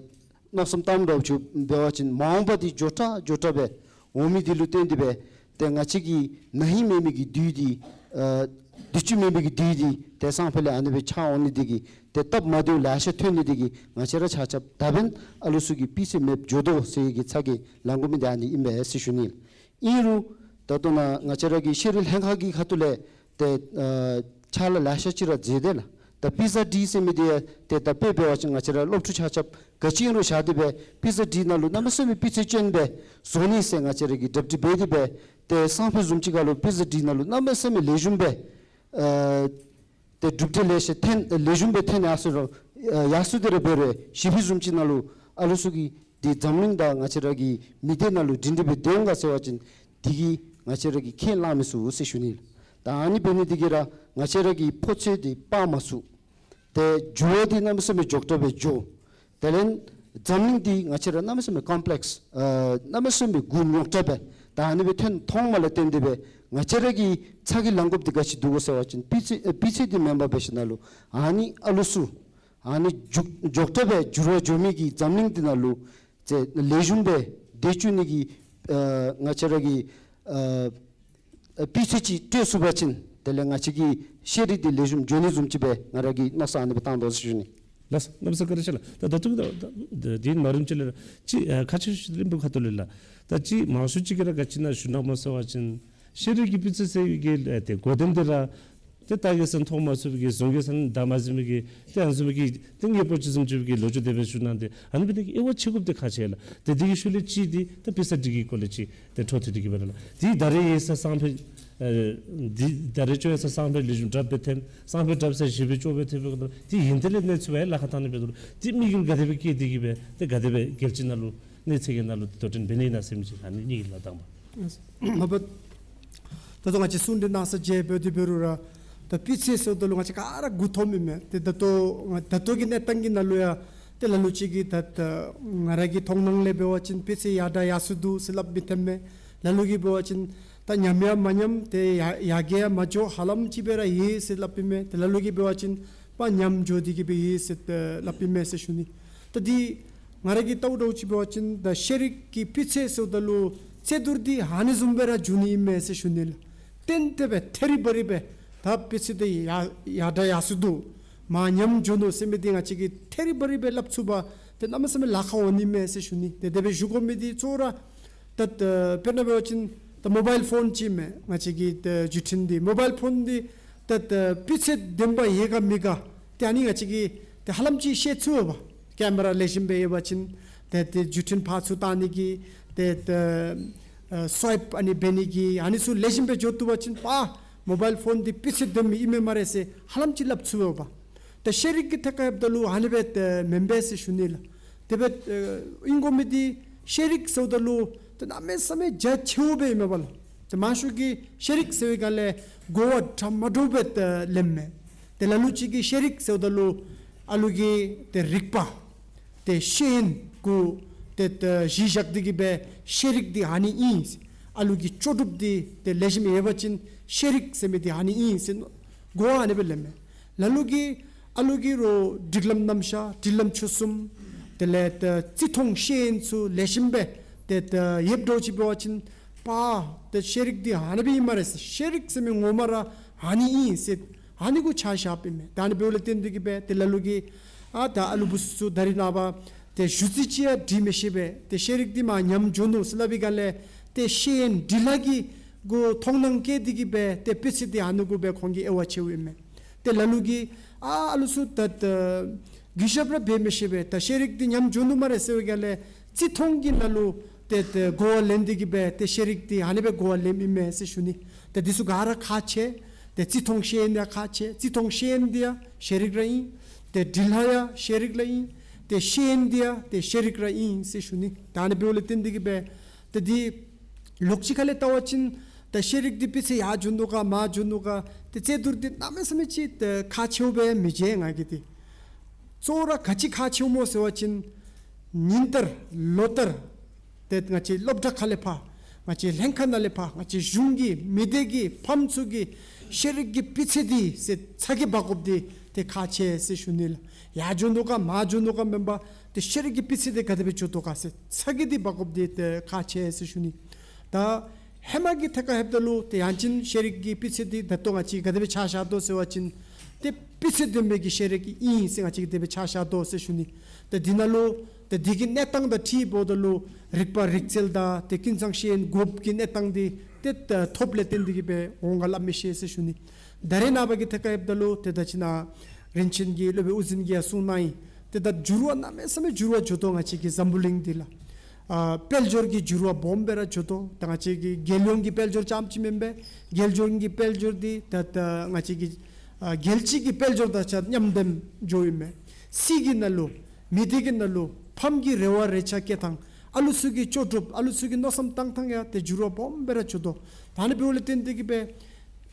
མནོ་བསམ་བཏངམ་འདྲཝ་ཅིག་འབད་བ་ཅིན་མ་འོངས་པ་འདི་མགྱོགས་དྲགས་མགྱོགས་དྲགས་སྦེ་འོང་མི་འདི་ལུ་བརྟེན་ཏེ་སྦེ་ཏེ་ང་བཅས་ཀྱི་ན་ཧིང་མེད་མི་གི་དུས་འདི་ཨ་དུས་ཅི་མེད་མི་གི་དུས་འདི་ཏེ་སང་ཕོད་ལས་ཨ་ནི་སྦེ་ཆགས་འོང་ནི་འདི་གིས་ཏེ་སྟབས་མ་བདེཝ་ལེ་ཤ་ཐོན་ནི་འདི་གིས་ང་བཅས་ར་ཆ་ཁྱབ་ད་འབདན་ཨ་ལུ་ཚུ་གི་སྤུས་ཚད་མེདཔ་འགྱོ་དོ་ཟེར་གྱི་ཚ་གྱང་ལང་དགོ་མི་འདི་ཨ་ནི་ཨིན་པས་ཟེར་ཞུ་ནི། ཨིན་རུང་ད་ལྟོ་ནཱ་ང་བཅས་ར་གི་ཤེས་རིག་ལྷན་ཁག་གི་ཁ་ཐུག་ལས་ཏེ་ཨ་ཕྱག་ལཱ་ལེ་ཤ་ཅིག་ར་མཛད་དེ་ལགས། ད་པི་ཛེཌ་ཌི་ཟེར་མི་འདི་ཡང་ཏེ་ད་དཔེ་འབད་བ་ཅིན་ང་བཅས་ར་སློབ་ཕྲུག་ཆ་ཁྱབ་ག་ཅི་ཨིན་རུང་བཞག་སྟེ་སྦེ་པི་ཛེཌ་ཌི་ནང་ལུ་གནམ་མེད་ས་མེད་སྤུས་ཚད་ཅན་སྦེ་བཟོ་ནི་ཟེར་ང་བཅས་ར་གིས་གྲ་སྒྲིག་འབད་དེ་སྦེ་ཏེ་སང་ཕོད་བཟུམ་ཅིག་ཁར་ལུ་པི་ཛེཌ་ཌི་ནང་ལུ་གནམ་མེད་ས་མེད་ལེགས་ཤོམ་སྦེ་ཨ་ཏེ་གྲུབ་འབྲས་ལེ་ཤ་ཐོན་ལེགས་ཤོམ་སྦེ་ཐོན་ཡར་སོང་རུང་ཨ་ཡར་སོང་སྟེ་ར་འབད་རུང་བཞི་པའི་བཟུམ་ཅིག་ནང་ལུ་ཨ་ལུ་ཚུ་གིས་འདི་འཛམ་གླིང་དང་ང་བཅས་ར་གི་མི་སྡེ་ནང་ལུ་སྒྲིང་སྒྲི་སྦེ་སྡོད་འོང་ག་ཟེར་བ་ཅིན་འདི་གིས་ང་བཅས་ར་གིས་ཁས་བླངས་མི་ཚུགས་ཟེར་ཞུ་ནི། ད་ཨ་ནི་འབད་ནི་འདི་གིས་ར་ང་བཅས་ར་གི་ཕོ་ཚོད་འདི་སྤར་མ་ཚུགས། ཏེ་འགྱུར་བ་འདི་གནམ་མེད་ས་མེད་མགྱོགས་དྲགས་སྦེ་འགྱོ། དེ་ལས་འཛམ་གླིང་འདི་ང་བཅས་ར་གནམ་མེད་ས་མེད་ཀམ་པི་ལེགསི་ཨ་གནམ་མེད་ས་མེད་འགུལ་ཉོག་དྲགས་སྦེ་ད་ཨ་ནི་སྦེ་ཐོན་ཐོནམ་ལས་བརྟེན་ཏེ་སྦེ་ང་བཅས་ར་གི་ཚ་གྱང་ལང་དགོཔ་འདི་ག་ཅི་འདུག་གོ་ཟེར་བ་ཅིན་སྤུས་ཚད་ཨ་སྤུས་ཚད་འདི་མེན་པར་འབད་ཞིནམ་ལས་ཨ་ནི་ཨ་ལུ་ཚུ་ཨ་ནི་མགྱོགས་མགྱོགས་དྲགས་སྦེ་འགྱུར་བ་འགྱོ་མི་གི་འཛམ་གླིང་འདི་ནང་ལུ་ཏེ་ལེགས་ཤོམ་སྦེ་སྡོད་བཅུག་ནི་གི་ཨ་ང་བཅས་ར་གི་ཨ་ ཨ་སྤུས་ཚད་ཅིག་སྤྲོད་ཚུགས་པ་ཅིན་དེ་ལས་ང་བཅས་ཀྱི་ཤེས་རིག་འདི་ལེགས་ཤོམ་འགྱོ་ནི་བཟུམ་ཅིག་སྦེ་ང་ར་གིས་མནོ་བསམ་ཨ་ནི་སྦེ་བཏང་དོ་ཟེར་ཞུ་ནི། ལགས་སོ། གནམ་ས་བཀའ་དྲིན་ཆེ་ལགས། ད་ད་ལྟོ་གི་ད་ད་འདི་མ་རིམ་ཅིག་ལས་ཅིག་ཨ་ཁག་ཆེ་ཤོས་རིམ་པ་ཁ་ཐུག་ལས་ལགས། ད་ཅིག་མང་ཤོས་ཅིག་གིས་ར་ག་ཅི་ཨིན་ན་ཞུ་གནང་མས་ཟེར་བ་ཅིན་ཤེས་རིག་གི་སྤུས་ཚད་ཟེར་བའི་གི་ཨ་ཏེ་གོ་དོན་འདི་ར་ཏེ་ལྟ་གེ་ཟེར་མཐོང་མ་ཚུགས་པའི་གི་བཟུང་གེ་ཟེར་བདའ་མ་ཟུན་མི་གི་ཏེ་ཨ་ནི་བཟུམ་མའི་གི་ཏེ་དངོས་པོ་ཅིག་བཟུམ་ཅིག་གི་ལོ་རྒྱུས་དེ་སྦེ་ཞུ་གནང་སྟེ་ཨ་ནི་སྦེ་ཏེ་དབྱེ་བ་ཕྱེ་དགོཔ་འདི་ཁག་ཆེ་ལགས། ཏེ་འདི་གི་ཤུལ་ལས་ཅིག་འདི་ཏེ་དཔེ་ཆ་འབྲི་གི་སྐོར་ལས་ཅིག་ཏེ་འཕྲོ་མཐུད་དེ་གི་སྦེ་ར་ལགས། ཏེ་ད་རེས་ཡིག་ཚང་སང་ཕོད་ཨ་འདི་ད་རེས་ཅོག་ཡིག་ཚང་སང་ཕོད་ལེགས་ཤོམ་དྲགཔ་སྦེ་ཐོན། སང་ཕོད་དྲག་ས་བཞི་པའི་ཅོག་སྦེ་ཐོན་པའི་སྐོར་ལས་ཏེ་ཡོན་ཏན་ལས་གནོད་ཚུགས་པའི་ལཱ་ཁག་བཏང་ནི་འབད་དོ། ཏེ་དམིགས་ཡུལ་ག་དེ་སྦེ་བསྐྱེད་དེ་གི་སྦེ་ཏེ་ག་དེ་སྦེ་རྒྱལ་སྤྱི་ནང་ལུ་གནས་ཚད་ཀྱི་ནང་ལུ་ཏེ་དོ་འགྲན་འབད་ནི་ཨིན་ན་ཟེར་མི་ཅིག་ཨ་ནི་གཉིས་ལགས་དང་པ། མ་པ་ད་ལྟོ་ང་བཅས་གསུང་གྲོས་གནང་ས་མཇལ་བའི་དུས་འབད་རུང་ར་ད་སྤུས་ཚད་ཟེརཝ་ད་ལུ་ང་བཅས་ག་ར་མགུ་འཐོམ་ཨིན་མས། ཏེ་ད་ལྟོ་ང་ད་ལྟོ་གི་གནས་སྟངས་ཀྱི་ནང་ལུ་ཡང་ཏེ་ལ་ལུ་ཅིག་གིས་ད་ད་ང་ར་གི་མཐོང་སྣང་ལས་འབད་བ་ཅིན་སྤུས་ཚད་ཡར་དྲག་ཡར་སོ་འདུག་ཟེར་སླབ་མི་ཐོནམ་མས། ལ་ལུ་གིས་འབད་བ་ཅིན་ད་ཉམས་ཡང་མ་ཉམས་ཏེ་ཡར་ཡར་རྒྱས་ཡང་མ་འགྱོ་ཧ་ལམ་ཅིག་སྦེ་ར་ཡོད་ཟེར་སླབ་ཨིན་མས། ཏེ་ལ་ལུ་གིས་འབད་བ་ཅིན་པ་ཉམས་འགྱོ་སྟེ་གི་སྦེ་ཡོད་ཟེར་ཏེ་སླབ་ཨིན་མས་ཟེར་ཞུ་ནི། ད་འདི་ང་ར་གིས་བལྟཝ་འདྲཝ་ཅིག་འབད་བ་ཅིན་ད་ཤེས་རིག་གི་སྤུས་ཚད་ཟེརཝ་ད་ལུ་རྩོད་བསྡུར་འདི་ཨ་ནི་བཟུམ་སྦེ་ར་འགྱོ་ནི་ཨིན་མས་ཟེར་ཞུ་ནི་ལགས། ཏན་ཏན་སྦེ་ཐེ་རི་བ་རི་སྦེ་ད་སྤུས་ཚད་འདི་ཡར་ཡར་དྲག་ཡར་སོ་འདུག་མར་ཉམས་འགྱོ་ནུག་ཟེར་མི་འདི་ང་བཅས་ཀྱིས་ཐེ་རི་བ་རི་སྦེ་སླབ་ཚུགས་པར་ཏེ་གནམ་མེད་ས་མེད་ལཱ་ཁག་འོང་ནི་མས་ཟེར་ཞུ་ནི། ཏེ་དེ་སྦེ་ཞུ་དགོ་མི་འདི་གཙོ་བོ་ར་ད་ད་དཔེར་ན་འབད་བ་ཅིན་ད་མོ་བཱའིལ་ཕོན་ཅིག་མས། ང་བཅས་ཀྱི་ད་བརྒྱུད་འཕྲིན་འདི་མོ་བཱའིལ་ཕོན་འདི་ད་ད་སྤུས་ཚད་ལྡནམ་ཡོད་ག་མེད་ག་ཏེ་ཨ་ནི་ང་བཅས་ཀྱིས་ཏེ་ཧ་ལམ་ཅིག་ཤེས་ཚུགས་པས། ཀེ་མེ་ར་ལེགས་ཤོམ་སྦེ་ཡོད་པ་ཅིན་ཏེ་ཏེ་བརྒྱུད་འཕྲིན་ཕར་ཚུར་བཏང་ནི་གི་ཏེ་ད་ཨ་སུའིཔ་ཨ་ནི་འབད་ནི་གི་ཨ་ནི་ཚུ་ལེགས་ཤོམ་སྦེ་འགྱོ་བཏུབ་པ་ཅིན་པ་མོ་བཱའིལ་ཕོན་འདི་སྤུས་ཚད་ལྡནམ་ཨིན་མས་སྨ་རེ་ཟེར་ཧ་ལམ་ཅིག་སླབ་ཚུགས་པས། ད་ཤེས་རིག་གི་ཐད་ཁར་འབདཝ་ད་ལུ་ཨ་ནི་སྦེ་ཏེ་མེན་པས་ཟེར་ཞུ་ནི་ལགས། དེ་སྦེ་ཨ་ཨིན་དགོ་མི་འདི་ཤེས་རིག་ཟེརཝ་ད་ལུ་ཏེ་གནམ་མེད་ས་མེད་རྒྱ་ཆེཝ་སྦེ་ཨིན་མས་པ་ལགས། ཏེ་མང་ཤོས་ཀྱིས་ཤེས་རིག་ཟེར་བའི་སྒང་ལས་གོ་བ་འདྲ་མ་འདྲཝ་སྦེ་ཏེ་ལེནམ་མས། ཏེ་ལ་ལུ་ཅིག་གིས་ཤེས་རིག་ཟེརཝ་ད་ལུ་ཨ་ལུ་གི་ཏེ་རིག་པ་ཏེ་ཤེས་ཡོན་གུ་ཏེ་ཏེ་གཞི་བཞག་སྟེ་གི་སྦེ་ཤེས་རིག་འདི་ཨ་ནི་ཨིན། ཨ་ལུ་གི་ལྕོགས་གྲུབ་འདི་ཏེ་ལེགས་ཤོམ་ཡོད་པ་ཅིན་ཤེས་རིག་ཟེར་མི་འདི་ཨ་ནི་ཨིན་ཟེར་གོ་བ་ཨ་ནི་སྦེ་ལེནམ་མས། ལ་ལུ་གིས་ཨ་ལུ་གི་རོགས་སྒྲིག་ལམ་རྣམ་གཞག་སྒྲིག་ལམ་ཆོས་གསུམ་དེ་ལས་ཏེ་བརྩི་མཐོང་ཤེས་ཡོན་ཚུ་ལེགས་ཤོམ་སྦེ་ཏེ་ཏེ་ཡོདཔ་འདྲཝ་ཅིག་འབད་བ་ཅིན་པ་ཏེ་ཤེས་རིག་འདི་ཨ་ནི་སྦེ་ཨིན་སྨ་རེ་ཟེར་ཤེས་རིག་ཟེར་མི་ངོ་མ་ར་ཨ་ནི་ཨིན་ཟེར་ཨ་ནི་གུ་ཆ་བཞགཔ་ཨིན་མས། ད་ཨ་ནི་འབདཝ་ལས་བརྟེན་ཏེ་གི་སྦེ་ཏེ་ལ་ལུ་གིས་ཨ་ད་ཨ་ལུ་བུ་ཚུ་ད་རིས་ནངས་པ་ཏེ་ཞུ་ཚིག་ཅིག་ཡང་འབྲི་མི་ཤེས་པས། ཏེ་ཤེས་རིག་འདི་མར་ཉམས་འགྱོ་ནུག་ཟེར་སླབ་པའི་སྒང་ལས་ཏེ་ཤེས་ཡོན་འབྲི་ལྷག་གི་གུ་མཐོང་སྣང་བསྐྱེད་དེ་གི་སྦེ་ཏེ་སྤུས་ཚད་འདི་ཨ་ནི་གུ་སྦེ་ཁོང་གིས་དབྱེ་བ་ཕྱེཝ་ཨིན་མས། ཏེ་ལ་ལུ་གིས་ཨ་ཨ་ལུ་ཚུ་ད་ད་གུས་ཞབས་ར་འབད་མི་ཤེས་པས། ད་ཤེས་རིག་འདི་ཉམས་འགྱོ་ནུག་སྨ་རེ་ཟེར་བའི་སྒང་ལས་བརྩི་མཐོང་གི་ནང་ལུ་ཏེ་ཏེ་གོ་བ་ལེན་ཏེ་གི་སྦེ་ཏེ་ཤེས་རིག་འདི་ཨ་ནི་སྦེ་གོ་བ་ལེནམ་ཨིན་མས་ཟེར་ཞུ་ནི། ཏེ་འདི་ཚུ་ག་ར་ཁག་ཆེ། ཏེ་བརྩི་མཐོང་ཤེས་ཡོན་ཡང་ཁག་ཆེ། བརྩི་མཐོང་ཤེས་ཡོན་འདི་ཡང་ཤེས་རིག་ར་ཨིན། ཏེ་འབྲི་ལྷག་ཡང་ཤེས་རིག་ར་ཨིན། ཏེ་ཤེས་ཡོན་འདི་ཡང་ཏེ་ཤེས་རིག་ར་ཨིན་ཟེར་ཞུ་ནི། ད་ཨ་ནི་འབདཝ་ལས་བརྟེན་ཏེ་གི་སྦེ་ཏེ་འདི་ལོགས་ཅིག་ཁ་ལས་བལྟ་བ་ཅིན་ད་ཤེས་རིག་འདི་སྤུས་ཚད་ཡར་འགྱོ་ནུག་ག་མར་འགྱོ་ནུག་ག་ཏེ་རྩོད་བསྡུར་འདི་གནམ་མེད་ས་མེད་ཅིག་ཏེ་ཁག་ཆེཝ་སྦེ་མི་མཇལ་ང་གིས་ཏེ། གཙོ་བོ་ར་ག་ཅི་ཁག་ཆེཝ་སྨོ་ཟེར་བ་ཅིན་ཉིན་ལྟར་ལོ་ལྟར་ཏེ་ང་བཅས་སློབ་གྲྭ་ཁ་ལས་ཕར་ང་བཅས་ལྷན་ཁག་ནང་ལས་ཕར་ང་བཅས་གཞུང་གི་མི་སྡེ་གི་ཕམ་ཚུ་གི་ཤེས་རིག་གི་སྤུས་ཚད་འདི་ཟེར་ཚ་གྱང་འབག་དགོཔ་འདི་ཏེ་ཁག་ཆེ་ཟེར་ཞུ་ནི་ལགས། ཡར་འགྱོ་ནུག་ག་མར་འགྱོ་ནུག་ག་མེན་པར་ཏེ་ཤེས་རིག་གི་སྤུས་ཚད་འདི་ག་དེ་སྦེ་འགྱོ་དོ་ག་ཟེར་ཚ་གྱང་འདི་འབག་དགོཔ་འདི་ཏེ་ཁག་ཆེ་ཟེར་ཞུ་ནི། ད་ཧེ་མ་གི་ཐད་ཁར་ལྷོདཔ་ད་ལུ་ཏེ་ཡང་ཅིན་ཤེས་རིག་གི་སྤུས་ཚད་འདི་ད་ལྟོ་ང་བཅས་ག་དེ་སྦེ་ཆ་བཞག་དོ་ཟེར་བ་ཅིན་ཏེ་སྤུས་ཚད་ལྡན་པའི་གི་ཤེས་རིག་ཨིན་ཟེར་ང་བཅས་ཀྱིས་དེ་སྦེ་ཆ་བཞག་དོ་ཟེར་ཞུ་ནི། ཏེ་འདི་ནང་ལུ་ཏེ་འདི་གི་གནས་སྟངས་དང་འཁྲིལ་འབདཝ་ད་ལུ་རིག་པ་རིག་རྩལ་དང་ཏེ་ཀུན་ཚང་ཤེས་ཡོན་དགོཔ་གི་གནས་སྟངས་འདི་ཏེ་ཐོབ་ལས་བརྟེན་ཏེ་གི་སྦེ་འོང་ག་སླབ་མི་ཤེས་ཟེར་ཞུ་ནི། ད་རེས་ནངས་པ་གི་ཐད་ཁར་ལྷོདཔ་ད་ལུ་ཏེ་ད་ཅི་ནཱ་རིན་ཆེན་གྱི་སློབ་དཔོན་དབུ་འཛིན་གྱིས་ཡང་གསུངས་གནང་ཡི། ཏེ་ད་འགྱུར་བ་གནམ་མེད་ས་མེད་འགྱུར་བ་འགྱོ་དོ་ང་བཅས་ཀྱི་འཛམ་བུ་གླིང་འདི་ལགས། ཨ་དཔལ་འབྱོར་གྱི་འགྱུར་བ་སྦོམ་སྦེ་ར་འགྱོ་དོ། ད་ང་བཅས་ཀྱི་རྒྱལ་ཡོངས་ཀྱི་དཔལ་འབྱོར་རྐྱངམ་ཅིག་མེན་པས། རྒྱལ་ཡོངས་ཀྱི་དཔལ་འབྱོར་འདི་ད་ད་ང་བཅས་ཀྱི་ཨ་རྒྱལ་སྤྱི་གི་དཔལ་འབྱོར་དང་ཆ་མཉམ་ལྡནམ་འགྱོཝ་ཨིན་མས། སྲིད་ཀྱི་ནང་ལུ་མི་སྡེ་གི་ནང་ལུ་ཕམ་གྱི་རེ་བ་རེ་ཆ་བསྐྱེད་ཐངས་ཨ་ལུ་ཚུ་གི་ལྕོགས་གྲུབ་ཨ་ལུ་ཚུ་གི་མནོ་བསམ་བཏང་ཐངས་ཡང་ཏེ་འགྱུར་བ་སྦོམ་སྦེ་ར་འགྱོ་དོ། ད་ཨ་ནི་འབདཝ་ལས་བརྟེན་ཏེ་གི་སྦེ་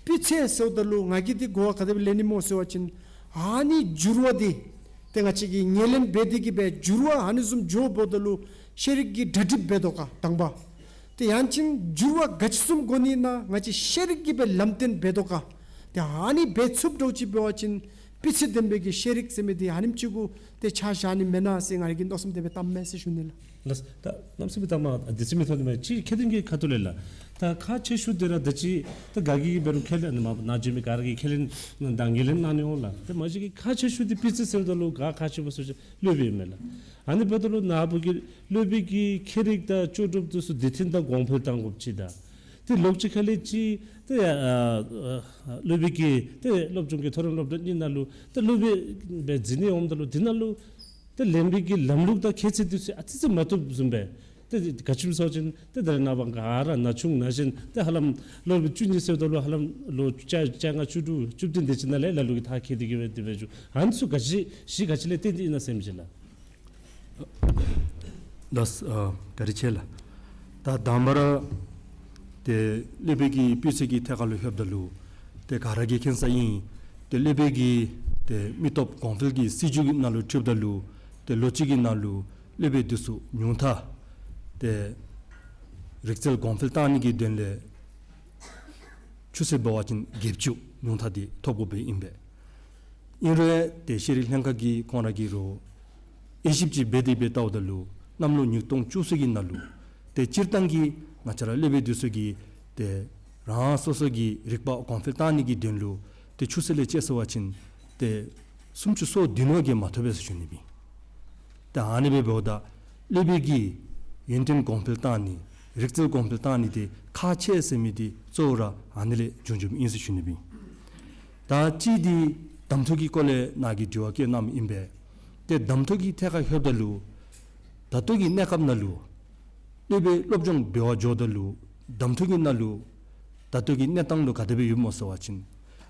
སྤུས་ཚད་ཟེརཝ་ད་ལུ་ང་གིས་འདི་གོ་བ་ག་དེ་སྦེ་ལེན་ནི་སྨོ་ཟེར་བ་ཅིན་ཨ་ནི་འགྱུར་བ་འདི་ཏེ་ང་བཅས་ཀྱིས་ངོས་ལེན་འབད་དེ་གི་སྦེ་འགྱུར་བ་ཨ་ནི་བཟུམ་འགྱོ་འབདཝ་ད་ལུ་ཤེས་རིག་གིས་གྲ་སྒྲིག་འབད་དོ་ག་དང་པ། ཏེ་ཡང་ཅིན་འགྱུར་བ་ག་ཅི་བཟུམ་འགྱོ་ནི་ཨིན་ན་ང་བཅས་ཤེས་རིག་གིས་སྦེ་ལམ་སྟོན་འབད་དོ་ག། ཏེ་ཨ་ནི་འབད་ཚུགསཔ་འདྲཝ་ཅིག་འབད་བ་ཅིན་ སྤུས་ཚད་ལྡན་པའི་གི་ཤེས་རིག་ཟེར་མི་འདི་ཨ་ནེམ་ཅིག་གུ་ཏེ་ཆ་བཞག་ནི་མེན་ན་ཟེར་ང་རའི་གི་མནོ་བསམ་དེ་སྦེ་བཏངམ་མས་ཟེར་ཞུ་ནི་ལགས། ལགས། ད་གནམ་མེད་ས་མེད་ད་མ་བདེ་སྐྱིད་མི་ཐོབ་ནི་མས། ཅིག་ཁེ་ཏོན་གྱི་ཁ་ཐུག་ལས་ལགས། ད་ཁག་ཆེ་ཤོས་དེ་ར་ད་ཅི་ད་ག་གི་འབད་རུང་ཁས་ལེན་མ་ནཱ་འབྱོན་མི་ག་ར་གིས་ཁས་ལེན་དང་ངོས་ལེན་གནང་ནི་འོང་ལགས། ད་མ་གཞི་གི་ཁག་ཆེ་ཤོས་དེ་སྤུས་ཚད་ཟེརཝ་ད་ལུ་ག་ཁག་ཆེ་བ་སོ་ཅི་སློབ་དཔོན་ཨིན་མས་ལགས། ཨ་ནི་འབདཝ་ད་ལུ་ནཱ་བུ་གི་སློབ་དཔོན་གྱི་ཁྱད་རིག་དང་ལྕོགས་གྲུབ་དེ་ཚུ་དེ་བརྟན་དང་གོང་འཕེལ་གཏང་དགོཔ་ཅིག་དང་། ཏེ་ལོགས་ཅིག་ཁ་ལས་ཅིག་ཏེ་ཨ་ཨ་སློབ་དཔོན་གྱི་ཏེ་སློབ་སྦྱོང་གི་མཐོ་རིམ་སློབ་གྲྭ་གཉིས་ནང་ལུ་ཏེ་སློབ་དཔོན་སྦེ་འཛུལ་ནི་འོངམ་ད་ལུ་དེ་ནང་ལུ་ཏེ་ལེན་པའི་གི་ལམ་ལུགས་དང་ཁྱད་ཚད་དེ་ཚུ་ཨ་ཙི་ཅིག་མ་བཏུབ་བཟུམ་སྦེ། ཏེ་ག་ཅི་སྨོ་ཟེར་བ་ཅིན་ཏེ་ད་རེས་ནངས་པ་ག་ར་ན་ཆུང་ན་གཞོན་ཏེ་ཧ་ལམ་ལོ་བཅུ་གཉིས་ཟེརཝ་ད་ལུ་ཧ་ལམ་ལོ་བཅོ་བཅོ་ལྔ་བཅུ་དྲུག་བཅུ་བདུན་དེ་ཅིག་ནང་ལས་ལ་ལུ་གིས་མཐར་འཁྱོལ་ཏེ་གི་སྦེ་དེ་སྦེ་འགྱོ། ཨ་ནི་ཚུ་ག་ཅི་གཞི་ག་ཅི་ལས་བརྟེན་ཏེ་ཨིན་ན་ཟེར་མི་ཅིག་ལགས། ལགས། ཨ་བཀའ་དྲིན་ཆེ་ལགས། ད་དང་པ་ར་ཏེ་སློབ་དཔོན་གྱི་སྤུས་ཚད་ཀྱི་ཐད་ཁར་ལུ་ལྷོདཔ་ད་ལུ་ཏེ་ག་ར་གིས་མཁྱེན་ས་ཨིན། ཏེ་སློབ་དཔོན་གྱི་ཏེ་མི་སྟོབས་གོང་འཕེལ་གྱི་སྲིད་བྱུས་ཀྱི་ནང་ལུ་འཁྲིལཝ་ད་ལུ་ཏེ་ལོ་གཅིག་གི་ནང་ལུ་སློབ་དཔོན་དེ་ཚུ་ཉུང་མཐའ་ཏེ་རིག་རྩལ་གོང་འཕེལ་གཏང་ནི་གི་དོན་ལས་ཆུ་ཚོད་འབད་བ་ཅིན་བརྒྱད་ཅུ་ཉུང་མཐའ་དེ་ཐོབ་དགོཔ་ཨིན་པས། ཨིན་རུང་ཏེ་ཤེས་རིག་ལྷན་ཁག་གིས་ཁོང་ར་གིས་རོགས་དབྱེ་ཞིབ་ཅིག་འབད་དེ་སྦེ་བལྟཝ་ད་ལུ་གནམ་ལོ་ཉིས་སྟོང་བཅུ་གསུམ་གྱི་ནང་ལུ་ཏེ་སྤྱིར་བཏང་གི་ང་བཅས་ར་སློབ་དཔོན་དེ་ཚུ་གིས་ཏེ་རང་སོ་སོ་གི་རིག་པ་གོང་འཕེལ་གཏང་ནི་གི་དོན་ལུ་ཏེ་ཆུ་ཚོད་ལས་བཅད་ཟེར་བ་ཅིན་ཏེ་སུམ་ཅུ་སོ་བདུན་བ་གིས་མ་ཐོབ་པས་ཟེར་ཞུ་ནི་ཨིན། ཏེ་ཨ་ནི་སྦེ་འབདཝ་ད་སློབ་དཔོན་གྱི་ཡོན་ཏན་གོང་འཕེལ་གཏང་ནི་རིག་རྩལ་གོང་འཕེལ་གཏང་ནི་དེ་ཁག་ཆེ་ཟེར་མི་དེ་གཙོ་བོ་ར་ཨ་ནི་ལས་བྱུང་བྱུངམ་ཨིན་ཟེར་ཞུ་ནི་ཨིན། ད་ཅི་དེ་གདམ་འཐུ་གི་སྐོར་ལས་ནཱ་གིས་དྲི་བ་བཀོད་གནངམ་ཨིན་པས། ཏེ་གདམ་འཐུ་གི་ཐད་ཁར་ལྷོདཔ་ད་ལུ་ད་ལྟོ་གི་གནས་སྐབས་ནང་ལུ་སློབ་དཔོན་སློབ་སྦྱོང་འབད་བར་འགྱོཝ་ད་ལུ་གདམ་འཐུ་གི་ནང་ལུ་ད་ལྟོ་གི་གནས་སྟངས་ལུ་ག་དེ་སྦེ་ཡོདཔ་སྨོ་ཟེར་བ་ཅིན་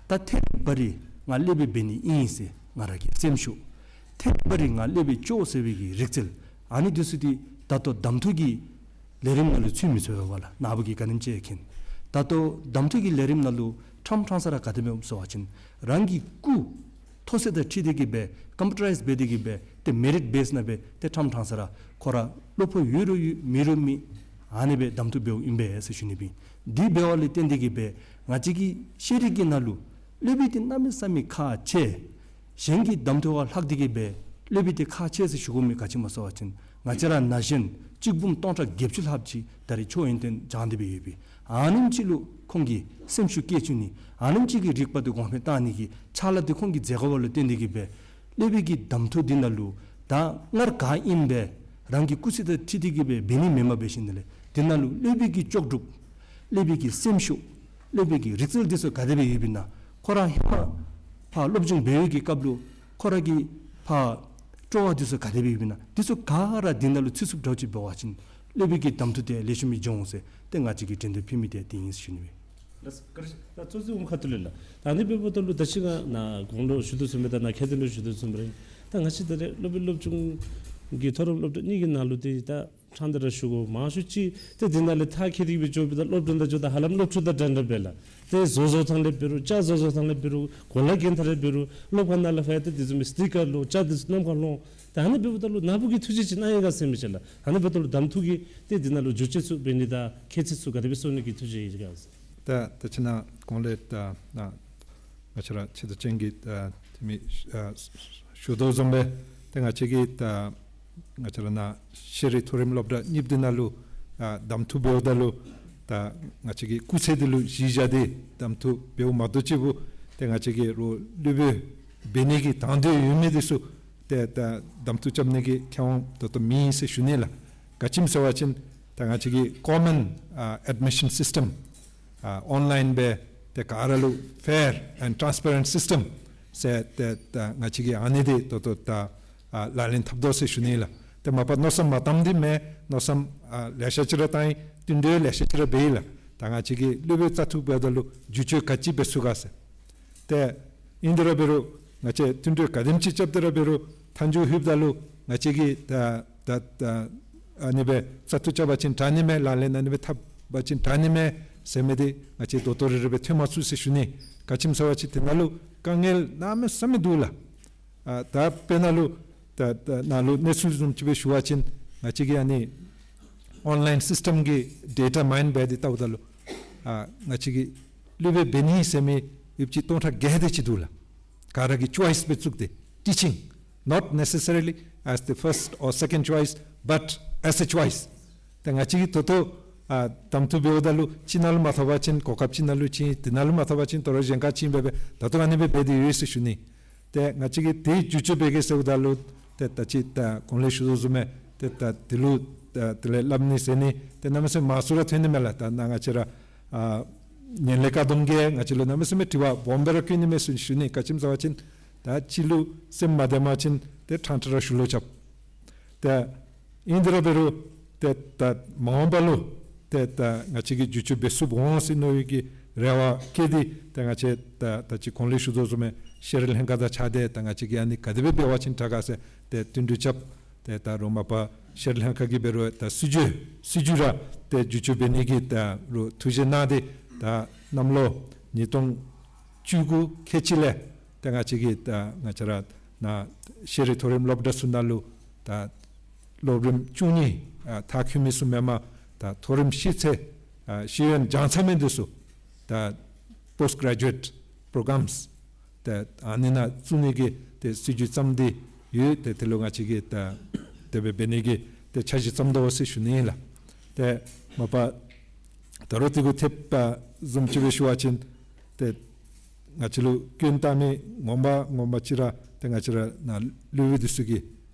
ད་ཐད་རི་བ་རི་ང་སློབ་དཔོན་འབད་ནི་ཨིན་ཟེར་ང་ར་གི་སེམས་ཤུགས། ཐད་རི་བ་རི་ང་སློབ་དཔོན་ལྕོགས་ཟེར་བའི་གི་རིག་རྩལ་ཨ་ནི་དེ་ཚུ་དེ་ད་ལྟོ་གདམ་འཐུ་གི་ལས་རིམ་ནང་ལུ་ཚུད་མི་ཚུད་པས་ལགས། ནཱ་བུ་གིས་ག་ནེམ་ཅིག་མཁྱེན། ད་ལྟོ་གདམ་འཐུ་གི་ལས་རིམ་ནང་ལུ་ཕྲང་ཕྲང་ས་ར་ག་དེ་སྦེ་ཡོདཔ་སྨོ་ཟེར་བ་ཅིན་རང་གི་སྐུ་མཐོ་ཚད་དང་འཁྲིལ་ཏེ་གི་སྦེ་ཀམ་པིའུ་ཊར་རའིཛ་འབད་དེ་གི་སྦེ་ཏེ་མེ་རིཊ་བེསི་ནང་སྦེ་ཏེ་ཕྲང་ཕྲང་ས་ར་ཁོ་ར་བློ་ཕོག་ཡོད་རུང་ཡོད་མེད་རུང་མེད་ཨ་ནི་སྦེ་གདམ་འཐུ་འབདཝ་ཨིན་པས་ཟེར་ཞུ་ནི་ཨིན། དེ་འབདཝ་ལས་བརྟེན་ཏེ་གི་སྦེ་ང་བཅས་ཀྱི་ཤེས་རིག་གི་ནང་ལུ་སློབ་དཔོན་དེ་གནམ་མེད་ས་མེད་ཁག་ཆེ། གཞན་གྱི་གདམ་འཐུ་བ་ལྷག་སྟེ་གི་སྦེ་སློབ་དཔོན་དེ་ཁག་ཆེ་ཟེར་ཞུ་དགོ་མི་ག་ཅི་སྨོ་ཟེར་བ་ཅིན་ང་བཅས་ར་ན་གཞོན་གཅིག་འབུམ་སྟོང་ཕྲག་བརྒྱད་ཅུ་ལྷགཔ་ཅིག་ད་རེས་ཆོས་ཡོན་ཏན་སྦྱང་སྟེ་སྦེ་ཡོད་པས། ཨ་ནེམ་ཅིག་ལུ་ཁོང་གིས་སེམས་ཤུགས་བསྐྱེད་བཅུག་ནི་ཨ་ནེམ་ཅིག་གི་རིག་པ་དེ་གོང་འཕེལ་གཏང་ནི་གི་ཕྱག་ལཱ་དེ་ཁོང་གིས་མཛད་དགོཔ་ལུ་བརྟེན་ཏེ་གི་སྦེ་སློབ་དཔོན་གྱི་གདམ་འཐུ་འདི་ནང་ལུ་ད་སྔར་ག་ཨིནམ་སྦེ་རང་གི་སྐུ་ཚེ་དང་འཁྲིལ་ཏེ་གི་སྦེ་འབད་ནི་མེནམ་འབད་ཞིནམ་ལས་དེ་ནང་ལུ་སློབ་དཔོན་གྱི་ལྕོགས་གྲུབ་སློབ་དཔོན་གྱི་སེམས་ཤུགས་སློབ་དཔོན་གྱི་རིག་རྩལ་འདི་ཚུ་ག་དེ་སྦེ་ཡོདཔ་ཨིན་ན་ཁོ་ར་ཧེ་མ་ཕར་སློབ་སྦྱོང་འབད་བའི་གི་སྐབས་ལུ་ཁོ་ར་གི་ཕར་སྤྲོ་བ་འདི་ཚུ་ག་དེ་སྦེ་ཡོདཔ་ཨིན་ན་འདི་ཚུ་ག་ར་འདི་ནང་ལུ་ཚུད་ཚུདཔ་འདྲཝ་ཅིག་འབད་བ་ཅིན་སློབ་དཔོན་གྱི་གདམ་འཐུ་དེ་ལེགས་ཤོམ་སྦེ་འགྱོ་འོང་ཟེར་ཏེ་ང་བཅས་ཀྱིས་འགྲན་བསྡུར་ཕུལ་མི་དེ་དེ་ཨིན་ཟེར་ཞུ་ནི་ཨིན། ལགས་སོ། བཀའ་དྲིན་ཆེ། ད་གཙོ་ཆེ་འོང་ཁ་ཐུག་ལས་ལགས། ད་ཨ་ནི་འབདཝ་ད་ལུ་ད་ཅི་ང་ནཱ་གོང་ལུ་ཞུ་དོ་བཟུམ་སྦེ་ད་ནཱ་ཁ་ཐུག་ལུ་ཞུ་དོ་བཟུམ་སྦེ་ར་ད་ང་བཅས་ད་རེས་སློབ་དཔོན་སློབ་སྦྱོང་གི་མཐོ་རིམ་སློབ་གྲྭ་གཉིས་ཀྱི་ནང་ལུ་ཏེ་ད་ཕྲང་སྟེ་ར་ཞུ་དགོ། མང་ཤོས་ཅིག་ཏེ་འདི་ནང་ལས་མཐར་འཁྱོལ་ཏེ་སྦེ་འགྱོ་བའི་ད་སློབ་གྲྭ་ནང་འགྱོཝ་ད་ཧ་ལམ་སློབ་ཕྲུག་དང་འདྲན་འདྲ་སྦེ་ལགས། ཏེ་བཟོ་བཟོ་ཐངས་ལས་འབད་རུང་སྐྱ་བཟོ་བཟོ་ཐངས་ལས་འབད་རུང་གོ་ལ་གྱོན་ཐངས་ལས་འབད་རུང་སློབ་ཁང་ནང་ལས་ཕར་ཡང་ཏེ་དེ་བཟུམ་མའི་སི་ཊི་ཀར་ལོག་སྐྱ་དེ་ཚུ་ནམ་མཁར་ལོང་། ད་ཨ་ནི་འབདཝ་ད་ལུ་ནཱ་བུ་གིས་ཐུགས་བཞེད་ཅིག་གནང་ཡི་ག་ཟེར་མི་ཅིག་ལགས། ཨ་ནི་འབདཝ་ད་ལུ་གདམ་འཐུ་གི་ཏེ་འདི་ནང་ལུ་བསྒྱུར་བཅོས་ཚུ་འབད་ནི་དང་ཁྱད་ཚད་ཚུ་ག་དེ་སྦེ་བཟོ་ནི་གི་ཐུགས་བཞེད་ཡོད་ག་ཟེར། ད་ད་ཅི་ནཱ་གོང་ལས་ད་ནཱ་ང་བཅས་ར་ཆེ་བསྟོད་ཅན་གྱིས་ད་དེ་མི་ཨ་ཞུ་དོ་བཟུམ་སྦེ་ཏེ་ང་བཅས་ཀྱི་ད་ང་བཅས་ར་ནཱ་ཤེས་རིག་མཐོ་རིམ་སློབ་གྲྭ་གཉིས་འདི་ནང་ལུ་ཨ་གདམ་འཐུ་འབདཝ་ད་ལུ་ད་ང་བཅས་ཀྱི་སྐུ་ཚེ་འདི་ལུ་གཞི་བཞག་སྟེ་གདམ་འཐུ་འབདཝ་མ་གཏོགས་ཅིག་འབདཝ་ཏེ་ང་བཅས་ཀྱིས་རོགས་སློབ་དཔོན་འབད་ནི་གི་དང་འདོད་ཡོད་མི་འདི་ཚུ་ཏེ་ད་གདམ་འཐུ་རྐྱབ་ནི་གི་ཁེ་དབང་ད་ལྟོ་མེད་ཟེར་ཞུ་ནི་ལགས། ག་ཅི་སྨོ་ཟེར་བ་ཅིན་ད་ང་བཅས་ཀྱི་ཀོ་མཱན་ཨ་ཨེཌ་མི་ཤཱན་སིསི་ཊམ་ཨ་ཨོན་ལའིན་སྦེ་ཏེ་ག་ར་ལུ་ཕེར་ཨེནཌ་ཊཱནསི་པེ་རེནཊ་སིསི་ཊམ་ཟེར་ཏེ་ད་ང་བཅས་ཀྱིས་ཨ་ནི་འདི་ད་ལྟོ་ད་ཨ་ལག་ལེན་འཐབ་དོ་ཟེར་ཞུ་ནི་ལགས། ཏེ་མ་པ་མནོ་བསམ་མ་བཏངམ་འདི་མེན། མནོ་བསམ་ཨ་ལེ་ཤ་ཅིག་ར་བཏང་ཡི། བསྟུན་གྲོས་ལེ་ཤ་ཅིག་ར་འབད་ཡི་ལགས། ད་ང་བཅས་ཀྱིས་སློབ་དཔོན་བཙག་འཐུ་འབདཝ་ད་ལུ་བསྒྱུར་བཅོས་ག་ཅི་འབད་ཚུགས་ག་ཟེར། ཏེ་ཨིན་དེ་ར་འབད་རུང་ང་བཅས་བསྟུན་གྲོས་ག་དེམ་ཅིག་རྐྱབ་སྟེ་ར་འབད་རུང་མཐའ་མཇུག་ལྷོདཔ་ད་ལུ་ང་བཅས་ཀྱིས་ད་ད་ད་ཨ་ནི་སྦེ་བཙག་འཐུ་རྐྱབ་པ་ཅིན་དྲག་ནི་མས། ལག་ལེན་ཨ་ནི་སྦེ་འཐབ་པ་ཅིན་དྲག་ནི་མས་ཟེར་མི་འདི་ང་བཅས་ད་ལྟོ་རེ་རེ་སྦེ་ཐོན་མ་ཚུགས་ཟེར་ཞུ་ནི། ག་ཅི་སྨོ་ཟེར་བ་ཅིན་དེ་ནང་ལུ་དཀའ་ངལ་གནམ་མེད་ས་མེད་འདུག་ལགས། ཨ་ད་དཔེར་ན་ལུ་ད་ད་ནཱ་ལུ་གནས་ཚུལ་བཟུམ་ཅིག་སྦེ་ཞུ་བ་ཅིན་ང་བཅས་ཀྱིས་ཨ་ནི་ཨོན་ལའིན་སིསི་ཊམ་གི་ཌེ་ཊ་མའིན་འབད་དེ་བལྟཝ་ད་ལུ་ཨ་ང་བཅས་ཀྱི་སློབ་དཔོན་འབད་ནི་ཟེར་མི་ཡོདཔ་ཅིག་སྟོང་ཕྲག་བརྒྱད་དེ་ཅིག་འདུག་ལགས། ག་ར་གི་ཅོའིས་སྦེ་བཙུགས་ཏེ། Teaching, not necessarily as the first or second choice, but as a choice. ཏེ་ང་བཅས་ཀྱིས་ད་ལྟོ་ཨ་གདམ་འཐུ་འབདཝ་ད་ལུ་ཅིག་ནང་ལུ་མ་ཐོབ་པ་ཅིན་གོ་སྐབས་ཅིག་ནང་ལུ་བྱིན། དེ་ནང་ལུ་མ་ཐོབ་པ་ཅིན་དོ་རུང་གཞན་ཁར་བྱིན་སྦེ་སྦེ་ད་ལྟོ་ཨ་ནི་སྦེ་འབད་དེ་ཡོད་ཟེར་ཞུ་ནི། ཏེ་ང་བཅས་ཀྱིས་དེ་བསྒྱུར་བཅོས་འབད་གེ་ཟེརཝ་ད་ལུ་ཏེ་ད་ཅི་ད་གོང་ལས་ཞུ་དོ་བཟུམ་སྦེ་ཏེ་ད་དེ་ལུ་ད་དེ་ལས་སླབ་ནི་ཟེར་ནི་ཏེ་གནམ་མེད་ས་མེད་མང་སུ་ར་ཐོན་ནི་མས་ལགས། ད་ནཱ་ང་བཅས་ར་ཨ་ངན་ལྷད་བཀག་སྡོམ་གྱིས་ང་བཅས་ལུ་གནམ་མེད་ས་མེད་དྲི་བ་སྦོམ་སྦེ་ར་བཀོད་ནི་མས་ཟེར་ཞུ་ནི། ག་ཅི་སྨོ་ཟེར་བ་ཅིན་ད་ཅི་ལུ་སེམས་མ་བདེ་བ་ཅིན་ཏེ་ཕྲང་ཕྲང་ར་ཞུ་ལོ་རྐྱབ། ཏེ་ཨིན་དེ་ར་འབད་རུང་ཏེ་ད་མ་འོངས་པ་ལུ་ཏེ་ད་ང་བཅས་ཀྱིས་བསྒྱུར་བཅོས་འབད་ཚུགསཔ་འོང་ཟེར་མནོ་བའི་གི་རེ་བ་བསྐྱེད་དེ་ཏེ་ང་བཅས་ད་ད་ཅི་གོང་ལས་ཞུ་དོ་བཟུམ་སྦེ་ཤེས་རིག་ལྷན་ཁག་དང་གཅིག་ཁར་ཏེ་ད་ང་བཅས་ཀྱིས་ཨ་ནི་ག་དེ་སྦེ་འབད་བ་ཅིན་དྲག་ག་ཟེར་ཏེ་བསྟུན་གྲོས་རྐྱབ། ཏེ་ད་རོགས་མ་པ་ཤེས་རིག་ལྷན་ཁག་གིས་འབད་རུང་ད་སྲིད་བྱུས་སྲིད་བྱུས་ར་ཏེ་བསྒྱུར་བཅོས་འབད་ནི་གི་ད་རུང་ཐུགས་བཞེད་གནང་སྟེ་ད་གནམ་ལོ་ཉིས་སྟོང་བཅུ་དགུ་ཁལ་གཅིག་ལས་ཏེ་ང་བཅས་ཀྱིས་ད་ང་བཅས་ར་ནཱ་ཤེས་རིག་མཐོ་རིམ་སློབ་གྲྭ་ཚུ་ནང་ལུ་ད་སློབ་རིམ་བཅུ་གཉིས་ཨ་མཐར་འཁྱོལ་མི་ཚུ་མེན་པར་ད་མཐོ་རིམ་ཤེས་ཚད་ཨ་ཤེས་ཡོན་སྦྱང་ཚར་མི་འདི་ཚུ་ད་post graduate programs ཏེ་ཨ་ནི་ནང་བཙུགས་ནི་གི་ཏེ་སྲིད་བྱུས་བརྩམས་ཏེ་ཡོད། ཏེ་དེ་ལུ་ང་བཅས་ཀྱིས་ད་དེ་སྦེ་འབད་ནི་གི་ཏེ་འཆར་གཞི་བརྩམས་དོ་ཟེར་ཞུ་ནི་ཨིན་ལགས། ཏེ་མ་པ་ད་རུང་དེ་གུ་ཐེབས་པ་བཟུམ་ཅིག་སྦེ་ཞུ་བ་ཅིན་ཏེ་ང་བཅས་ལུ་སྐྱོན་བཏགས་མི་ངོ་མ་ངོ་མ་ཅིག་ར་ཏེ་ང་བཅས་ར་ནཱ་སློབ་དཔོན་འདི་ཚུ་གི་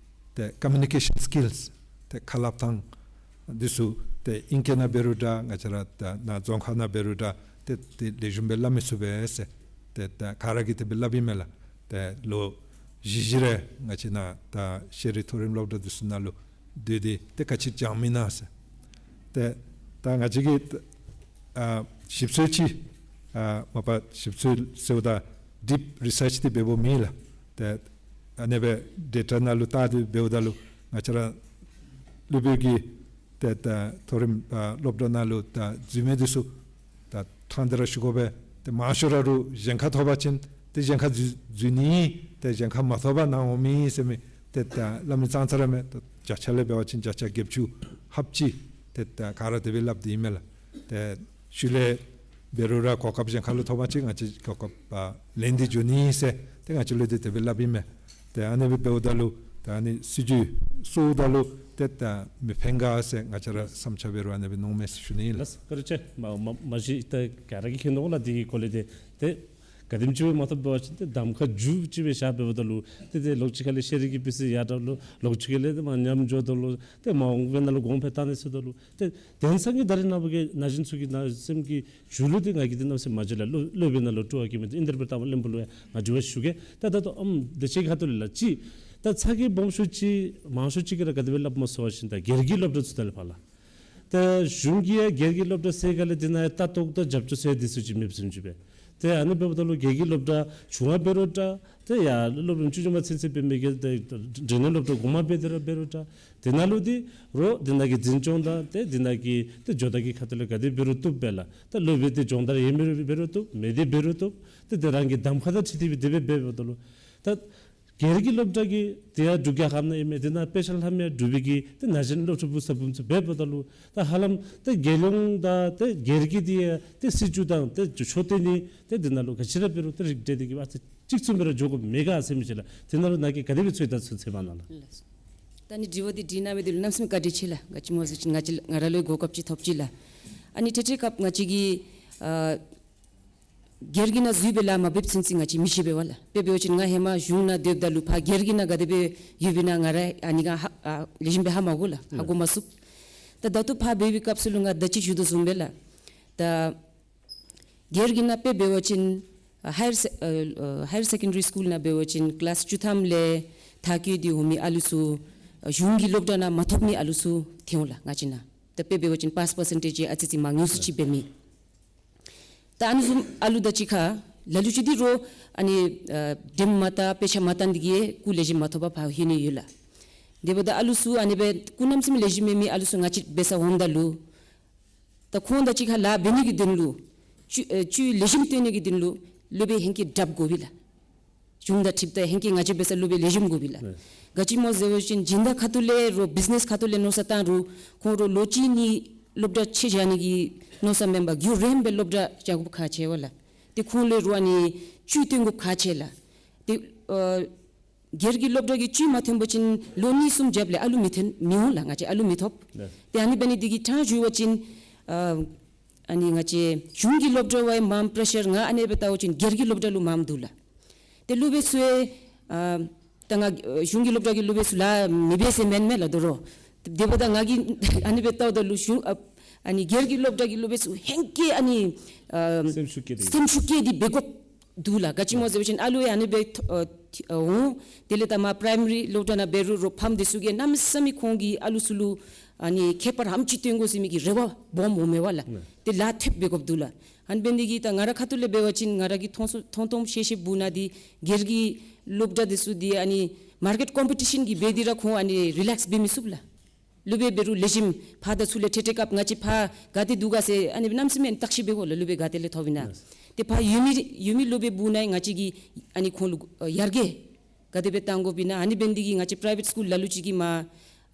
ཏེ་communication skills ཏེ་ཁ་སླབ་ཐངས་འདི་ཚུ་ཏེ་ཨིང་སྐད་ནང་འབད་རུང་འདྲ་ང་བཅས་ར་ད་ནཱ་རྫོང་ཁ་ནང་འབད་རུང་འདྲ་ཏེ་ཏེ་ལེགས་ཤོམ་སྦེ་སླབ་མི་ཚུགས་པས་ཟེར་ཏེ་ད་ག་ར་གིས་དེ་སྦེ་སླབ་ཨིན་མས་ལགས། ཏེ་ལོ་བཞི་བཞི་རེ་ང་བཅས་ནཱ་ད་ཤེས་རིག་མཐོ་རིམ་སློབ་གྲྭ་འདི་ཚུ་ནང་ལུ་སྡོད་དེ་ཏེ་ག་ཅི་སྦྱང་མི་ཨིན་ན་ཟེར། ཏེ་ད་ང་བཅས་ཀྱིས་ཨ་ཞིབ་འཚོལ་ཅིག་ཨ་མ་པ་ཞིབ་འཚོལ་ཟེརཝ་ད་deep research འདི་འབདཝ་མེན་ལགས། ཏེ་ཨ་ནི་སྦེ་data ནང་ལུ་བལྟ་སྟེ་འབདཝ་ད་ལུ་ང་བཅས་ར་སློབ་དཔོན་གྱིས་ཏེ་ད་མཐོ་རིམ་ཨ་སློབ་གྲྭ་ནང་ལུ་ད་འཛུལ་མི་འདི་ཚུ་ད་ཕྲང་སྟེ་ར་ཞུ་དགོ་པས། ཏེ་མང་ཤོས་ར་རུང་གཞན་ཁར་ཐོབ་པ་ཅིན་ཏེ་གཞན་ཁར་འཛུལ་འཛུལ་ནི་ཨིན། ཏེ་གཞན་ཁར་མ་ཐོབ་པར་ནཱ་འོང་མི་ཨིན་ཟེར་མི་ཏེ་ད་སླབ་མི་ཙང་ཙ་ར་མས། ཏེ་བརྒྱ་ཆ་ལས་འབད་བ་ཅིན་བརྒྱ་ཆ་བརྒྱད་ཅུ་ལྷགཔ་ཅིག་ཏེ་ད་ག་ར་དེ་སྦེ་སླབ་སྟེ་ཨིན་མས་ལགས། ཏེ་ཤུལ་ལས་འབད་རུང་ར་གོ་སྐབས་གཞན་ཁར་ལུ་ཐོབ་པ་ཅིན་ང་བཅས་གོ་སྐབས་ཨ་ལེན་ཏེ་འགྱོ་ནི་ཨིན་ཟེར་ཏེ་ང་བཅས་ལུ་ཏེ་དེ་སྦེ་སླབ་ཨིན་མས། ཏེ་ཨ་ནི་སྦེ་འབདཝ་ད་ལུ་ད་ཨ་ནི་སྲིད་བྱུས་བཟོཝ་ད་ལུ་ཏེ་ད་མི་ཕན་ག་ཟེར་ང་བཅས་ར་བསམ་འཆར་འབད་རུང་ཨ་ནི་སྦེ་མནོཝ་མས་ཟེར་ཞུ་ནི་ཨིན་ལགས། ལགས་སོ། བཀའ་དྲིན་ཆེ། མ་མ་མ་གཞི་ད་ག་ར་གིས་མཁྱེན་དོ་ལགས། འདི་གི་སྐོར་ལས་ཏེ་ཏེ་ག་དེམ་ཅིག་སྦེ་མ་ཐོབ་པ་ཅིན་ཏེ་གདམ་ཁ་མཇུག་ཅིག་སྦེ་བཞག་འབདཝ་ད་ལུ་ཏེ་ཏེ་ལོགས་ཅིག་ཁ་ལས་ཤེས་རིག་གི་དཔེ་ཆ་ཡར་དྲག་ལོ། ལོགས་ཅིག་ཁ་ལས་ཏེ་མར་ཉམས་འགྱོ་དོ་ལོ། ཏེ་མ་འོངས་པའི་ནང་ལུ་གོང་འཕེལ་བཏང་ནི་ཟེར་དོ་ལོ། ཏེ་དེང་སང་གི་ད་རེས་ནངས་པ་གི་ན་གཞོན་ཚུ་གི་ནང་སེམས་ཀྱི་མཇུག་ལུ་ཏེ་ང་གིས་ཏེ་གནམ་མེད་ས་མེད་མ་མཇལ་ལགས། སློབ་སློབ་དཔོན་ནང་ལུ་སྤྲོ་བ་བསྐྱེད་མི་ཏེ་ཨིན། དེ་འབདཝ་ད་བློན་པོ་ལུ་ཡང་ང་དྲི་བ་ཞུ་གེ། ད་ད་ལྟོ་ཨམ་དེ་ཅིག་གི་ཁ་ཐུག་ལས་ལགས། ཅིག་ད་ཚ་གྱང་སྦོམ་ཤོས་ཅིག་མང་ཤོས་ཅིག་གིས་ར་ག་དེ་སྦེ་སླབ་སྨོ་ཟེར་བ་ཅིན་ད་སྒེར་གྱི་སློབ་གྲྭ་ཚུ་ད་ལས་ཕར་ལགས། ད་གཞུང་གིས་ཡང་སྒེར་གྱི་སློབ་གྲྭ་ཟེར་ག་ལས་འདི་ནང་ཡང་ལྟ་རྟོག་དང་རྒྱབ་སྐྱོར་ཟེར་འདི་ཚུ་ཅིག་མེདཔ་བཟུམ་ཅིག་སྦེ། ཏེ་ཨ་ནི་འབདཝ་ད་ལུ་སྒེར་གྱི་སློབ་གྲྭ་ཆུང་བ་འབད་རུང་འདྲ་ཏེ་ཡར་སློབ་རིམ་བཅུ་གཉིས་མ་ཚུན་ཚོད་འབད་མི་གི་ཏེ་འབྲིང་ནད་སློབ་གྲྭ་གོང་མ་འབད་དེ་ར་འབད་རུང་འདྲ། དེ་ནང་ལུ་འདི་རོགས་འདི་ནང་གི་འཛིན་སྐྱོང་དང་ཏེ་འདི་ནང་གི་ཏེ་ཇོ་བདག་གི་ཁ་ཐུག་ལས་ག་དེ་འབད་རུང་བཏུབ་པས་ལགས། ད་སློབ་དཔོན་འདི་སྦྱོང་བརྡར་ཡོད་མི་རུང་འབད་རུང་བཏུབ། མེད་དེ་འབད་རུང་བཏུབ། ཏེ་དེ་རང་གི་གདམ་ཁ་དང་འཁྲིལ་ཏེ་སྦེ་དེ་སྦེ་འབད་འབདཝ་ད་ལུ་ད་སྒེར་གྱི་སློབ་གྲྭ་གི་དེ་ཡང་འབྲུག་རྒྱལ་ཁབ་ནང་ཨིན་མས། དེ་ནང་དཔེ་ཆ་ལྷབ་མི་ཡང་འབྲུག་པའི་གི་ཏེ་ན་གཞོན་སློབ་ཕྲུག་བུ་ཚ་བུམོ་ཚུ་འབད་འབདཝ་ད་ལུ་ད་ཧ་ལམ་ཏེ་རྒྱལ་ཡོངས་དང་ཏེ་སྒེར་གྱི་དེ་ཡང་ཏེ་སྲིད་བྱུས་དང་ཏེ་ཆོས་དོན་ནི་ཏེ་དེ་ནང་ལུ་ག་ཅི་ར་འབད་རུང་ཏེ་རིགས་འགྲེ་སྟེ་གི་ཨ་ཙི་གཅིག་མཚུངས་སྦེ་ར་འགྱོ་དགོཔ་མེད་ག་ཟེར་མི་ཅིག་ལགས། དེ་ནང་ལུ་ནཱ་གིས་ག་དེ་སྦེ་ཚོད་ལྟ་ཚུ་འཚོལ་མ་གནང་ལགས། ལགས་སོ། ད་ནི་དྲི་བ་འདི་དྲི་གནང་མི་འདི་ལུ་གནམ་མེད་ས་མེད་བཀའ་དྲིན་ཆེ་ལགས། ག་ཅི་སྨོ་ཟེར་བ་ཅིན་ང་བཅས་ང་ར་ལུ་གོ་སྐབས་ཅིག་ཐོབ་ཅི་ལགས། ཨ་ནི་ཏེ་ཏེ་སྐབས་ང་བཅས་ཀྱིས་ཨ་སྒེར་གྱི་ནང་འཛུལ་སྦེ་ལཱ་མ་འབད་བ་ཅིན་ང་བཅས་མི་ཤེས་པས་ལགས། དཔེ་འབད་བ་ཅིན་ང་ཧེ་མ་གཞུང་ནང་སྡོདཔ་ད་ལུ་ཕར་སྒེར་གྱི་ནང་ག་དེ་སྦེ་ཡོདཔ་ཨིན་ན་ང་ར་ཨ་ནི་ག་ཧ་ཨ་ལེགས་ཤོམ་སྦེ་ཧ་མ་གོ་ལགས། ཧ་གོ་མ་ཚུགས། ད་ད་ལྟོ་ཕར་འབད་བའི་སྐབས་སུ་ལུ་ང་ད་ཅི་ཞུ་དོ་བཟུམ་སྦེ་ལགས། ད་སྒེར་གྱི་ནང་དཔེ་འབད་བ་ཅིན་ཨ་ཧའི་ཡར་སེ་ཨ་ཨ་ཧའི་ཡར་སེ་ཀེན་ཌི་རི་སི་ཀུལ་ནང་འབད་བ་ཅིན་ཀི་ལཱསི་བཅུ་ཐམ་ལས་མཐར་འཁྱོལ་ཏེ་འོང་མི་ཨ་ལུ་ཚུ་ཨ་གཞུང་གི་སློབ་གྲྭ་ནང་མ་ཐོབ་མི་ཨ་ལུ་ཚུ་ཐོན་འོང་ལགས་ང་བཅས་ནང་། ད་དཔེ་འབད་བ་ཅིན་པཱསི་པར་སེན་ཊེཇ་ཨ་ཙི་ཅིག་མང་ཉུང་སུ་ཅིག་འབད་མི། ད་ཨ་ནི་བཟུམ་ཨ་ལུ་ད་ཅི་ཁར་ལ་ལུ་ཅིག་འདི་རོགས་ཨ་ནི་ཨ་འགྲེམས་མ་བཏང་དཔེ་ཆ་མ་བཏང་འདི་གིས་སྐུ་ལེགས་ཤོམ་མ་ཐོབ་པར་ཕར་ལྷོད་ནི་ཡོད་ལགས། དེ་འབདཝ་ད་ཨ་ལུ་ཚུ་ཨ་ནི་སྦེ་སྐུ་གནམ་མེད་ས་མེད་ལེགས་ཤོམ་མེད་མི་ཨ་ལུ་ཚུ་ང་བཅས་འབད་སར་འོངམ་ད་ལུ་ད་ཁོང་ད་ཅི་ཁར་ལཱ་འབད་ནི་གི་དོན་ལུ་བཅུད་ཨེ་བཅུད་ལེགས་ཤོམ་བཏོན་ནི་གི་དོན་ལུ་སློབ་དཔོན་ཧེང་སྐལ་དྲགཔ་དགོ་པས་ལགས། གཞུང་དང་འཁྲིལཝ་ད་ཧེང་སྐལ་ང་བཅས་འབད་སར་སློབ་དཔོན་ལེགས་ཤོམ་དགོ་པས་ལགས། ལགས། ག་ཅི་སྨོ་ཟེར་བ་ཅིན་སྦྱིན་བདག་ཁ་ཐུག་ལས་རོགས་བིཛི་ནེསི་ཁ་ཐུག་ལས་མནོ་བསམ་བཏང་རུང་ཁོང་རོགས་ལོ་གཅིག་གཉིས་སློབ་གྲྭ་ཕྱེ་བཞག་ནི་གི་མནོ་བསམ་མེན་པར་རྒྱུན་རིངམོ་སྦེ་སློབ་གྲྭ་བཞག་དགོཔ་ཁག་ཆེ་བས་ལགས། ཏེ་ཁོང་ལུ་རོགས་ཨ་ནི་བཅུད་བཏོན་དགོཔ་ཁག་ཆེ་ལགས། ཏེ་ཨ་སྒེར་གྱི་སློབ་གྲྭ་གི་བཅུད་མ་ཐོན་པ་ཅིན་ལོ་གཉིས་གསུམ་རྒྱབ་ལས་ཨ་ལུ་མི་ཐོན་མི་འོང་ལགས། ང་བཅས་ཨ་ལུ་མི་ཐོབ། ལགས། ཏེ་ཨ་ནི་འབད་ནི་འདི་གིས་ཕྲང་ཞུ་བ་ཅིན་ཨ་ཨ་ནི་ང་བཅས་གཞུང་གི་སློབ་གྲྭ་བ་ཡང་མངམ་པེ་རེ་ཤར་ང་ཨ་ནི་སྦེ་བལྟ་བ་ཅིན་སྒེར་གྱི་སློབ་གྲྭ་ལུ་མངམ་འདུག་ལགས། ཏེ་སློབ་དཔོན་ཚུ་ཡང་ཨ་ད་ང་ཨ་གཞུང་གི་སློབ་གྲྭ་གི་སློབ་དཔོན་ཚུ་ལཱ་མི་འབད་ཟེར་མེན་མེན་ལགས། དོ་རུང་དེ་འབདཝ་ད་ང་གིས་ཨ་ནི་སྦེ་བལྟཝ་ད་ལུ་གཞུང་ཨ་ཨ་ནི་སྒེར་གྱི་སློབ་གྲྭ་གི་སློབ་དཔོན་ཚུ་ཧེང་སྐལ་ཨ་ནི་ཨ་སེམས་ཤུགས་བསྐྱེད་དེ་སེམས་ཤུགས་བསྐྱེད་དེ་འབད་དགོཔ་འདུག་ལགས། ག་ཅི་སྨོ་ཟེར་བ་ཅིན་ཨ་ལུ་ཡང་ཨ་ནི་སྦེ་ཐོ་ཨ་ཐི་ཨ་འོང་། དེ་ལས་ད་མར་པྲའི་མ་རི་སློབ་གྲྭ་ནང་འབད་རུང་རོགས་ཕམ་དེ་ཚུ་གིས་གནམ་མེད་ས་མེད་ཁོང་གིས་ཨ་ལུ་ཚུ་ལུ་ཨ་ནི་ཁྱད་པར་ཧ་ལམ་ཅིག་སྟོན་དགོ་ཟེར་མི་གི་རེ་བ་སྦོམ་འོང་མས་པ་ལགས། ལགས། ཏེ་ལཱ་ཐེབས་འབད་དགོཔ་འདུག་ལགས། ཨ་ནི་འབད་ནི་འདི་གིས་ད་ང་ར་ཁ་ཐུག་ལས་འབད་བ་ཅིན་ང་ར་གིས་མཐོང་སོ་མཐོང་མཐོངམ་ཤེས་ཤེསཔ་འབད་ན་འདི་སྒེར་གྱི་སློབ་གྲྭ་དེ་ཚུ་འདི་ཨ་ནི་མར་ཀེཊ་ཀོམ་པི་ཊི་ཤཱན་གྱིས་འབད་དེ་ར་ཁོང་ཨ་ནི་རི་ལེགསི་འབད་མི་ཚུགས་ལགས། སློབ་དཔོན་འབད་རུང་ལེགས་ཤོམ་ཕར་དང་ཚུར་ལས་ཁྲེ་ཁྲེ་རྐྱབ་ང་བཅས་ཕར་ག་ཏེ་འདུག་ག་ཟེར་ཨ་ནི་གནམ་མེད་ས་མེད་བརྟག་ཞིབ་འབད་དགོ་ལགས། སློབ་དཔོན་ག་ཏེ་ལས་ཐོབ་ཨིན་ན། ལགས། ཏེ་ཕར་ཡོད་མི་ཡོད་མི་སློབ་དཔོན་འབད་ན་ཡང་ང་བཅས་ཀྱིས་ཨ་ནི་ཁོང་ལུ་ཨ་ཡར་རྒྱས་ག་དེ་སྦེ་བཏང་དགོཔ་ཨིན་ན། ཨ་ནི་འབད་ནི་འདི་གིས་ང་བཅས་པྲའི་ཝེཊ་སི་ཀུལ་ལ་ལུ་ཅིག་གིས་མར་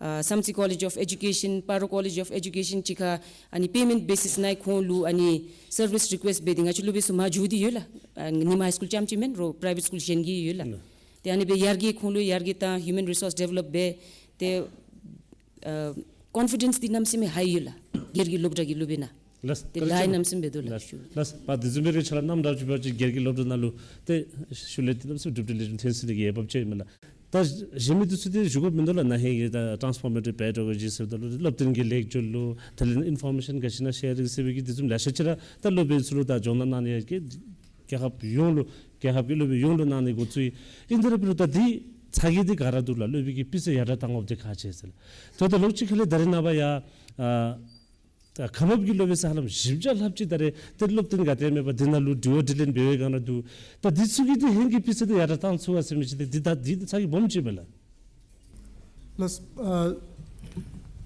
ཨ་སམ་སི་ཀོ་ལེཇ་ཨོཕ་ཨེ་ཌུ་ཀེ་ཤཱན་སྤ་རོ་ཀོ་ལེཇ་ཨོཕ་ཨེ་ཌུ་ཀེ་ཤཱན་ཅིག་ཁར་ཨ་ནི་པེ་མེནཊ་བེ་སིསི་ནང་ཁོང་ལུ་ཨ་ནི་སར་བིསི་རི་ཀུ་ཨེསཊ་འབད་དེ་ང་བཅས་སློབ་དཔོན་ཚུ་མར་འགྱོ་སྟེ་ཡོད་ལགས། ཨ་ཉི་མ་ཧའི་སི་ཀུལ་རྐྱངམ་ཅིག་མེན་རོགས་པྲའི་ཝེཊ་སི་ཀུལ་གཞན་གྱི་ཡོད་ལགས། ལགས། ཏེ་ཨ་ནི་སྦེ་ཡར་རྒྱས་ཁོང་ལུ་ཡར་རྒྱས་དང་ཧིའུ་མེན་རི་སོརསི་ཌི་ཝེ་ལོཔ་འབད་དེ་ཨ་ཀོན་ཕི་ཌེནསི་འདི་གནམ་མེད་ས་མེད་ཧའི་ཡོད་ལགས། སྒེར་གྱི་སློབ་གྲྭ་གི་སློབ་དཔོན་ནང་། ལགས། ཏེ་ལཱ་གནམ་མེད་ས་མེད་འབད་དོ་ལགས། ལགས། ལགས། པ་དེ་བཟུམ་སྦེ་རེ་ཆ་ལ་ནམ་ར་ཅིག་འབད་བ་ཅིན་སྒེར་གྱི་སློབ་གྲྭ་ནང་ལུ་ཏེ་ཤུལ་ལས་ཏེ་གནམ་མེད་ས་མེད་གྲུབ་འབྲས་ལེགས་ཤོམ་ཐོན་ཚུགས་ནི་གི་འོས་འབབ་ཅིག་ཨིན་མས་ལགས། ད་གཞན་མི་འདི་ཚུ་ཏེ་ཞུ་དགོཔ་མིན་འདུག་ལགས། ན་ཧིང་གི་ད་ཊཱནསི་ཕོར་མེ་ཊིབ་པེ་ཌེ་གོ་ཇི་ཟེརཝ་ད་ལུ་སློབ་སྟོན་གྱི་ལེགས་བཅོས་ལུ་དེ་ལས་ཨིན་ཕོར་མེ་ཤཱན་ག་ཅི་ཨིན་ན་ཤེར་རིང་ཟེར་བའི་གི་དེ་བཟུམ་ལེ་ཤ་ཅིག་ར་ད་སློབ་དཔོན་ཚུ་ལུ་ད་སྦྱོང་བརྡར་གནང་ནི་ཡང་གི་རྒྱལ་ཁབ་ཡོངས་ལུ་རྒྱལ་ཁབ་ཀྱི་སློབ་དཔོན་ཡོངས་ལུ་གནང་ནི་འགོ་བཙུགས་ཡི། ཨིན་དེ་ར་འབད་རུང་ད་འདི་ཚ་གྱང་འདི་ག་ར་འདུག་ལགས། སློབ་དཔོན་གྱིས་དཔེ་ཆ་ཡར་དྲགས་བཏང་དགོཔ་འདི་ཁག་ཆེ་ཟེར་ལགས། ད་ད་ལོགས་ཅིག་ཁ་ལས་ད་རེས་ནངས་པ་ཡ་ཨ་ད་ཁ་འབབ་ཀྱི་སློབ་དཔོན་ཟེར་ཧ་ལམ་བཞི་བརྒྱ་ལྷགཔ་ཅིག་ད་རེས་ཏེ་སློབ་སྟོན་ག་ཏེ་མེད་པར་འདི་ནང་ལུ་དྲི་བ་དྲིས་ལན་འབད་བའི་སྒང་ར་འདུག། ད་འདི་ཚུ་གི་འདི་ཧེང་གི་དཔེ་ཆ་འདི་ཡར་དྲགས་བཏང་ཚུགས་པ་ཟེར་མི་ཅིག་འདི་ད་འདི་ཚ་གྱང་སྦོམ་ཅིག་མས་ལགས། ལགས། ཨ་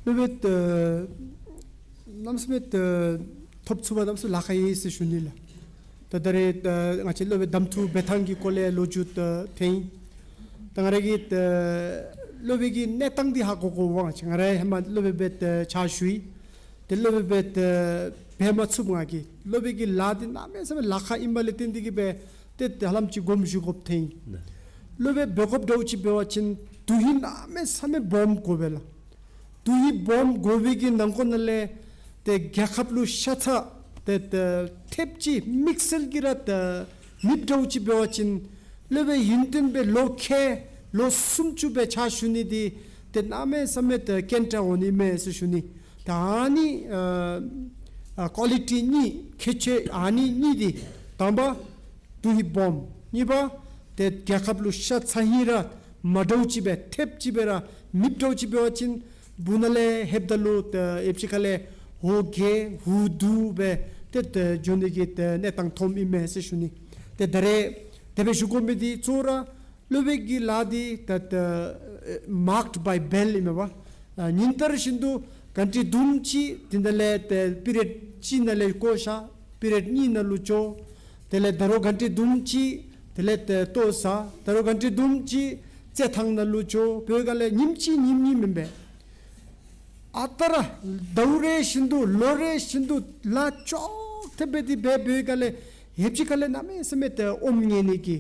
སློབ་དཔོན་ཨ་གནམ་མེད་ས་མེད་ཨ་ཐོབ་ཚུགས་པ་གནམ་མེད་ས་མེད་ལཱ་ཁག་ཡོད་ཟེར་ཞུ་ནི་ལགས། ད་ད་རེས་ཨ་ང་བཅས་སློབ་དཔོན་གདམ་འཐུ་འབད་ཐངས་ཀྱི་སྐོར་ལས་ལོ་རྒྱུས་ཨ་ཐོན་ཡི། ད་ང་ར་གིས་ཨ་སློབ་དཔོན་གྱི་གནས་སྟངས་འདི་ཧ་གོ་དགོ་པས། ང་ར་ཧེ་མ་སློབ་དཔོན་སྦེ་ཨ་ཕྱག་ཞུ་ཡི། ཏེ་སློབ་དཔོན་སྦེ་ཨ་འབད་མ་ཚུགས། ང་གིས་སློབ་དཔོན་གྱི་ལཱ་འདི་གནམ་མེད་ས་མེད་ལཱ་ཁག་ཨིནམ་ལས་བརྟེན་ཏེ་གིས་སྦེ་ཏེ་ཧ་ལམ་ཅིག་དགོངསམ་ཞུ་དགོཔ་ཐོན་ཡི། ལགས། སློབ་དཔོན་འབད་དགོཔ་འདྲཝ་ཅིག་འབད་བ་ཅིན་དོན་ཧིང་གནམ་མེད་ས་མེད་སྦོམ་དགོ་པས་ལགས། དོན་ཧིང་སྦོམ་དགོ་པའི་གི་ནང་འཁོད་ནང་ལས་ཏེ་རྒྱལ་ཁབ་ལུ་ཤ་ཚ་ཏེ་ཏེ་ཐེབས་ཅིག་དམིགས་བསལ་གྱིས་ར་ཏེ་མེདཔ་འདྲཝ་ཅིག་འབད་བ་ཅིན་སློབ་དཔོན་ཡུན་བརྟན་སྦེ་ལོ་ཁལ་ལོ་སུམ་ཅུ་སྦེ་ཕྱག་ཞུ་ནི་འདི་ཏེ་གནམ་མེད་ས་མེད་ཏེ་དཀོན་དྲགས་འོང་ནི་མས་ཟེར་ཞུ་ནི། ད་ཨ་ནི་ཨ་ཨ་ཀོ་ལི་ཊི་གཉིས་ཁྱད་ཆོས་ཨ་ནི་གཉིས་འདི་དང་པ་དོན་ཧིང་སྦོམ། གཉིས་པ་ཏེ་རྒྱལ་ཁབ་ལུ་ཤ་ཚ་ཧིང་ར་མ་འདྲཝ་ཅིག་སྦེ་ཐེབས་ཅིག་སྦེ་ར་མེདཔ་འདྲཝ་ཅིག་འབད་བ་ཅིན་སྦུག་ན་ལས་ལྷོདཔ་ད་ལུ་ཏེ་ཡོདཔ་ཅིག་ཁ་ལས་འོ་བརྒྱལ་འོ་སྡུག་སྦེ་ཏེ་ཏེ་འགྱོ་ནི་གི་ཏེ་གནས་སྟངས་ཐོནམ་ཨིན་མས་ཟེར་ཞུ་ནི། ཏེ་ད་རེས་དེ་སྦེ་ཞུ་དགོ་མི་འདི་གཙོ་བོ་ར་སློབ་དཔོན་གྱི་ལཱ་འདི་ད་ད་ཨེ་marked by bell ཨིན་མས་པ། ཨ་ཉིན་ལྟར་བཞིན་དུ་གྷན་ཊི་བདུན་ཅིག་དེ་ནང་ལས་ཏེ་པི་རི་ཡཌ་གཅིག་ནང་ལས་བཀོ་བཞག། པི་རི་ཡཌ་གཉིས་ནང་ལུ་འགྱོ། དེ་ལས་ད་རུང་གྷན་ཊི་བདུན་ཅིག་དེ་ལས་ཏེ་ལྟོ་བཟའ། ད་རུང་གྷན་ཊི་བདུན་ཅིག་རྩེད་ཐང་ནང་ལུ་འགྱོ། བོད་ག་ལས་ཉིནམ་གཅིག་ཉིནམ་གཉིས་མེན་པས། ཨ་རྟག་ར་ཟླཝ་རེ་བཞིན་དུ་ལོ་རེ་བཞིན་དུ་ལཱ་ཅོག་འཐདཔ་སྦེ་འདི་འབད་བའི་སྒང་ལས་ཡོདཔ་ཅིག་ཁ་ལས་གནམ་མེད་ས་མེད་ཏེ་ཨོམ་ངལ་ནི་གི་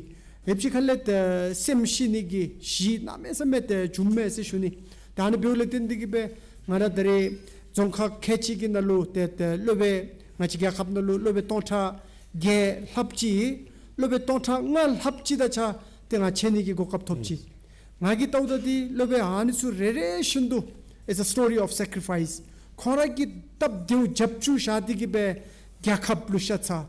ཡོདཔ་ཅིག་ཁ་ལས་ཏེ་སེམས་ཤི་ནི་གི་གཞི་གནམ་མེད་ས་མེད་ཏེ་བྱུངམ་མས་ཟེར་ཞུ་ནི། ད་ཨ་ནི་འབདཝ་ལས་བརྟེན་ཏེ་གིས་སྦེ་ང་ར་ད་རེས་རྫོང་ཁག་ཁལ་གཅིག་གི་ནང་ལུ་ཏེ་ཏེ་སློབ་དཔོན་ང་བཅས་རྒྱལ་ཁབ་ནང་ལུ་སློབ་དཔོན་སྟོང་ཕྲག་བརྒྱད་ལྷགཔ་ཅིག་སློབ་དཔོན་སྟོང་ཕྲག་ལྔ་ལྷགཔ་ཅིག་དང་གཅིག་ཁར་ཏེ་ང་ཕྱད་ནི་གི་གོ་སྐབས་ཐོབ་ཅི། ང་གིས་བལྟཝ་ད་འདི་སློབ་དཔོན་ཨ་ནི་ཚུ་རེ་རེ་བཞིན་དུ་it's a story of sacrifice. ཁོང་ར་གིས་སྟབས་བདེཝ་རྒྱབ་སྐྱོར་བཞག་སྟེ་གིས་སྦེ་རྒྱལ་ཁབ་ལུ་ཤ་ཚ།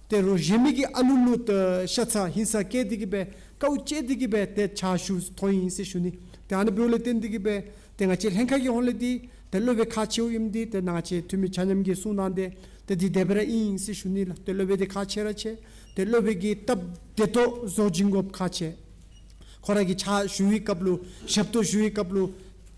ཏེ་རོགས་གཞན་མི་གི་ཨ་ལུ་ལུ་ཏེ་ཤ་ཚ་ཧིང་སངས་བསྐྱེད་དེ་གིས་སྦེ་དཀའཝ་སྤྱད་དེ་གིས་སྦེ་ཏེ་ཕྱག་ཞུ་ཐོན་ཡི་ཟེར་ཞུ་ནི། ཏེ་ཨ་ནི་འབདཝ་ལས་བརྟེན་ཏེ་གིས་སྦེ་ཏེ་ང་བཅས་ལྷན་ཁག་གི་ཧོངས་ལས་འདི་ཏེ་སློབ་དཔོན་ཁག་ཆེཝ་ཨིནམ་འདི་ཏེ་ང་བཅས་འཐུས་མི་ཆ་མཉམ་གྱིས་གསུང་གནང་སྟེ་ཏེ་འདི་དེ་སྦེ་ར་ཨིན་ཟེར་ཞུ་ནི་ལགས། ཏེ་སློབ་དཔོན་འདི་ཁག་ཆེ་ར་ཆེ། ཏེ་སློབ་དཔོན་གྱི་སྟབས་བདེ་ཏོག་ཏོ་བཟོ་བྱིན་དགོཔ་ཁག་ཆེ། ཁོ་ར་གིས་ཕྱག་ཞུ་བའི་སྐབས་ལུ་ཞབས་ཏོག་ཞུ་བའི་སྐབས་ལུ་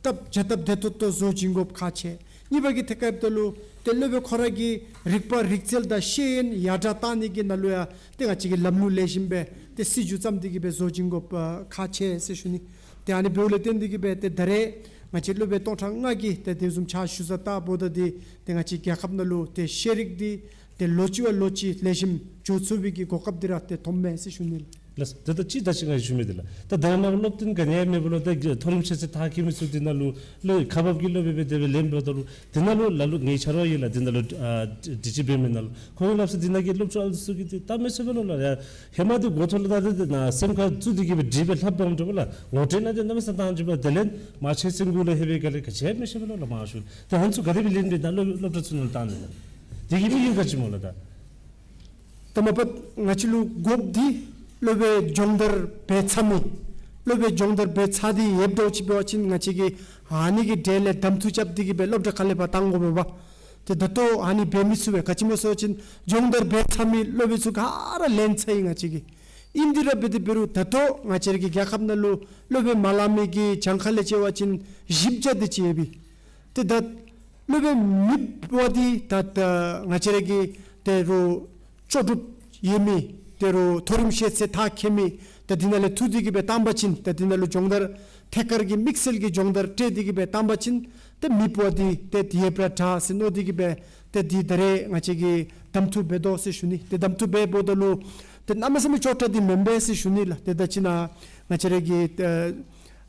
སྟབས་བྱ་སྟབས་བདེ་ཏོག་ཏོ་བཟོ་བྱིན་དགོཔ་ཁག་ཆེ། གཉིས་པ་གི་ཐད་ཁར་འབདཝ་ད་ལུ་ཏེ་སློབ་དཔོན་ཁོ་ར་གི་རིག་པ་རིག་རྩལ་དང་ཤེས་ཡོན་ཡར་དྲག་བཏང་ནི་གི་ནང་ལུ་ཡང་ཏེ་ང་བཅས་ཀྱིས་ལམ་ལུགས་ལེགས་ཤོམ་སྦེ་ཏེ་སྲིད་བྱུས་བརྩམས་ཏེ་གིས་སྦེ་བཟོ་བྱིན་དགོཔ་ཁག་ཆེ་ཟེར་ཞུ་ནི། ཏེ་ཨ་ནི་འབདཝ་ལས་བརྟེན་ཏེ་གིས་སྦེ་ཏེ་ད་རེས་ང་བཅས་སློབ་དཔོན་སྟོང་ཕྲག་ལྔ་གིས་ཏེ་དེ་བཟུམ་ཕྱག་ཞུ་ས་བལྟཝ་ད་འདི་ཏེ་ང་བཅས་རྒྱལ་ཁབ་ནང་ལུ་ཏེ་ཤེས་རིག་འདི་ཏེ་ལོ་གཅིག་བ་ལོ་གཅིག་ལེགས་ཤོམ་འགྱོ་ཚུགས་པའི་གི་གོ་སྐབས་འདི་ར་ཏེ་ཐོབ་མས་ཟེར་ཞུ་ནི་ལགས། ལགས། ད་ད་ཅི་ད་ཅི་ང་ཞུ་མི་འདི་ལགས། ད་ད་ནཱ་སློབ་སྟོན་ག་ནི་ཡང་མེད་པ་ལུ་ད་མཐོ་རིམ་ཤེས་ཚད་མཐར་འཁྱོལ་མི་ཚུ་འདི་ནང་ལུ་ལོ་ཁག་འབག་གི་སློབ་དཔོན་སྦེ་དེ་སྦེ་ལེན་འབདཝ་ད་ལུ་འདི་ནང་ལུ་ལ་ལུ་ངེའི་ཆ་རོགས་ཨིན་ལགས། འདི་ནང་ལུ་ཨ་དྲི་དྲི་ཅིག་འབད་མི་ནང་ལུ་ཁོང་གིས་སླབ་ས་འདི་ནང་གི་སློབ་ཕྲུག་ཨ་ལུ་ཚུ་གིས་འདི་ད་མི་ཤེས་པས་ལོ་ལགས། ཡ་ཧེ་མ་འདི་འགོ་ཐོག་ལས་ད་འདི་ནཱ་སེམས་ཁར་བཙུགས་ཏེ་གི་སྦེ་འདི་སྦེ་ལྷབ་འབདཝ་འདྲཝ་ལགས། ངོ་སྤྲོད་ནང་འདི་གནམ་མེད་ས་མེད་བཏང་ཅི་སྦེ་དེ་ལས་མ་ཆེ་སེམས་གུ་ལུ་ཧེ་བའི་ག་ལས་ག་ཅི་ཡང་མི་ཤེས་པས་ལོ་ལགས། མང་ཤོས་ཏེ་ཨ་ནི་ཚུ་ག་དེ་སྦེ་ལེན་སྦེ་ད་སློབ་སློབ་གྲྭ་ཚུ་ནང་ལུ་བཏང་ནི་ལགས། དེ་གི་དམིགས་ཡུལ་ག་ཅི་སྨོ་ལགས། ད་ད་མ་པ་ང་བཅས་ལུ་དགོཔ་འདི་སློབ་དཔོན་སྦྱོང་བརྡར་འབད་ཚར་མི་སློབ་དཔོན་སྦྱོང་བརྡར་འབད་ཚར་ཏེ་ཡོདཔ་འདྲཝ་ཅིག་འབད་བ་ཅིན་ང་བཅས་ཀྱིས་ཨ་ནི་གི་གྲལ་ལས་གདམ་འཐུ་རྐྱབ་སྟེ་གི་སྦེ་སློབ་གྲྭ་ཁ་ལས་ཕར་བཏང་དགོ་པས་པ། ཏེ་ད་ལྟོ་ཨ་ནི་འབད་མི་ཚུགས་པས། ག་ཅི་སྨོ་ཟེར་བ་ཅིན་སྦྱོང་བརྡར་འབད་ཚར་མི་སློབ་དཔོན་ཚུ་ག་ར་ལེན་ཚར་ཡི་ང་བཅས་ཀྱིས། ཨིན་དེ་ར་འབད་དེ་འབད་རུང་ད་ལྟོ་ང་བཅས་ར་གི་རྒྱལ་ཁབ་ནང་ལུ་སློབ་དཔོན་མ་ལང་མི་གི་གྱངས་ཁ་ལས་བཅད་པ་ཅིན་བཞི་བརྒྱ་དེ་ཅིག་ཡོད་པས། ཏེ་ད་སློབ་དཔོན་མེད་པ་འདི་ད་ད་ང་བཅས་ར་གི་ད་རུང་ལྕོགས་གྲུབ་ཡོད་མི་ད་རུང་མཐོ་རིམ་ཤེས་ཚད་མཐར་འཁྱོལ་མི་ད་འདི་ནང་ལས་འཐུ་སྟེ་གི་སྦེ་བཏང་པ་ཅིན་ད་འདི་ནང་ལུ་སྦྱོང་བརྡར་ཐད་ཀར་གྱི་དམིགས་བསལ་གྱི་སྦྱོང་བརྡར་སྤྲོད་དེ་གི་སྦེ་བཏང་པ་ཅིན་ཏེ་མེད་པ་འདི་ཏེ་དེ་ཡོདཔ་ར་དྲག་ཟེར་མནོ་སྟེ་གི་སྦེ་ཏེ་འདི་ད་རེས་ང་བཅས་ཀྱིས་གདམ་འཐུ་འབད་དོ་ཟེར་ཞུ་ནི། ཏེ་གདམ་འཐུ་འབད་འབདཝ་ད་ལུ་ཏེ་གནམ་མེད་ས་མེད་ཅོག་འཐདཔ་འདི་མེན་པས་ཟེར་ཞུ་ནི་ལགས། ཏེ་ད་ཅི་ནཱ་ང་བཅས་ར་གི་ཨ་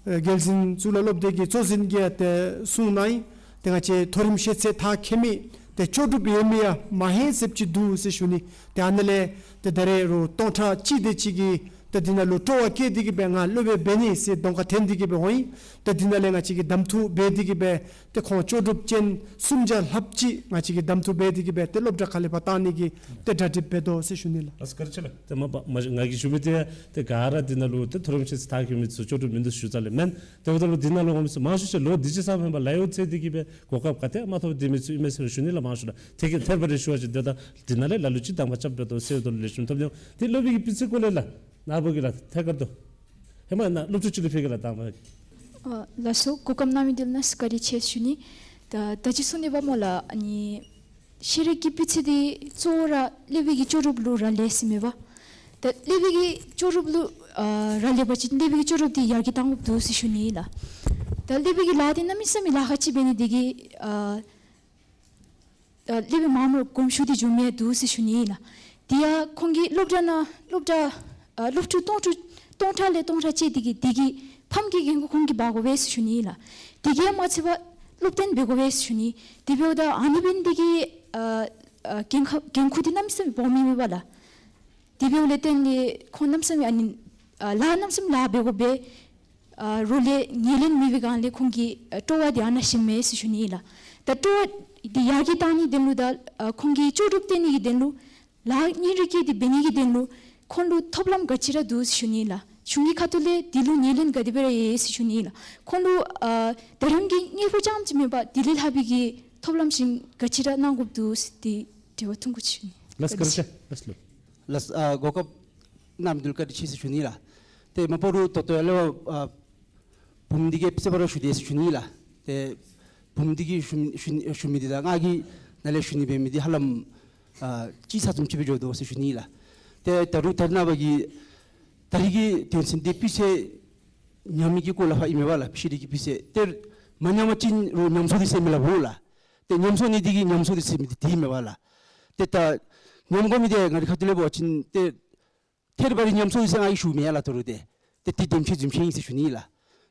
ཨ་རྒྱལ་འཛིན་གཙུག་ལག་སློབ་སྡེ་གི་གཙོ་འཛིན་གྱིས་ཏེ་གསུངས་གནང་ཡི། ཏེ་ང་བཅས་མཐོ་རིམ་ཤེས་ཚད་མཐར་འཁྱོལ་མི་ཏེ་ལྕོགས་གྲུབ་ཡོད་མི་ཡང་མ་ཧེ་ཟེརཝ་ཅིག་འདུག་ཟེར་ཞུ་ནི། ཏེ་ཨ་ནཱ་ལས་ཏེ་ད་རེས་རུང་སྟོང་ཕྲག་གཅིག་དེ་ཅིག་གིས་ཏེ་འདི་ནང་ལུ་སྤྲོ་བ་བསྐྱེད་དེ་གི་སྦེ་ང་སློབ་དཔོན་འབད་ནི་ཟེར་གདོང་ཁར་འཐོན་ཏེ་གི་སྦེ་འོང་ཡི། ཏེ་འདི་ནང་ལས་ང་བཅས་ཀྱིས་གདམ་འཐུ་འབད་དེ་གི་སྦེ་ཏེ་ཁོང་ལྕོགས་གྲུབ་ཅན་སུམ་བརྒྱ་ལྷགཔ་ཅིག་ང་བཅས་ཀྱིས་གདམ་འཐུ་འབད་དེ་གི་སྦེ་ཏེ་སློབ་གྲྭ་ཁ་ལས་ཕར་བཏང་ནི་གི་ཏེ་གྲ་སྒྲིག་འབད་དོ་ཟེར་ཞུ་ནི་ལགས། ལགས་སོ་བཀའ་དྲིན་ཆེ་ལགས། ཏེ་མ་པ་མ་ང་གིས་ཞུ་མི་འདི་ཏེ་ག་ར་འདི་ནང་ལུ་ཏེ་མཐོ་རིམ་ཤེས་ཚད་མཐར་འཁྱོལ་མི་ཚུ་ལྕོགས་གྲུབ་མིན་འདུག་ཞུ་ས་ལས་མེན། ཏེ་འབདཝ་ད་ལུ་འདི་ནང་ལུ་འོང་མི་ཚུ་མང་ཤོས་ཅིག་ལོ་འདི་ཅིག་ཙམ་ཧེ་མ་ལཱ་གཡོག་འཚོལ་ཏེ་གི་སྦེ་གོ་སྐབས་ག་ཏེ་མ་ཐོབ་སྡོད་མི་ཚུ་ཨིན་མས་ཟེར་ཞུ་ནི་ལགས། མང་ཤོས་ལགས། ཏེ་གི་ཐད་རི་བ་རི་ཞུ་བ་ཅིན་ཏེ་ད་འདི་ནང་ལས་ལ་ལུ་ཅིག་དང་པ་རྐྱབ་འབད་དོ་ཟེར་དོ་ལེགས་ཤོམ་ཐོབ་ནི་འོང་། ཏེ་སློབ་དཔོན་གྱི་སྤུས་ཚད་སྐོར་ལས་ལགས་ནཱ་བུ་གིས་ལགས་ཐད་ཀར་དུ་ཧེ་མ་ནཱ་སློབ་ཕྲུག་ཅིག་ལུ་ཕུལ་གེ་ལགས། དང་པ། ཨ་ལགས་སོ། གོ་སྐབས་གནང་མི་འདི་ལུ་ནཱ་བཀའ་དྲིན་ཆེ་ཞུ་ནི། ད་ད་ཅི་གསུངས་ནི་འབདཝ་སྨོ་ལགས། ཨ་ནི་ཤེས་རིག་གི་སྤུས་ཚད་འདི་གཙོ་བོ་ར་སློབ་དཔོན་གྱི་ལྕོགས་གྲུབ་ལུ་རག་ལས་ཟེར་མས་པ། ད་སློབ་དཔོན་གྱི་ལྕོགས་གྲུབ་ལུ་ཨ་རག་ལས་པ་ཅིན་སློབ་དཔོན་གྱི་ལྕོགས་གྲུབ་འདི་ཡར་རྒྱས་གཏང་དགོཔ་འདུག་ཟེར་ཞུ་ནི་ལགས། ད་སློབ་དཔོན་གྱིས་ལཱ་འདི་གནམ་མེད་ས་མེད་ལཱ་ཁག་ཅིག་འབད་ནི་དེ་གིས་ཨ་ཨ་སློབ་དཔོན་མངམ་ར་དགོངསམ་ཞུ་སྟེ་འགྱོ་མི་འདུག་ཟེར་ཞུ་ནི་ལགས། དེ་ཡང་ཁོང་གིས་སློབ་གྲྭ་ནང་སློབ་གྲྭ་ཨ་སློབ་ཕྲུག་སྟོང་ཕྲུག་སྟོང་ཕྲག་ལས་སྟོང་ཕྲག་བཅད་དེ་གི་དེ་གི་ཕམ་གྱི་འགན་ཁུར་ཁོང་གིས་འབག་དགོ་པས་ཟེར་ཞུ་ནི་ལགས། དེ་གིས་མ་ཚད་པར་སློབ་སྟོན་འབད་དགོ་པས་ཟེར་ཞུ་ནི། དེ་འབདཝ་ད་ཨ་ནི་འབད་ནི་དེ་གིས་ཨ་ཨ་འགན་ཁག་འགན་ཁུར་འདི་གནམ་མེད་ས་མེད་སྦོམ་ཨིན་མས་པ་ལགས། དེ་འབདཝ་ལས་བརྟེན་ཏེ་ཁོང་གནམ་མེད་ས་མེད་ཨ་ནི་ཨ་ལཱ་གནམ་མེད་ས་མེད་ལཱ་འབད་དགོ་པས། ཨ་རོགས་ལས་ངོས་ལེན་མེད་པའི་སྒང་ལས་ཁོང་གི་ཨ་སྤྲོ་བ་འདི་ཨ་ནཱ་ཞིནམ་མས་ཟེར་ཞུ་ནི་ལགས། ད་སྤྲོ་བ་འདི་ཡར་རྒྱས་གཏང་ནིའི་དོན་ལུ་དང་ཨ་ཁོང་གི་ལྕོགས་གྲུབ་སྟོན་ནིའི་དོན་ལུ་ལཱ་སྙིང་རུས་བསྐྱེད་དེ་འབད་ནིའི་དོན་ལུ་ཁོང་ལུ་ཐོབ་ལམ་ག་ཅི་ར་འདུག་ཟེར་ཞུ་ནི་ལགས། གཞུང་གི་ཁ་ཐུག་ལས་འདི་ལུ་ངོས་ལེན་ག་དེ་སྦེ་ར་ཡོད་ཟེར་ཞུ་ནི་ལགས། ཁོང་ལུ་ཨ་ད་རིམ་གྱི་དངུལ་ཕོགས་རྐྱངམ་ཅིག་མེན་པར་དེ་ལས་ལྷག་པའི་གི་ཐོབ་ལམ་ཅིག་ག་ཅི་ར་གནང་དགོཔ་འདུག་ཟེར་ཏེ་དྲི་བ་ཐུང་ཀུ་ཅིག་ཞུ་ནི། ལགས་སོ་བཀའ་དྲིན་ཆེ། ལགས་སོ། ལགས་སོ། ཨ་གོ་སྐབས་གནང་མི་འདི་ལུ་བཀའ་དྲིན་ཆེ་ཟེར་ཞུ་ནི་ལགས། ཏེ་མ་པ་རུང་ད་ལྟོ་ཡར་ལས་ཨ་བུམོ་འདི་གིས་ཕྱེད་པ་ར་ཞུ་དེས་ཟེར་ཞུ་ནི་ལགས། ཏེ་བུམོ་འདི་གིས་ཞུ་ཞུ་ཞུ་མི་འདི་དང་ང་གིས་ནཱ་ལས་ཞུ་ནི་འབད་མི་འདི་ཧ་ལམ་ཨ་གཅིག་ས་ཙམ་ཅིག་སྦེ་འགྱོ་དོ་ཟེར་ཞུ་ནི་ལགས། ཏེ་ད་རུང་ད་རེས་ནངས་པ་གི་ད་རེས་ཀྱི་དོན་ཚན་འདི་སྤུས་ཚད་ཉམས་མི་གི་སྐོར་ལས་ཕར་ཨིན་མས་པ་ལགས། ཤེས་རིག་གི་སྤུས་ཚད་ཏེ་མ་ཉམས་པ་ཅིན་རོགས་ཉམས་སོང་སྟེ་ཟེར་མི་སླབ་འོང་ལགས། ཏེ་ཉམས་སོང་ནི་འདི་གིས་ཉམས་སོང་སྟེ་ཟེར་མི་འདི་དེ་ཨིན་མས་པ་ལགས། ཏེ་ད་ཉམས་དགོ་མི་འདི་ང་རའི་ཁ་ཐུག་ལས་འབད་བ་ཅིན་ཏེ་ཐད་རི་བ་རི་ཉམས་སོང་ཡི་ཟེར་ང་གིས་ཞུ་མེན་ལགས། ད་རུང་ཏེ་ཏེ་འདི་དེམ་ཅིག་རྫུན་ཅིག་ཨིན་ཟེར་ཞུ་ནི་ལགས།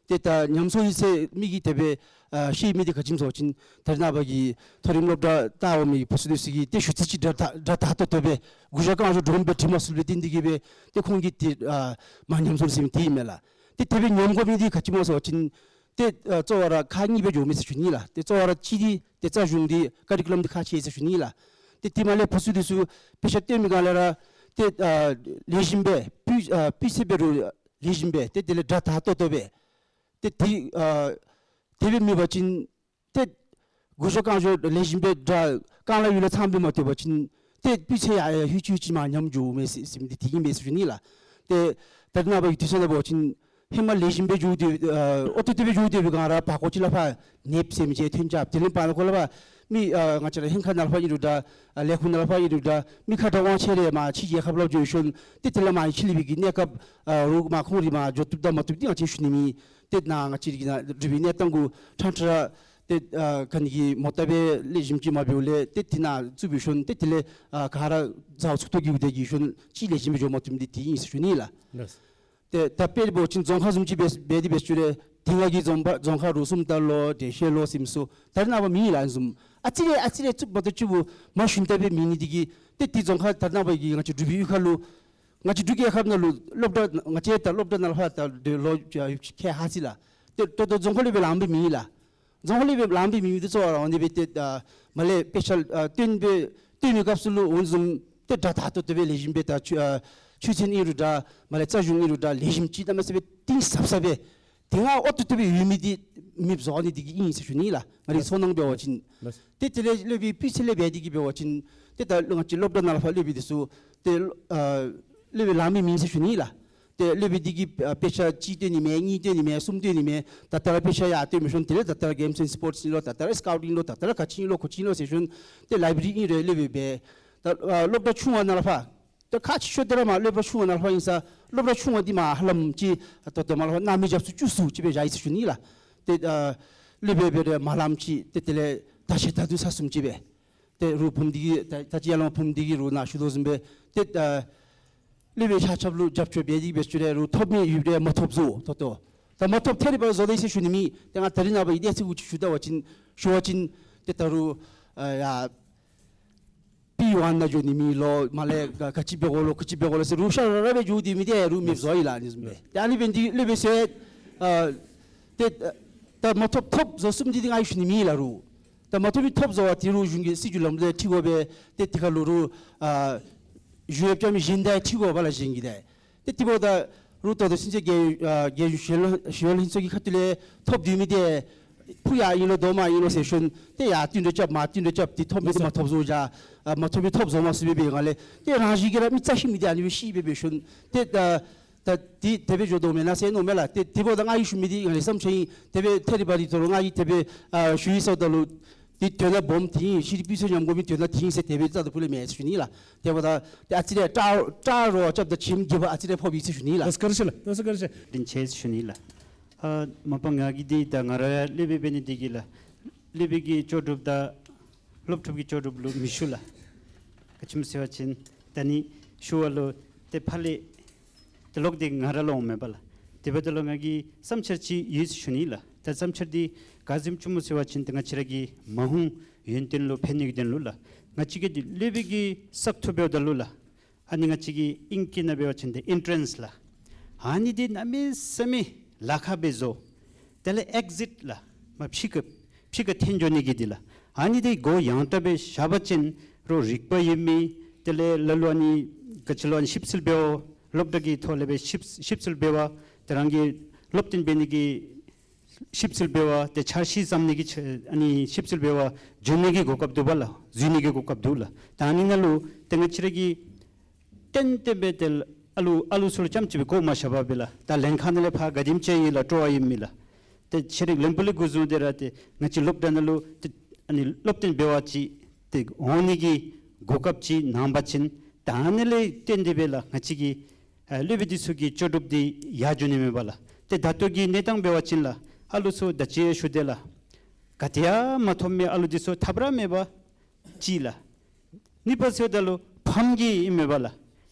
ཏེ་ད་ཉམས་སོང་ཡི་ཟེར་མི་གིས་དེ་སྦེ་ཨ་བཤད་མི་འདི་ག་ཅི་སྨོ་ཟེར་བ་ཅིན་ད་རེས་ནངས་པ་གི་མཐོ་རིམ་སློབ་གྲྭ་ལྟ་བ་མི་བུ་ཚུ་འདི་ཚུ་གིས་ཏེ་ཞུ་ཚིག་ཅིག་སྒྲ་དག་སྒྲ་དག་ཏོག་ཏོ་སྦེ་གུ་ཞབས་རྐང་མགྱོགས་འགྱོ་འབད་དྲི་མ་ཚུགས་པའི་རྟེན་འདི་གིས་སྦེ་ཏེ་ཁོང་གིས་ཏེ་ཨ་མ་ཉམས་སོང་ཟེར་མི་འདི་ཨིན་མས་ལགས། ཏེ་དེ་སྦེ་ཉམས་དགོ་མི་འདི་ག་ཅི་སྨོ་ཟེར་བ་ཅིན་ཏེ་ཨ་གཙོ་བོ་ར་ཁག་གཉིས་སྦེ་འགྱོཝ་མས་ཟེར་ཞུ་ནི་ལགས། ཏེ་གཙོ་བོ་ར་གཅིག་འདི་ཏེ་རྩ་གཞུང་འདི་ཀ་རི་ཀུ་ལམ་འདི་ཁག་ཆེ་ཟེར་ཞུ་ནི་ལགས། ཏེ་དེ་མ་ལས་བུ་ཚུ་འདི་ཚུ་དཔེ་ཆ་སྟོན་མི་སྒང་ལས་ར་ཏེ་ཨ་ལེགས་ཤོམ་སྦེ་སྤུས་ཨ་སྤུས་ཚད་འབད་རུང་ལེགས་ཤོམ་སྦེ་ཏེ་དེ་ལས་སྒྲ་དག་ཏོག་ཏོ་སྦེ་ཏེ་དེ་ཨ་དེ་སྦེ་མེད་པ་ཅིན་ཏེ་གུ་ཞབས་རྐང་མགྱོགས་ལེགས་ཤོམ་སྦེ་སྒྲ་རྐང་ལག་ཡོད་ལགས་ཚངམ་སྦེ་མ་ཐོབ་པ་ཅིན་ཏེ་སྤུས་ཚད་ཡང་ཡང་ཧུད་ཅིག་ཧུད་ཅིག་མར་ཉམས་འགྱོཝ་མས་ཟེར་ཟེར་མི་འདི་དེ་གིས་མས་ཟེར་ཞུ་ནི་ལགས། ཏེ་ད་རེས་ནངས་པ་གི་དུས་ཚོད་ནང་འབད་བ་ཅིན་ཧེ་མ་ལེགས་ཤོམ་སྦེ་འགྱོ་སྟེ་ཨ་ཨོ་ཏོག་ཏོ་སྦེ་འགྱོ་སྟེ་སྦེ་ག་ར་བར་སྐོར་ཅིག་ལས་ཕར་ནདཔ་ཟེར་མི་ཅིག་ཐོན་རྐྱབ། དེ་ལས་བར་སྐོར་ལས་ཕར་མི་ཨ་ང་བཅས་ར་ཧིང་ཁ་ནང་ལས་ཕར་ཨིན་རུང་འདྲ་ཨ་ལས་ཁུངས་ནང་ལས་ཕར་ཨིན་རུང་འདྲ་མི་ཁ་དྲག་དབང་ཆེ་རེ་མར་ཕྱི་རྒྱལ་ཁབ་ལུ་འགྱོ་ཞིནམ་ཏེ་དེ་ལས་མར་ཕྱི་གླིང་པའི་གི་གནས་སྐབས་ཨ་རོགས་མར་ཁོང་རའི་མར་འགྱོ་བཏུབ་དང་མ་བཏུབ་འདི་ང་བཅས་ཞུ་ནི་མེད། ཏེ་ནཱ་ང་བཅས་རའི་གི་ནཱ་འབྲུག་པའི་གནས་སྟངས་གུ་ཕྲང་ཕྲང་ར་ ཏེ་ཨ་ག་ནི་གི་མོ་ཏ་སྦེ་ལེགས་ཤོམ་ཅིག་མ་འབདཝ་ལས་ཏེ་དེ་ནང་བཙུགས་འབད་ཞིནམ་ཏེ་དེ་ལས་ཨ་ག་ར་ཟཝ་ཚུགས་ཏོག་གི་འུ་དེ་གི་ཤུལ་ཅིག་ལེགས་ཤོམ་སྦེ་འགྱོ་མ་བཏུབ་མི་འདི་དེ་ཨིན་ཟེར་ཞུ་ནི་ལགས། ལགས། ཏེ་ད་དཔེ་འབད་བ་ཅིན་རྫོང་ཁག་བཟུམ་ཅིག་འབད་འབད་དེ་འབད་ཞིནམ་ལས་དེ་སྒང་གི་རྫོང་པ་རྫོང་ཁག་རུ་སུམ་ད་ལོ་འབྲས་སྤྱོད་ལོ་སེམས་གསོ་ད་རེས་ནངས་པ་མེད་ལགས། ཨ་ནི་བཟུམ་ཨ་ཙི་རེ་ཨ་ཙི་རེ་བཙུགས་མ་གཏོགས་ཅིག་འབད་མ་ཞུན་ད་སྦེ་མེད་ནི་འདི་གིས་ཏེ་དེ་རྫོང་ཁག་ད་རེས་ནངས་པ་གི་ང་བཅས་འབྲུག་པའི་གཡུས་ཁ་ལུ་ང་བཅས་འབྲུག་རྒྱལ་ཁབ་ནང་ལུ་སློབ་གྲྭ་ང་བཅས་ད་སློབ་གྲྭ་ནང་ལུ་ཕར་ད་ལོ་ཁལ་ཧ་ཅི་ལགས། ཏེ་ད་ལྟོ་རྫོང་ཁག་ལུ་སྦེ་ལངམ་སྦེ་མེད་ལགས། རྫོང་ཁག་ལུ་སྦེ་ལངམ་སྦེ་མེད་མི་འདི་ཚུ་ར་འོང་ནི་སྦེ་ཏེ་ཨ་མར་ལས་དཔེ་ཆ་ཨ་སྟོན་སྦེ་སྟོན་མི་སྐབས་སུ་ལུ་འོང་བཟུམ་ཏེ་དྲག་དྲག་ཏོག་ཏོ་སྦེ་ལེགས་ཤོམ་སྦེ་ད་ཆོས་ཨ་ཆོས་ཚན་ཨིན་རུང་འདྲ་མར་ལས་རྩ་གཞུང་ཨིན་རུང་འདྲ་ལེགས་ཤོམ་ཅིག་གནམ་མེད་ས་མེད་གཏིང་ཟབ་ཟབ་སྦེ་དེ་སྒང་ཨོ་ཏོག་ཏོ་སྦེ་ཡོད་མི་འདི་མེདཔ་བཟོ་ནི་འདི་གིས་ཨིན་ཟེར་ཞུ་ནི་ལགས། ང་རའི་ལགས། ཚོར་སྣང་འབད་བ་ཅིན། ལགས། ཏེ་དེ་ལས་སློབ་དཔོན་སྤུས་ཚད་ལས་འབད་དེ་གིས་འབད་བ་ཅིན་ཏེ་ད་ང་བཅས་སློབ་གྲྭ་ནང་ལུ་ཕར་སློབ་དཔོན་འདི་ཚུ་ཏེ་ཨ་སློབ་དཔོན་ལངམ་སྦེ་མེད་ཟེར་ཞུ་ནི་ལགས། ཏེ་སློབ་དཔོན་འདི་གིས་ཨ་དཔེ་ཆ་གཅིག་སྟོན་ནི་མས། གཉིས་སྟོན་ནི་མས། གསུམ་སྟོན་ནི་མས། ད་ལྟོ་ར་དཔེ་ཆ་ཡར་སྟོན་མི་ཤུལ་དེ་ལས་ད་ལྟོ་ར་གེམས་ཨེན་སི་པོརཊསི་ཨིན་ལོ། ད་ལྟོ་ར་སི་ཀའུཊ་ཨིན་ལོ། ད་ལྟོ་ར་ག་ཅི་ཨིན་ལོ་གོ་ཅི་ཨིན་ལོ་ཟེར་ཞིནམ་ཏེ་ལའི་བྲེ་རི་ཨིན་རུང་སློབ་དཔོན་སྦེ་ད་ཨ་སློབ་གྲྭ་ཆུང་བ་ནང་ལུ་ཕར་ད་ཁག་ཆེ་ཤོས་དེ་ར་མར་སློབ་གྲྭ་ཆུང་བ་ནང་ལུ་ཕར་ཨིན་ས་སློབ་གྲྭ་ཆུང་བ་འདི་མར་ཧ་ལམ་ཅིག་ད་ལྟོ་མར་ལུ་ཕར་གནམ་མེད་རྒྱབ་ཚུགས་བཅུ་གསུམ་ཅིག་སྦེ་བཞག་ཡི་ཟེར་ཞུ་ནི་ལགས། ཏེ་ཨ་སློབ་དཔོན་སྦེ་ར་མར་ལངམ་ཅིག་ཏེ་དེ་ལས་ད་ཆ་ད་དུང་ས་གསུམ་ཅིག་སྦེ་ཏེ་རུང་བུམ་འདི་གིས་ད་ད་ཅི་ཡར་ལས་མར་བུམ་འདི་གིས་རུང་ནཱ་ཞུ་དོ་བཟུམ་སྦེ་ཏེ་ཨ་སློབ་དཔོན་ཆ་ཁྱབ་ལུ་རྒྱབ་སྐྱོར་འབད་དེ་འབད་ཞིནམ་ལས་རུང་ཐོབ་མི་ཡོདཔ་འདྲས་མ་ཐོབཔ་བཟོ་ད་ལྟོ་ད་མ་ཐོབ་ཐད་རི་བ་བཟོ་དེས་ཟེར་ཞུ་ནི་མེད། ཏེ་ང་ད་རེས་ནངས་པ་ཡི་དེ་ཚིག་གུ་ཅིག་ཞུ་ད་བ་ཅིན་ཞུ་བ་ཅིན་ཏེ་ད་རུང་ཨ་ཡར་པི་ཝན་ནང་འགྱོ་ནི་མེད་ལོ། མར་ལས་ག་ག་ཅི་འབད་དགོ་ལོ་ག་ཅི་འབད་དགོ་ལོ་ཟེར་རུང་ཤ་ར་ར་སྦེ་འགྱོ་སྡོད་མི་འདི་རུང་མེདཔ་བཟོ་ཡི་ལགས། ཨ་ནི་བཟུམ་སྦེ་ཏེ་ཨ་ནི་འབད་ནི་འདི་སློབ་དཔོན་ཟེར་ཨ་ཏེ་ད་མ་ཐོབ་ཐོབ་བཟོ་གསུངམ་འདི་ཏེ་ང་གིས་ཞུ་ནི་མེད་ལགས། རུང་ད་མ་ཐོབ་མི་ཐོབ་བཟོ་བ་འདི་རུང་གཞུང་གི་སྲིད་བྱུས་ལམ་ལུགས་ཁྲིད་དགོ་པས། ཏེ་དེ་ཁར་ལུ་རུང་ཨ་གཞུང་གཡོགཔ་རྐྱབ་མི་གཞན་དང་ཁྲིད་དགོ་པས་ལགས། གཞན་གྱིས་ཏེ་ཏེ་དེ་འབདཝ་ད་རུང་ད་ལྟོ་ཚུན་ཚོད་རྒྱལ་ཨ་རྒྱལ་གཞུང་གཞོན་ནུ་གཞོན་ནུ་ལྷན་ཚོགས་ཀྱི་ཁ་ཐུག་ལས་ཐོབ་སྡོད་མི་འདི་ཕུ་ཡར་ཨིན་ལོ་རྡོ་མར་ཨིན་ལོ་ཟེར་ཞིནམ་ཏེ་ཡར་བསྟུན་གྲོས་རྐྱབ་མར་བསྟུན་གྲོས་རྐྱབ་ཏེ་ཐོབ་མི་འདི་མ་ཐོབ་བཟོ་བཞག། ཨ་མ་ཐོབ་མི་ཐོབ་བཟོ་མ་ཚུགས་པའི་སྒང་ལས་ཏེ་རང་བཞིན་གྱིས་ར་མི་རྩ་ཤི་མི་འདི་ཨ་ནི་སྦེ་ཤི་སྦེ་འབད་ཞིནམ་ཏེ་ད་ད་དེ་དེ་སྦེ་འགྱོ་དོ་མེན་ན་ཟེར་མནོཝ་མས་ལགས། ཏེ་དེ་འབདཝ་ད་ང་གིས་ཞུ་མི་འདི་ང་གི་བསམ་འཆར་ཨིན། དེ་སྦེ་ཐད་རི་བ་རི་དོ་རུང་ང་གིས་དེ་སྦེ་ཨ་ཞུ་ཡི་ཟེརཝ་ད་ལུ་ཏེ་དོན་དག་སྦོམ་འདི་ཨིན། ཤེས་རིག་སྤུས་ཚད་ཉམས་དགོ་མི་དོན་དག་འདི་ཨིན་ཟེར་དེ་སྦེ་རྩ་དང་ཕུ་ལས་མེད་ཟེར་ཞུ་ནི་ལགས། དེ་འབདཝ་ད་ཏེ་ཨ་ཙི་རེ་སྐྲག་སྐྲག་རོགས་རྐྱབ་ད་ཆེམ་རྒྱས་པ་ཨ་ཙི་རེ་ཕོགཔ་ཨིན་ཟེར་ཞུ་ནི་ལགས། ལགས་སོ་བཀའ་དྲིན་ཆེ་ལགས། ལགས་སོ་བཀའ་དྲིན་ཆེ། བཀའ་དྲིན་ཆེ་ཟེར་ཞུ་ནི་ལགས། ཨ་མ་པ་ང་གིས་འདི་ད་ང་ར་ཡང་སློབ་དཔོན་འབད་ནི་འདི་གིས་ལགས་སློབ་དཔོན་གྱི་ལྕོགས་གྲུབ་དང་སློབ་ཕྲུག་གི་ལྕོགས་གྲུབ་ལུ་མི་ཞུ་ལགས། ག་ཅི་སྨོ་ཟེར་བ་ཅིན་ད་ནི་ཞུ་བ་ལུ་ཏེ་ཕར་ལས་ཏེ་ལོག་སྟེ་ང་ར་ལུ་འོངམ་མས་པ་ལགས། དེ་འབདཝ་ད་ལུ་ང་གིས་བསམ་འཆར་ཅིག་ཡོད་ཟེར་ཞུ་ནི་ལགས། ད་བསམ་འཆར་འདི་ག་ཟེར་བཅུག་སྨོ་ཟེར་བ་ཅིན་ཏེ་ང་བཅས་ར་གི་མ་འོངས་ཡོན་ཏན་ལུ་ཕན་ནི་གི་དོན་ལུ་ལགས། ང་བཅས་ཀྱི་འདི་སློབ་དཔོན་གྱི་བསགས་ཐོབ་འབདཝ་ད་ལུ་ལགས། ཨ་ནི་ང་བཅས་ཀྱི་ཨིང་སྐད་ནང་འབད་བ་ཅིན་ཏེ་ཨེན་ཊི་རེནསི་ལགས། ཨ་ནི་འདི་གནམ་མེད་ས་མེད་ལཱ་ཁག་སྦེ་བཟོ། དེ་ལས་ཨེག་ཟིཊ་ལགས། མར་ཕྱི་ཁར་ཕྱི་ཁར་འཐོན་འགྱོ་ནི་གི་འདི་ལགས། ཨ་ནི་འདི་གོ་ཡངས་དྲགས་སྦེ་བཞག་པ་ཅིན་རོགས་རིག་པ་ཡོད་མི་དེ་ལས་ལ་ལུ་ཨ་ནི་ག་ཅི་ལོ་ཨ་ནི་ཞིབ་འཚོལ་འབད་བ་སློབ་གྲྭ་གི་ཐོག་ལས་སྦེ་ཞིབ་ཞིབ་འཚོལ་འབད་བ་དེ་རང་གི་སློབ་སྟོན་འབད་ནི་གི་ཞིབ་འཚོལ་འབད་བ་ཏེ་འཆར་གཞི་བརྩམ་ནི་གི་ཆ་ཨ་ནི་ཞིབ་འཚོལ་འབད་བ་འགྱོ་ནི་གི་གོ་སྐབས་འདུག་པ་ལགས། འཛུལ་ནི་གི་གོ་སྐབས་འདུག་ལགས། ད་ཨ་ནི་ནང་ལུ་ཏེ་ང་བཅས་ར་གི་ཏན་ཏན་སྦེ་ཏེ་ཨ་ལུ་ཨ་ལུ་ཚུ་ལུ་རྐྱངམ་ཅིག་སྦེ་བཀོ་མ་བཞག་པར་སྦེ་ལགས། ད་ལྷན་ཁག་ནང་ལས་ཕར་ག་དེམ་ཅིག་ཡོད་ལགས། སྤྲོ་བ་ཡོད་མི་ལགས། ཏེ་ཤེས་རིག་བློན་པོ་ལས་འགོ་བཟུང་སྟེ་ར་ཏེ་ང་བཅས་སློབ་གྲྭ་ནང་ལུ་ཏེ་ཨ་ནི་སློབ་སྟོན་འབད་བ་ཅིན་ཏེ་འོང་ནི་གི་གོ་སྐབས་ཅིག་གནང་པ་ཅིན་ད་ཨ་ནི་ལས་བརྟེན་ཏེ་སྦེ་ལགས་ང་བཅས་ཀྱི་ཨ་སློབ་དཔོན་འདི་ཚུ་གི་ལྕོགས་གྲུབ་འདི་ཡར་འགྱོ་ནི་མས་པ་ལགས། ཏེ་ད་ལྟོ་གི་གནས་སྟངས་འབད་བ་ཅིན་ལགས་ཨ་ལུ་ཚུ་ད་ཅི་ཞུ་དེས་ལགས། ག་ཏེ་ཡང་མ་ཐོབ་མི་ཨ་ལུ་འདི་ཚུ་ཐབས་ར་མེད་པ་ཅིག་ལགས། གཉིས་པ་ཟེརཝ་ད་ལུ་ཕམ་གྱིས་ཨིན་མས་པ་ལགས།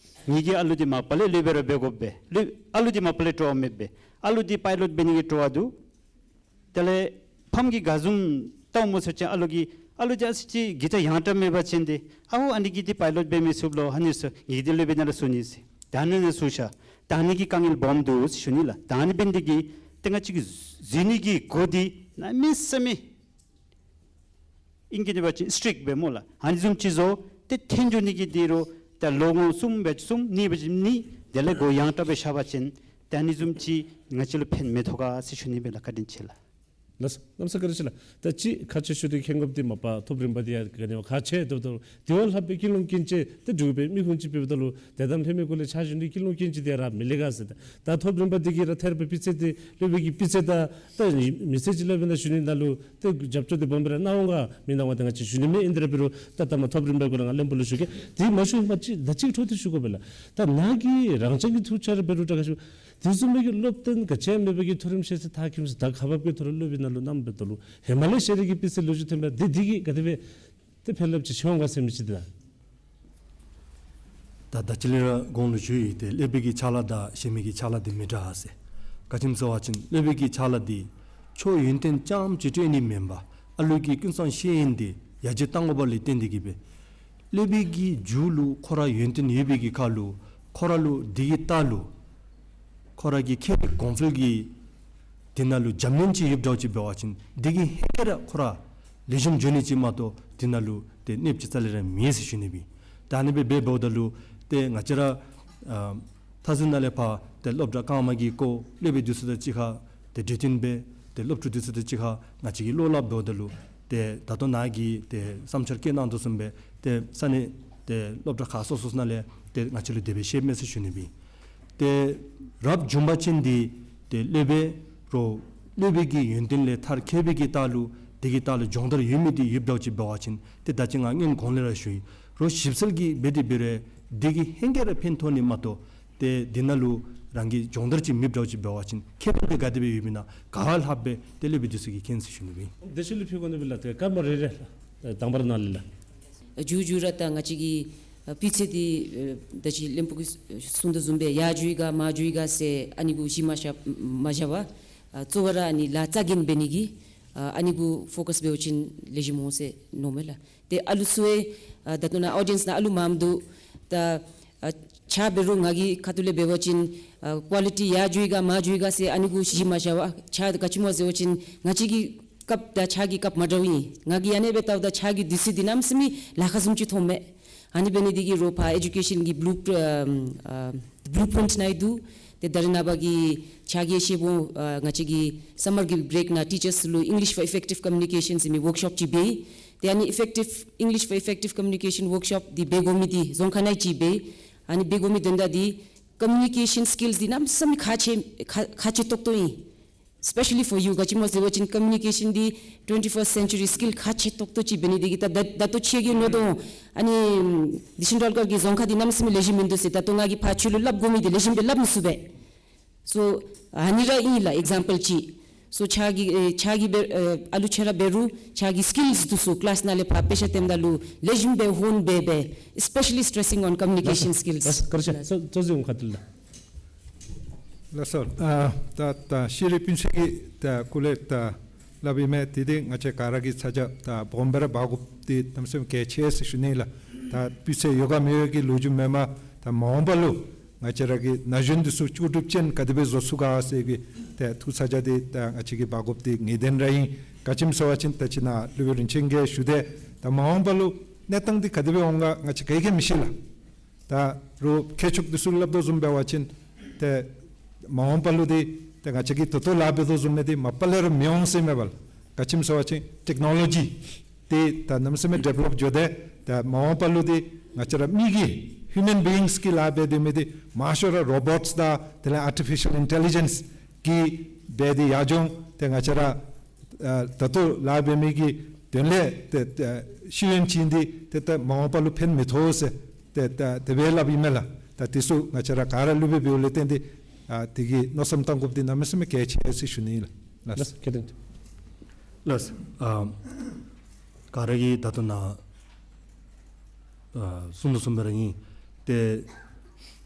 ངེ་གི་ཨ་ལུ་འདི་མ་པ་ལས་སློབ་དཔོན་ར་འབད་དགོ་པས། སློབ་ཨ་ལུ་འདི་མ་པ་ལས་སྤྲོ་བ་མེད་པས། ཨ་ལུ་འདི་པའི་ལོཊ་འབད་ནི་གི་སྤྲོ་བ་འདུག། དེ་ལས་ཕམ་གྱིས་ག་བཟུམ་བལྟཝ་སྨོ་ཟེར་བ་ཅིན་ཨ་ལུ་གིས་ཨ་ལུ་འདི་ཨ་ཙི་ཅིག་གི་ད་ཡངས་དྲགས་མེད་པ་ཅིན་ཏེ་ཨའོ་ཨ་ནི་གིས་འདི་པའི་ལོཊ་འབད་མི་ཚུགས་ལོ། ཨ་ནི་ཚུ་ངེ་གི་འདི་སློབ་དཔོན་ནང་ལུ་ཚུད་ནི་ཟེར། ད་ཨ་ནི་ཚུ་ཤར་ད་ཨ་ནི་གི་དཀའ་ངལ་སྦོམ་འདུག་ཟེར་ཞུ་ནི་ལགས། ད་ཨ་ནི་འབད་ནི་འདི་གིས་ཏེ་ང་བཅས་ཀྱི་འཛུལ་ནི་གི་གོ་འདི་གནམ་མེད་ས་མེད་ཨིང་སྐད་ནང་འབད་བ་ཅིན་སི་ཊིཀ་སྦེ་སྨོ་ལགས། ཨ་ནི་བཟུམ་ཅིག་བཟོ་སྟེ་འཐོན་འགྱོ་ནི་གི་འདི་རོགས་ད་ལོ་ངོ་གསུམ་འབད་བ་ཅིན་གསུམ་གཉིས་འབད་བ་ཅིན་གཉིས་དེ་ལས་གོ་ཡངས་དྲགས་སྦེ་བཞག་པ་ཅིན་ད་ཨ་ནི་བཟུམ་ཅིག་ང་བཅས་ལུ་ཕན་མི་ཐོགས་ག་ཟེར་ཞུ་ནི་སྦེ་ལགས། བཀའ་དྲིན་ཆེ་ལགས། ལགས་སོ། གནམ་ས་བཀའ་དྲིན་ཆེ་ལགས། ད་ཅི་ཁག་ཆེ་ཤོས་འདི་མཁྱེན་དགོཔ་འདི་མ་པ་ཐོབ་རིམ་པ་འདི་ཡང་ག་ནི་བ་ཁག་ཆེ་ཏོག་ཏོ། དེ་བ་ལྷག་པའི་ཀུན་སློང་སྐྱོན་ཅན་ཏེ་འབྲུག་པའི་མི་ཁུངས་ཅིག་འབདཝ་ད་ལུ་དད་དམ་ལྷད་མེད་སྒོ་ལས་ཕྱག་ཞུ་ནི་ཀུན་སློང་སྐྱོན་ཅན་འདི་ར་མི་ལེགས་ག་ཟེར། ད་ཐོབ་རིམ་པ་འདི་གིས་ར་ཐད་རི་བ་སྤུས་ཚད་འདི་སློབ་དཔོན་གྱི་སྤུས་ཚད་དང་ད་མི་ཚེ་གཅིག་སློབ་དཔོན་ནང་ཞུ་ནི་ནང་ལུ་ཏེ་རྒྱབ་སྐྱོར་འདི་སྦོམ་སྦེ་ར་གནང་འོང་ག་མི་གནང་བ་ཏེ་ང་བཅས་ཞུ་ནི་མེད། ཨིན་དེ་ར་འབད་རུང་ད་ལྟ་མ་ཐོབ་རིམ་པའི་སྐོར་ལས་ང་བློན་པོ་ལུ་ཞུ་གེ། དེ་མ་ཞུ་མ་ཅིག་ད་ཅིག་འཕྲོ་འདི་ཞུ་དགོ་པས་ལགས། ད་ནཱ་གི་རང་རྐྱང་གི་ཐུགས་འཆར་འབད་རུང་དྲག་ག་ཞུ། དེ་བཟུམ་མའི་གི་སློབ་སྟོན་ག་ཅི་ཡང་མེད་པའི་གི་མཐོ་རིམ་ཤེས་ཚད་མཐར་འཁྱོལ་ས་ད་ཁག་འབགཔ་གི་ཐོག་ལུ་སློབ་དཔོན་ནང་ ལུ་གནངམ་འབདཝ་ད་ལུ་ཧེ་མ་ལས་ཤེས་རིག་གི་སྤུས་ཚད་ལེགས་ཤོམ་ཐོན་པ་འདི་འདི་གིས་ག་དེ་སྦེ་ཏེ་ཕན་རླབས་ཅིག་བྱུང་ག་ཟེར་མི་ཅིག་འདི་ལགས། ད་ད་ཅི་ལས་ར་གོང་ལུ་ཞུ་ཡི། ཏེ་སློབ་དཔོན་གྱི་ཕྱག་ལཱ་དང་གཞན་མི་གི་ཕྱག་ལཱ་འདི་མི་འདྲ་ཟེར། ག་ཅི་སྨོ་ཟེར་བ་ཅིན་སློབ་དཔོན་གྱི་ཕྱག་ལཱ་འདི་ཆོས་ཡོན་ཏན་རྐྱངམ་ཅིག་སྤྲོད་ནི་མེན་པར་ཨ་ལུ་གི་ཀུན་བཟང་ཤེས་ཡོན་འདི་ཡར་རྒྱས་གཏང་དགོ་པ་ལས་བརྟེན་ཏེ་གིས་སྦེ་སློབ་དཔོན་གྱི་མཇུག་ལུ་ཁོ་ར་ཡོན་ཏན་ཡོད་པའི་གི་ཁར་ལུ་ཁོ་ར་ལུ་འདི་གི་ལྟག་ལུ་ཁོ་ར་གི་ཁེ་གོང་འཕེལ་གྱི་འདི་ནང་ལུ་འཛམ་གླིང་ཅིག་ཡོདཔ་འདྲཝ་ཅིག་འབད་བ་ཅིན་འདི་གིས་ཧེང་སྐལ་ར་ཁོ་ར་ལེགས་ཤོམ་འགྱོ་ནི་ཅིག་མ་གཏོགས་འདི་ནང་ལུ་ཏེ་གནོདཔ་ཅིག་རྩ་ལས་ར་མེད་ཟེར་ཞུ་ནི་སྦེ། ད་ཨ་ནི་སྦེ་འབདཝ་ད་ལུ་ཏེ་ང་བཅས་ར་ཨ་མཐའ་ཟུར་ནང་ལས་ཕར་ཏེ་སློབ་གྲྭ་གོང་མ་གི་སྐོར་སློབ་དཔོན་འདི་ཚུ་དང་གཅིག་ཁར་ཏེ་གྲོས་བསྟུན་འབད། ཏེ་སློབ་ཕྲུག་འདི་ཚུ་དང་གཅིག་ཁར་ང་བཅས་ཀྱིས་བློ་སླབ་འབདཝ་ད་ལུ་ཏེ་ད་ལྟོ་ནཱ་གིས་ཏེ་བསམ་འཆར་བཀོད་གནང་དོ་བཟུམ་སྦེ་ཏེ་ས་གནས་ཏེ་སློབ་གྲྭ་ཁག་སོ་སོ་ནང་ལས་ཏེ་ང་བཅས་ལུ་དེ་སྦེ་བཤདཔ་མས་ཟེར་ཞུ་ནི་སྦེ། ཏེ་རབ་བྱུང་པ་ཅིན་འདི་ཏེ་སློབ་དཔོན་རོགས་སློབ་དཔོན་གྱི་ཡོན་ཏན་ལས་མཐར་འཁྱོལ་བའི་གི་ལྟག་ལུ་འདི་གི་ལྟག་ལུ་སྦྱོང་བརྡར་ཡོད་མི་འདི་ཡོདཔ་འདྲཝ་ཅིག་འབད་བ་ཅིན་ཏེ་ད་ཅི་ང་སྔོན་གོང་ལས་ར་ཞུ་ཡི། རོགས་ཞིབ་འཚོལ་གྱིས་འབད་དེ་འབད་རུང་འདི་གིས་ཧེང་སྐལ་ར་ཕན་ཐོགས་ནི་མ་གཏོགས་ཏེ་འདི་ནང་ལུ་རང་གི་སྦྱོང་བརྡར་ཅིག་མེདཔ་འདྲཝ་ཅིག་འབད་བ་ཅིན་ཁེ་ཕན་འདི་ག་དེ་སྦེ་ཡོདཔ་ཨིན་ན་ག་ལྷགཔ་སྦེ་ཏེ་སློབ་དཔོན་འདི་ཚུ་གིས་མཁྱེན་ཟེར་ཞུ་ནི་སྦེ། དེ་ཤུལ་ལུ་ཕུལ་དགོ་ནི་སྦེ་ལགས། ཏེ་སྐར་མ་རེ་རེ་ལགས། དང་པ་ར་ནཱ་ལས་ལགས། མཇུག་མཇུག་ར་ད་ང་བཅས་ཀྱི་ཨ་སྤུས་ཚད་འདི་ཨ་ད་ཅི་བློན་པོ་གིས་གསུངས་དོ་བཟུམ་སྦེ་ཡར་འགྱོ་ཡི་ག་མར་འགྱོ་ཡི་ག་ཟེར་ཨ་ནི་གུ་གཞི་མ་བཞག་མ་བཞག་པར་ཨ་གཙོ་བོ་ར་ཨ་ནི་ལཱ་རྩ་འགེངས་འབད་ནི་གི་ཨ་ཨ་ནི་གུ་ཕོ་ཀཱས་འབད་བ་ཅིན་ལེགས་ཤོམ་འོང་ཟེར་མནོཝ་མས་ལགས། ཏེ་ཨ་ལུ་ཚུ་ཨེ་ཨ་ད་ལྟོ་ནཱ་ཨོ་ཌི་ཡེནསི་ནང་ཨ་ལུ་མངམ་འདུག། ད་ཨ་ཕྱག་འབད་རུང་ང་གི་ཁ་ཐུག་ལས་འབད་བ་ཅིན་ཨ་ཀུ་ལི་ཊི་ཡར་འགྱོ་ཡི་ག་མར་འགྱོ་ཡི་ག་ཟེར་ཨ་ནི་གུ་གཞི་མ་བཞག་པར་ཕྱག་ག་ཅི་སྨོ་ཟེར་བ་ཅིན་ང་བཅས་ཀྱི་སྐབས་དང་ཕྱག་གི་སྐབས་མ་འདྲཝ་ཨིན། ང་གིས་ཨ་ནེ་སྦེ་བལྟཝ་ད་ཕྱག་གི་དུས་ཚོད་འདི་གནམ་མེད་ས་མེད་ལཱ་ཁག་བཟུམ་ཅིག་མཐོངམ་མས། ཨ་ནི་འབད་ནི་འདི་གིས་རོགས་ཕར་ཨེ་ཌུ་ཀེ་ཤཱན་གྱི་བུ་ལུ་ཨ་བུ་ལུ་པི་རིནཊ་ནང་ཡང་འདུག། ཏེ་ད་རེས་ནངས་པ་གི་ཕྱག་གི་ཤེས་པོ་ཨ་ང་བཅས་ཀྱི་སམ་མར་གྱི་བི་རེཀ་ནང་ཊི་ཅརསི་ལུ་English for Effective Communication ཟེར་མི་ཝོརཀ་ཤོབ་ཅིག་འབད། ཏེ་ཨ་ནི་Effective English for Effective Communication ཝོརཀ་ཤོབ་འདི་འབད་དགོ་མི་འདི་རྫོང་ཁ་ནང་ཅིག་འབད། ཨ་ནི་འབད་དགོ་མི་དོན་དག་འདི་ཀོ་མིའུ་ནི་ཀེ་ཤཱན་སི་ཀིལསི་འདི་གནམ་མེད་ས་མེད་ཁག་ཆེ་ཁག་ཁག་ཆེ་ཏོག་ཏོ་ཨིན། Especially for you། ག་ཅི་སྨོ་ཟེར་བ་ཅིན་ཀོ་མིའུ་ནི་ཀེ་ཤཱན་འདི་ཊུ་ཝེན་ཊི་ཕརསིཊ་སེན་ཅུ་རི་སི་ཀིལ་ཁག་ཆེ་ཏོག་ཏོ་ཅིག་འབད་ནི་འདི་གིས་ད་ད་ད་ལྟོ་ཁྱོད་ཀྱིས་མནོ་དོ་འོང་། ཨ་ནི་དི་ཤིན་ཏོལ་ཀར་གྱི་རྫོང་ཁག་འདི་གནམ་མེད་ས་མེད་ལེགས་ཤོམ་མིན་འདུག་ཟེར། ད་ལྟོ་ང་གིས་ཕར་ཁྱོད་ལུ་སླབ་དགོ་མི་འདི་ལེགས་ཤོམ་སྦེ་སླབ་མི་ཚུགས་པས། སོ་ཨ་ནི་ར་ཨིན་ལགས་ཨིག་ཛམ་པཱལ་ཅིག། སོ་ཕྱག་གི་ཨེ་ཕྱག་གི་འབད་ཨེ་ཨ་ལུ་ཆ་ར་འབད་རུང་ཕྱག་གི་སི་ཀིལསི་འདི་ཚུ་ཀི་ལཱསི་ནང་ལས་ཕར་དཔེ་ཆ་སྟོནམ་ད་ལུ་ལེགས་ཤོམ་སྦེ་ཧོན་འབད་འབད། Especially stressing on communication skills. ལགས་སོ། ལགས་སོ། བཀའ་དྲིན་ཆེ། གཙོ་གཙོ་འཛིན་ཁ་ཐུག་ལས། ལགས་སོ། ཨ་ད་ད་ཤེས་རིག་སྤུས་ཚད་ཀྱི་ད་སྐོར་ལས་ད་སླབ་ཨིན་མས། དེ་འདི་ང་བཅས་ག་ར་གིས་ཚ་གྱང་ད་སྦོམ་སྦེ་ར་འབག་དགོཔ་འདི་གནམ་མེད་ས་མེད་གལ་ཆེ་ཟེར་ཞུ་ནི་ལགས། ད་སྤུས་ཚད་ཡོད་ག་མེད་ག་གི་ལོ་རྒྱུས་མེན་པར་ད་མ་འོངས་པ་ལུ་ང་བཅས་ར་གི་ན་གཞོན་འདི་ཚུ་ལྕོགས་གྲུབ་ཅན་ག་དེ་སྦེ་བཟོ་ཚུགས་ག་ཟེར་གྱི་ཏེ་ཐུགས་ཚ་གྱང་འདི་ད་ང་བཅས་ཀྱིས་འབག་དགོཔ་འདི་ངེས་བདེན་ར་ཨིན། ག་ཅི་སྨོ་ཟེར་བ་ཅིན་ད་ཅི་ནཱ་སློབ་དཔོན་རིན་ཆེན་གྱིས་ཞུ་དེ་ད་མ་འོངས་པ་ལུ་གནས་སྟངས་འདི་ག་དེ་སྦེ་འོང་ག་ང་བཅས་ག་གིས་མི་ཤེས་ལགས། ད་རོགས་མཁས་མཆོག་འདི་ཚུ་སླབ་དོ་བཟུམ་འབད་བ་ཅིན་ཏེ་མ་འོངས་པ་ལུ་འདི་ཏེ་ང་བཅས་ཀྱིས་ད་ལྟོ་ལཱ་འབད་དོ་བཟུམ་མའི་འདི་མ་པ་ལས་ར་མི་འོང་ཟེར་མེན་པས་ལགས། ག་ཅི་སྨོ་ཟེར་བ་ཅིན་ཊེཀ་ནོ་ལོ་ཇི་འདི་ད་གནམ་མེད་ས་མེད་ཌི་བེ་ལོཔ་འགྱོ་སྟེ་ད་མ་འོངས་པ་ལུ་འདི་ང་བཅས་ར་མི་གི་ཧིའུ་མཱན་བི་ཨིངསི་གི་ལཱ་འབད་སྡོད་མི་འདི་མང་ཤོས་ར་རོ་བོཊསི་དང་དེ་ལས་ཨར་ཊི་ཕི་ཤཱལ་ཨིན་ཊེ་ལི་ཇེནསི་གིས་འབད་དེ་ཡར་འགྱོ་འོང་། ཏེ་ང་བཅས་ར་ཨ་ད་ལྟོ་ལཱ་འབད་མི་གི་དོན་ལས་ཏེ་ཏེ་ཤེས་ཡོན་ཅིག་འདི་ཏེ་ཏེ་མ་འོངས་པ་ལུ་ཕན་མི་ཐོགས་ཟེར་ཏེ་ཏེ་དེ་སྦེ་སླབ་ཨིན་མས་ལགས། ད་འདི་ཚུ་ང་བཅས་ར་ག་ར་སློབ་དཔོན་འབདཝ་ལས་བརྟེན་ཏེ་ཨ་དེ་གི་མནོ་བསམ་གཏང་དགོཔ་འདི་གནམ་མེད་ས་མེད་གལ་ཆེ་ཟེར་ཞུ་ནི་ལགས། ལགས། ལགས་ཁྱེད་དང་ལགས། ཨ་ག་ར་གིས་ད་ལྟོ་ནཱ་ཨ་གསུངས་དོ་བཟུམ་སྦེ་ར་ཨིན། ཏེ་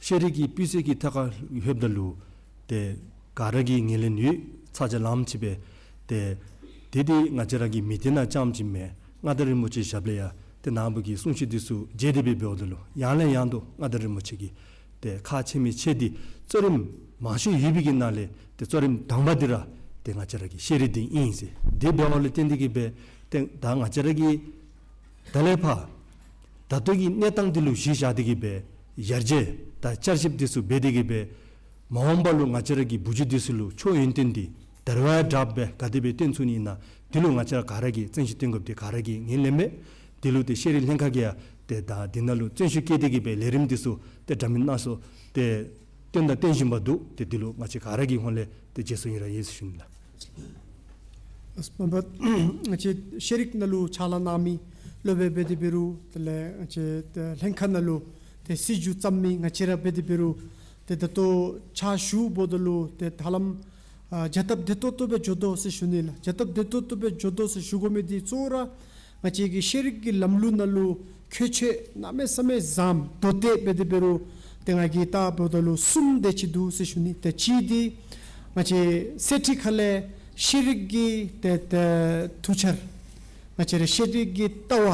ཤེས་རིག་གི་སྤུས་ཚད་ཀྱི་ཐད་ཁར་ལྷོདཔ་ད་ལུ་ཏེ་ག་ར་གིས་ངོས་ལེན་ཡོད། ཚ་གྱང་ལངམ་ཅིག་སྦེ་ཏེ་དེ་འདི་ང་བཅས་ར་གི་མི་སྡེ་ནང་རྐྱངམ་ཅིག་མེན། མངའ་བདག་རིན་པོ་ཆེའི་ཞབས་ལས་ཡང་ཏེ་ནཱ་བུ་གི་གསུང་བཤད་འདི་ཚུ་མཇལ་ཏེ་སྦེ་འབདཝ་ད་ལུ་ཡང་ལས་ཡང་དུ་མངའ་བདག་རིན་པོ་ཆེ་གིས་ཏེ་ཁག་ཆེ་མི་ཆེ་འདི་གཙོ་རིམ་མང་ཤོས་ཡོད་པའི་གི་ནང་ལས་ཏེ་གཙོ་རིམ་དང་པ་འདི་ར་ཏེ་ང་བཅས་ར་གི་ཤེས་རིག་འདི་ཨིན་ཟེར། དེ་འབདཝ་ལས་བརྟེན་ཏེ་གིས་སྦེ་ཏེ་ད་ང་བཅས་ར་གི་ད་ལས་ཕར་ད་ལྟོ་གི་གནས་སྟངས་འདི་ལུ་གཞི་བཞག་སྟེ་གིས་སྦེ་ཡར་རྒྱས་དང་བསྐྱར་ཞིབ་འདི་ཚུ་འབད་དེ་གིས་སྦེ་མ་འོངས་པ་ལུ་ང་བཅས་ར་གི་བུ་བརྒྱུད་འདི་ཚུ་ལུ་ཆོས་ཡོན་ཏན་འདི་དར་བ་དྲགཔ་སྦེ་ག་དེ་སྦེ་སྟོན་ཚུགས་ནི་ཨིན་ན་འདི་ལུ་ང་བཅས་ར་ག་ར་གིས་བརྩོན་ཤུགས་བཏོན་དགོཔ་འདི་ག་ར་གིས་ངོས་ལེན་མས། འདི་ལུ་ཏེ་ཤེས་རིག་ལྷན་ཁག་གིས་ཡང་ཏེ་ད་འདི་ནང་ལུ་བརྩོན་ཤུགས་བསྐྱེད་དེ་གིས་སྦེ་ལས་རིམ་འདི་ཚུ་ཏེ་འདྲ་མིན་སྣ་ཚོགས་ཏེ་སྟོན་དང་སྟོན་བཞིན་པ་འདུག། ཏེ་འདི་ལུ་ང་བཅས་ག་ར་གི་ཧོངས་ལས་ཏེ་རྗེས་སུ་ཡི་རང་ཡོད་ཟེར་ཞུ་ནི་ལགས། ཨ་ང་བཅས་ཤེས་རིག་ནང་ལུ་ཕྱག་ལཱ་གནང་མི་སློབ་དཔོན་འབད་དེ་འབད་རུང་དེ་ལས་ང་བཅས་ཏེ་ལྷན་ཁག་ནང་ལུ་ཏེ་སྲིད་བྱུས་བརྩམ་མི་ང་བཅས་ར་འབད་དེ་འབད་རུང་ཏེ་ད་ལྟོ་ཕྱག་ཞུ་འབདཝ་ད་ལུ་ཏེ་ད་ལམ་ ཨ་བྱ་སྟབས་བདེ་ཏོག་ཏོ་སྦེ་འགྱོ་དོ་ཟེར་ཞུ་ནི་ལགས། བྱ་སྟབས་བདེ་ཏོག་ཏོ་སྦེ་འགྱོ་དོ་ཟེར་ཞུ་དགོ་མི་འདི་གཙོ་བོ་ར་ང་བཅས་ཀྱི་ཤེས་རིག་གི་ལམ་ལུགས་ནང་ལུ་ཁྱད་ཆོས་གནམ་མེད་ས་མེད་བཟངམ་དོ་ཏེ་འབད་དེ་འབད་རུང་ཏེ་ང་གིས་བལྟཝ་ད་ལུ་གསུམ་དེ་ཅིག་འདུག་ཟེར་ཞུ་ནི། ཏེ་གཅིག་འདི་ང་བཅས་གསེར་ཁྲི་ཁ་ལས་ཤེས་རིག་གི་ཏེ་ཏེ་མཐུ་ཆར་ང་བཅས་ར་ཤེས་རིག་གི་ལྟ་བ་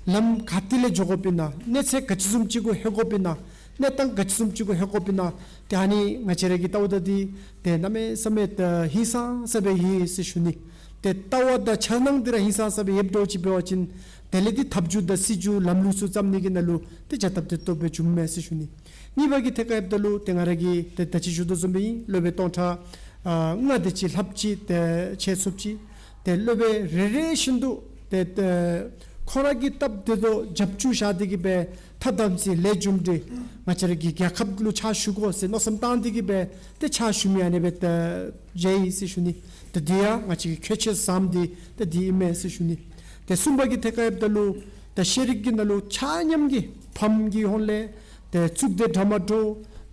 ལམ་ག་ཏེ་ལས་འགྱོ་དགོཔ་ཨིན་ན་གནས་ཚད་ག་ཅི་བཟུམ་ཅིག་གུ་ལྷོད་དགོཔ་ཨིན་ན་གནས་སྟངས་ག་ཅི་བཟུམ་ཅིག་གུ་ལྷོད་དགོཔ་ཨིན་ན་ཏེ་ཨ་ནི་ང་བཅས་ར་གིས་བལྟཝ་ད་འདི་ཏེ་གནམ་མེད་ས་མེད་ཧིང་སངས་ས་སྦེ་ཡོད་ཟེར་ཞུ་ནི། ཏེ་ལྟ་བ་དང་འཆར་སྣང་འདི་ར་ཧིང་སངས་ས་སྦེ་ཡོདཔ་འདྲཝ་ཅིག་འབད་བ་ཅིན་དེ་ལས་འདི་ཐབས་བྱུས་དང་སྲིད་བྱུས་ལམ་ལུགས་ཚུ་བརྩམ་ནི་གི་ནང་ལུ་ཏེ་བྱ་སྟབས་བདེ་ཏོག་ཏོ་སྦེ་འགྱོཝ་མས་ཟེར་ཞུ་ནི། གཉིས་པ་གི་ཐད་ཁར་འབདཝ་ད་ལུ་ཏེ་ང་ར་གིས་ཏེ་ད་ཅི་ཞུ་དོ་བཟུམ་སྦེ་ཨིན། སློབ་དཔོན་སྟོང་ཕྲག་ཨ་ལྔ་དེ་ཅིག་ལྷགཔ་ཅིག་ཏེ་ཕྱད་ཚུགསཔ་ཅིག། ཏེ་སློབ་དཔོན་རེ་རེ་བཞིན་དུ་ཏེ་ཏེ་ཁོང་ར་གིས་སྟབས་བདེ་ཏོག་རྒྱབ་བཅུག་བཞག་སྟེ་གི་སྦེ་ཐ་དམ་ཚིག་ལེགས་འཇུམ་འདི་ང་བཅས་ར་གི་རྒྱལ་ཁབ་ལུ་ཕྱག་ཞུ་དགོ་ཟེར་མནོ་བསམ་བཏང་སྟེ་གི་སྦེ་ཏེ་ཕྱག་ཞུ་མི་ཨ་ནི་སྦེ་ཏེ་མཇལ་ཡི་ཟེར་ཞུ་ནི། ཏེ་འདི་ཡང་ང་བཅས་ཀྱི་ཁྱད་ཆོས་བཟངམ་འདི་ཏེ་འདི་ཨིན་མས་ཟེར་ཞུ་ནི། ཏེ་གསུམ་པ་གི་ཐད་ཁར་འབདཝ་ད་ལུ་ཏེ་ཤེས་རིག་གི་ནང་ལུ་ཆ་མཉམ་གྱིས་ཕམ་གྱི་ཧོང་ལས་ཏེ་གཙུག་སྡེ་གྲྭ་མ་འདྲཝ་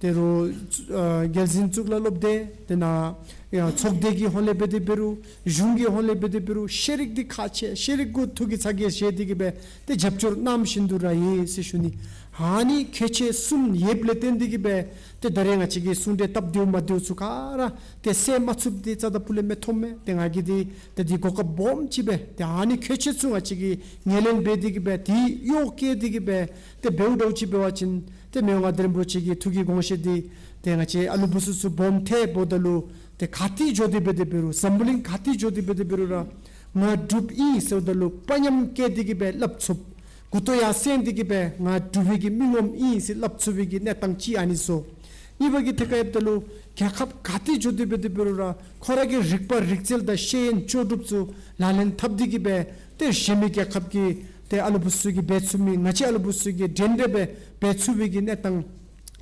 ཏེ་རུང་ཨ་རྒྱལ་འཛིན་གཙུག་ལག་སློབ་སྡེ་དེ་ནང་ཡང་ཚོགས་སྡེ་གི་ཧོང་ལས་འབད་དེ་འབད་རུང་གཞུང་གི་ཧོང་ལས་འབད་དེ་འབད་རུང་ཤེས་རིག་འདི་ཁག་ཆེ། ཤེས་རིག་གུ་ཐུགས་ཀྱི་ཚ་གྱང་བཞེས་ཏེ་གི་སྦེ་ཏེ་རྒྱབ་སྐྱོར་གནང་བཞིན་དུ་ར་ཡོད་ཟེར་ཞུ་ནི། ཨ་ནི་ཁྱད་ཆོས་གསུམ་ཡོདཔ་ལས་བརྟེན་ཏེ་གི་སྦེ་ཏེ་ད་རེས་ང་བཅས་ཀྱི་གསུང་གྲོས་སྟབས་བདེཝ་མ་བདེཝ་ཚུ་ག་ར་ཏེ་སེལ་མ་ཚུགསཔ་འདི་རྩ་དང་ཕུ་ལས་མི་མཐོང་མས། ཏེ་ང་གིས་འདི་ཏེ་འདི་གོ་སྐབས་སྦོམ་ཅིག་སྦེ་ཏེ་ཨ་ནི་ཁྱད་ཆོས་ཚུ་ང་བཅས་ཀྱིས་ངོས་ལེན་འབད་དེ་གི་སྦེ་ཏེ་གཡོག་བཀལ་ཏེ་གི་སྦེ་ཏེ་འབདཝ་འདྲཝ་ཅིག་འབད་བ་ཅིན་ཏེ་མི་དབང་མངའ་བདག་རིན་པོ་ཆེ་གི་ཐུགས་ཀྱི་དགོངས་བཞེད་འདི་ཏེ་ང་བཅས་ཨ་ལུ་བུ་ཚུ་ཚུ་སྦོམ་ཐལ་འབདཝ་ད་ལུ་ཏེ་ག་ཏེ་འགྱོ་སྟེ་འབད་དེ་འབད་རུང་འཛམ་བུ་གླིང་ག་ཏེ་འགྱོ་སྟེ་འབད་དེ་འབད་རུང་ར་ང་འབྲུགཔ་ཨིན་ཟེརཝ་ད་ལུ་དཔའ་ཉམས་བསྐྱེད་དེ་གི་སྦེ་སླབ་ཚུགསཔ། མགུ་ཏོ་ཡར་སེང་སྟེ་གི་སྦེ་ང་འབྲུག་པའི་གི་མི་ངོམ་ཨིན་ཟེར་སླབ་ཚུགས་པའི་གི་གནས་སྟངས་ཅིག་ཨ་ནི་བཟོ། གཉིས་པ་གི་ཐད་ཁར་འབདཝ་ད་ལུ་རྒྱལ་ཁབ་ག་ཏེ་འགྱོ་སྟེ་འབད་དེ་འབད་རུང་ར་ཁོང་ར་གི་རིག་པ་རིག་རྩལ་དང་ཤེས་ཡོན་ལྕོགས་གྲུབ་ཚུ་ལག་ལེན་འཐབ་སྟེ་གི་སྦེ་ཏེ་གཞན་མི་རྒྱལ་ཁབ་ཀྱི་ཏེ་ཨ་ལུ་བུ་ཚུ་གིས་འབད་ཚུགས་མི་ང་བཅས་ཨ་ལུ་བུ་ཚུ་གིས་འདྲན་འདྲ་སྦེ་འབད་ཚུགས་པའི་གི་གནས་སྟངས་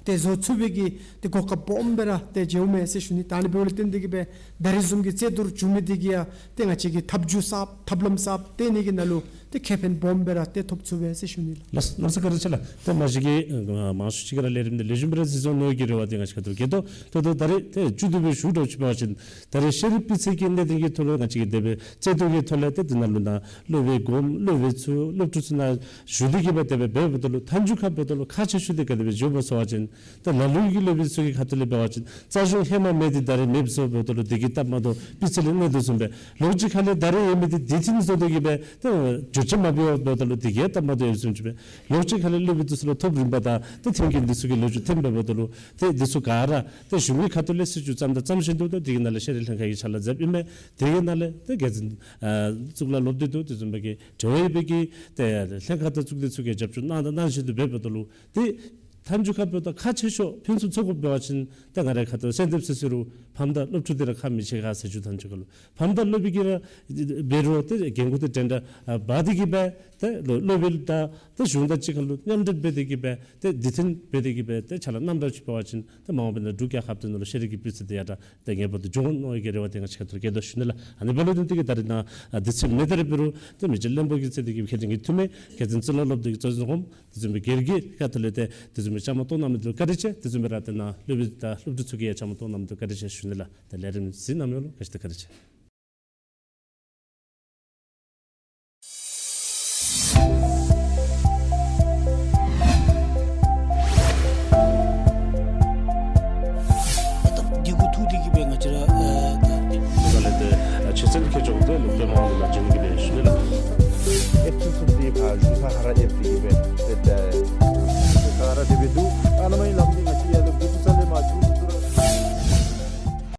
ཏེ་བཟོ་ཚུགས་པའི་གི་ཏེ་གོ་སྐབས་སྦོམ་སྦེ་ར་ཏེ་མཇལཝ་མས་ཟེར་ཞུ་ནི། ད་ཨ་ནི་འབདཝ་ལས་བརྟེན་ཏེ་གི་སྦེ་ད་རིས་བཟུམ་གྱི་རྩོད་བསྡུར་བྱུང་མི་འདི་གིས་ཡང་ཏེ་ང་བཅས་ཀྱི་ཐབས་བྱུས་གསརཔ་ཐབས་ལམ་གསརཔ་དེ་ནི་གི་ནང་ལུ་ཏེ་ཁེ་ཕན་སྦོམ་སྦེ་ར་ཏེ་ཐོབ་ཚུགས་པས་ཟེར་ཞུ་ནི་ལགས། ལགས་སོ་བཀའ་དྲིན་ཆེ་ལགས། ཏེ་མ་གཞི་གི་ཨ་མང་ཤོས་ཅིག་གིས་ར་ལས་རིམ་འདི་ལེགས་ཤོམ་སྦེ་ར་གཟིགས་ཚུགས་མནོ་བའི་གི་རེ་བ་འདི་ང་བཅས་ཁ་ཐུག་བསྐྱེད་དོ། ཏེ་ད་ད་རེས་ཏེ་བཅུད་བསྡུ་སྦེ་ཞུ་འདྲཝ་ཅིག་འབད་བ་ཅིན་ད་རེས་ཤེས་རིག་སྤུས་ཚད་ཀྱི་གནད་དོན་གྱི་ཐོག་ལུ་ང་བཅས་ཀྱིས་དེ་སྦེ་རྩོད་བསྡུར་གྱི་ཐོག་ལས་ཏེ་དེ་ནང་ལུ་ནང་སློབ་དཔོན་སྒོམ་སློབ་དཔོན་ཚུ་སློབ་ཕྲུག་ཚུ་ནང་ཞུ་སྟེ་གི་སྦེ་དེ་སྦེ་འབདཝ་ད་ལུ་མཐའ་མཇུག་ཁར་འབདཝ་ད་ལུ་ཁག་ཆེ་ཤོས་འདི་ག་དེ་སྦེ་འགྱོཝ་སྨོ་ཟེར་བ་ཅིན་ཏེ་ལ་ལུ་གི་སློབ་དཔོན་ཚུ་གི་ཁ་ཐུག་ལས་འབད་བ་ཅིན་རྩ་གཞུང་ཧེ་མ་མེད་འདི་ད་རེས་མེདཔ་བཟོ་འབདཝ་ད་ལུ་དེ་གིས་སྟབས་མ་བདེཝ་སྤུས་ཚད་ལས་གནོད་དོ་བཟུམ་སྦེ་ལོགས་ཅིག་ཁ་ལས་ད་རེས་ཡོད་མི་འདི་དུས་མཐུན་བཟོ་སྟེ་གི་སྦེ་ཏེ་བསྒྱུར་བཅོས་མ་འབད་བར་འབདཝ་ད་ལུ་དེ་གིས་སྟབས་མ་བདེཝ་ཡོདཔ་བཟུམ་ཅིག་སྦེ་ལོགས་ཅིག་ཁ་ལས་སློབ་དཔོན་འདི་ཚུ་ལུ་ཐོབ་རིམ་པ་དང་ཏེ་མཐུན་རྐྱེན་འདི་ཚུ་གི་ལོགས་ཅིག་ཐོནམ་འབདཝ་ད་ལུ་ཏེ་འདི་ཚུ་ག་ར་ཏེ་གཞུང་གི་ཁ་ཐུག་ལས་སྲིད་བྱུས་བརྩམ་དང་བརྩམ་བཞིན་དུ་ཏེ་དེ་གི་ནང་ལས་ཤེས་རིག་ལྷན་ཁག་གི་ཕྱག་ལཱ་མཛདཔ་ཨིན་མས། དེ་གི་ནང་ལས་ཏེ་རྒྱལ་འཛིན་ཨ་གཙུག་ལག་སློབ་སྡེ་དང་དེ་བཟུམ་སྦེ་གི་འབྲེལ་བ་ཡོད་པའི་གི་ཏེ་ལྷན་ཁག་དང་གཙུག་སྡེ་ཚུ་གིས་རྒྱབ་སྐྱོར་གནང་དང་གནང་བཞིན་དུ་འབད་འབདཝ་ད་ལུ་ཏེ་མཐའ་མཇུག་ཁར་འབདཝ་ད་ཁག་ཆེ་ཤོས་ཕུན་སུམ་ཚོགས་དགོཔ་འབད་བ་ཅིན་ཏེ་ང་རའི་ཁ་ཐུག་གསོལ་འདེབས་ཟེར་ཟེར་རུང་ཕམ་དང་སློབ་ཕྲུག་འདི་ར་ཁག་མི་ཆེ་ག་ཟེར་ཞུ། མཐའ་མཇུག་ཁར་ལུ་ཕམ་དང་སློབ་དཔོན་གྱིས་ར་འབད་རུང་ཏེ་འགན་ཁུར་འདི་འདྲན་འདྲ་ཨ་འབག་སྟེ་གི་སྦེ་ཏེ་སློབ་སློབ་དཔོན་དང་ཏེ་གཞུང་དང་གཅིག་ཁར་ལུ་མཉམ་འབྲེལ་འབད་དེ་གི་སྦེ་ཏེ་དུས་མཐུན་འབད་དེ་གི་སྦེ་ཏེ་ཕྱག་ལཱ་གནངམ་འདྲཝ་ཅིག་འབད་བ་ཅིན་ཏེ་མ་འོངས་པའི་ནང་འབྲུག་རྒྱལ་ཁབ་འདི་ནང་ལུ་ཤེས་རིག་གི་སྤུས་ཚད་འདི་ཡར་དྲག་ཏེ་ངེས་པར་དུ་འབྱུང་འོང་མནོ་བའི་གི་རེ་བ་འདི་ང་བཅས་ཁ་ཐུག་བསྐྱེད་དོ་ཞུ་ནི་ལགས། ཨ་ནི་འབདཝ་ལས་བརྟེན་ཏེ་གི་ད་རེས་ནཱ་ཨ་དུས་ཚོད་མེད། ད་རེས་འབད་རུང་ཏེ་མི་རྗེ་བློན་པོ་གི་སྲས་དེ་གི་ཁྱེད་ཅག་གི་འཐུས་མི་རྒྱལ་འཛིན་གཙུག་ལག་སློབ་སྡེ་གི་གཙོ་འཛིན་འོགམ་དེ་བཟུམ་སྦེ་སྒེར་གྱི་ཁ་ཐུག་ལས་ཏེ་དེ་བཟུམ་སྦེ་བཅའ་མར་གཏོགས་གནང་མི་འདི་ལུ་བཀའ་དྲིན་ཆེ། དེ་བཟུམ་སྦེ་ར་ཏེ་ནཱ་སློབ་དཔོན་དང་སློབ་ཕྲུག་ཚུ་གིས་ཡང་བཅའ་མར་གཏོགས་གནང་མི་འདི་ལུ་བཀའ་དྲིན་ཆེ་ཞུ་ནི་ལགས། ཏེ་ལས་རིམ་གཟིགས་གནང་མི་ལུ་བཀའ་དྲིན་ཆེ། ད་འདི་གུ་ཐུག་སྟེ་གི་སྦེ་ང་བཅས་ར་ཨ་ད་ད་ལས་ཏེ་ཨ་ཆོས་ཚན་མཁས་མཆོག་ཏེ་ལུ་སྟོན་མ་འོང་ལུ་ལགས་བྱོན་གྱི་སྦེ་ཞུ་ནི་ལགས། ཨེབ་ཚུ་ཚུ་འདི་ཕར་བཞུགས་ས་ཁར་ར་ཨེབ་སྟེ་གི་སྦེ་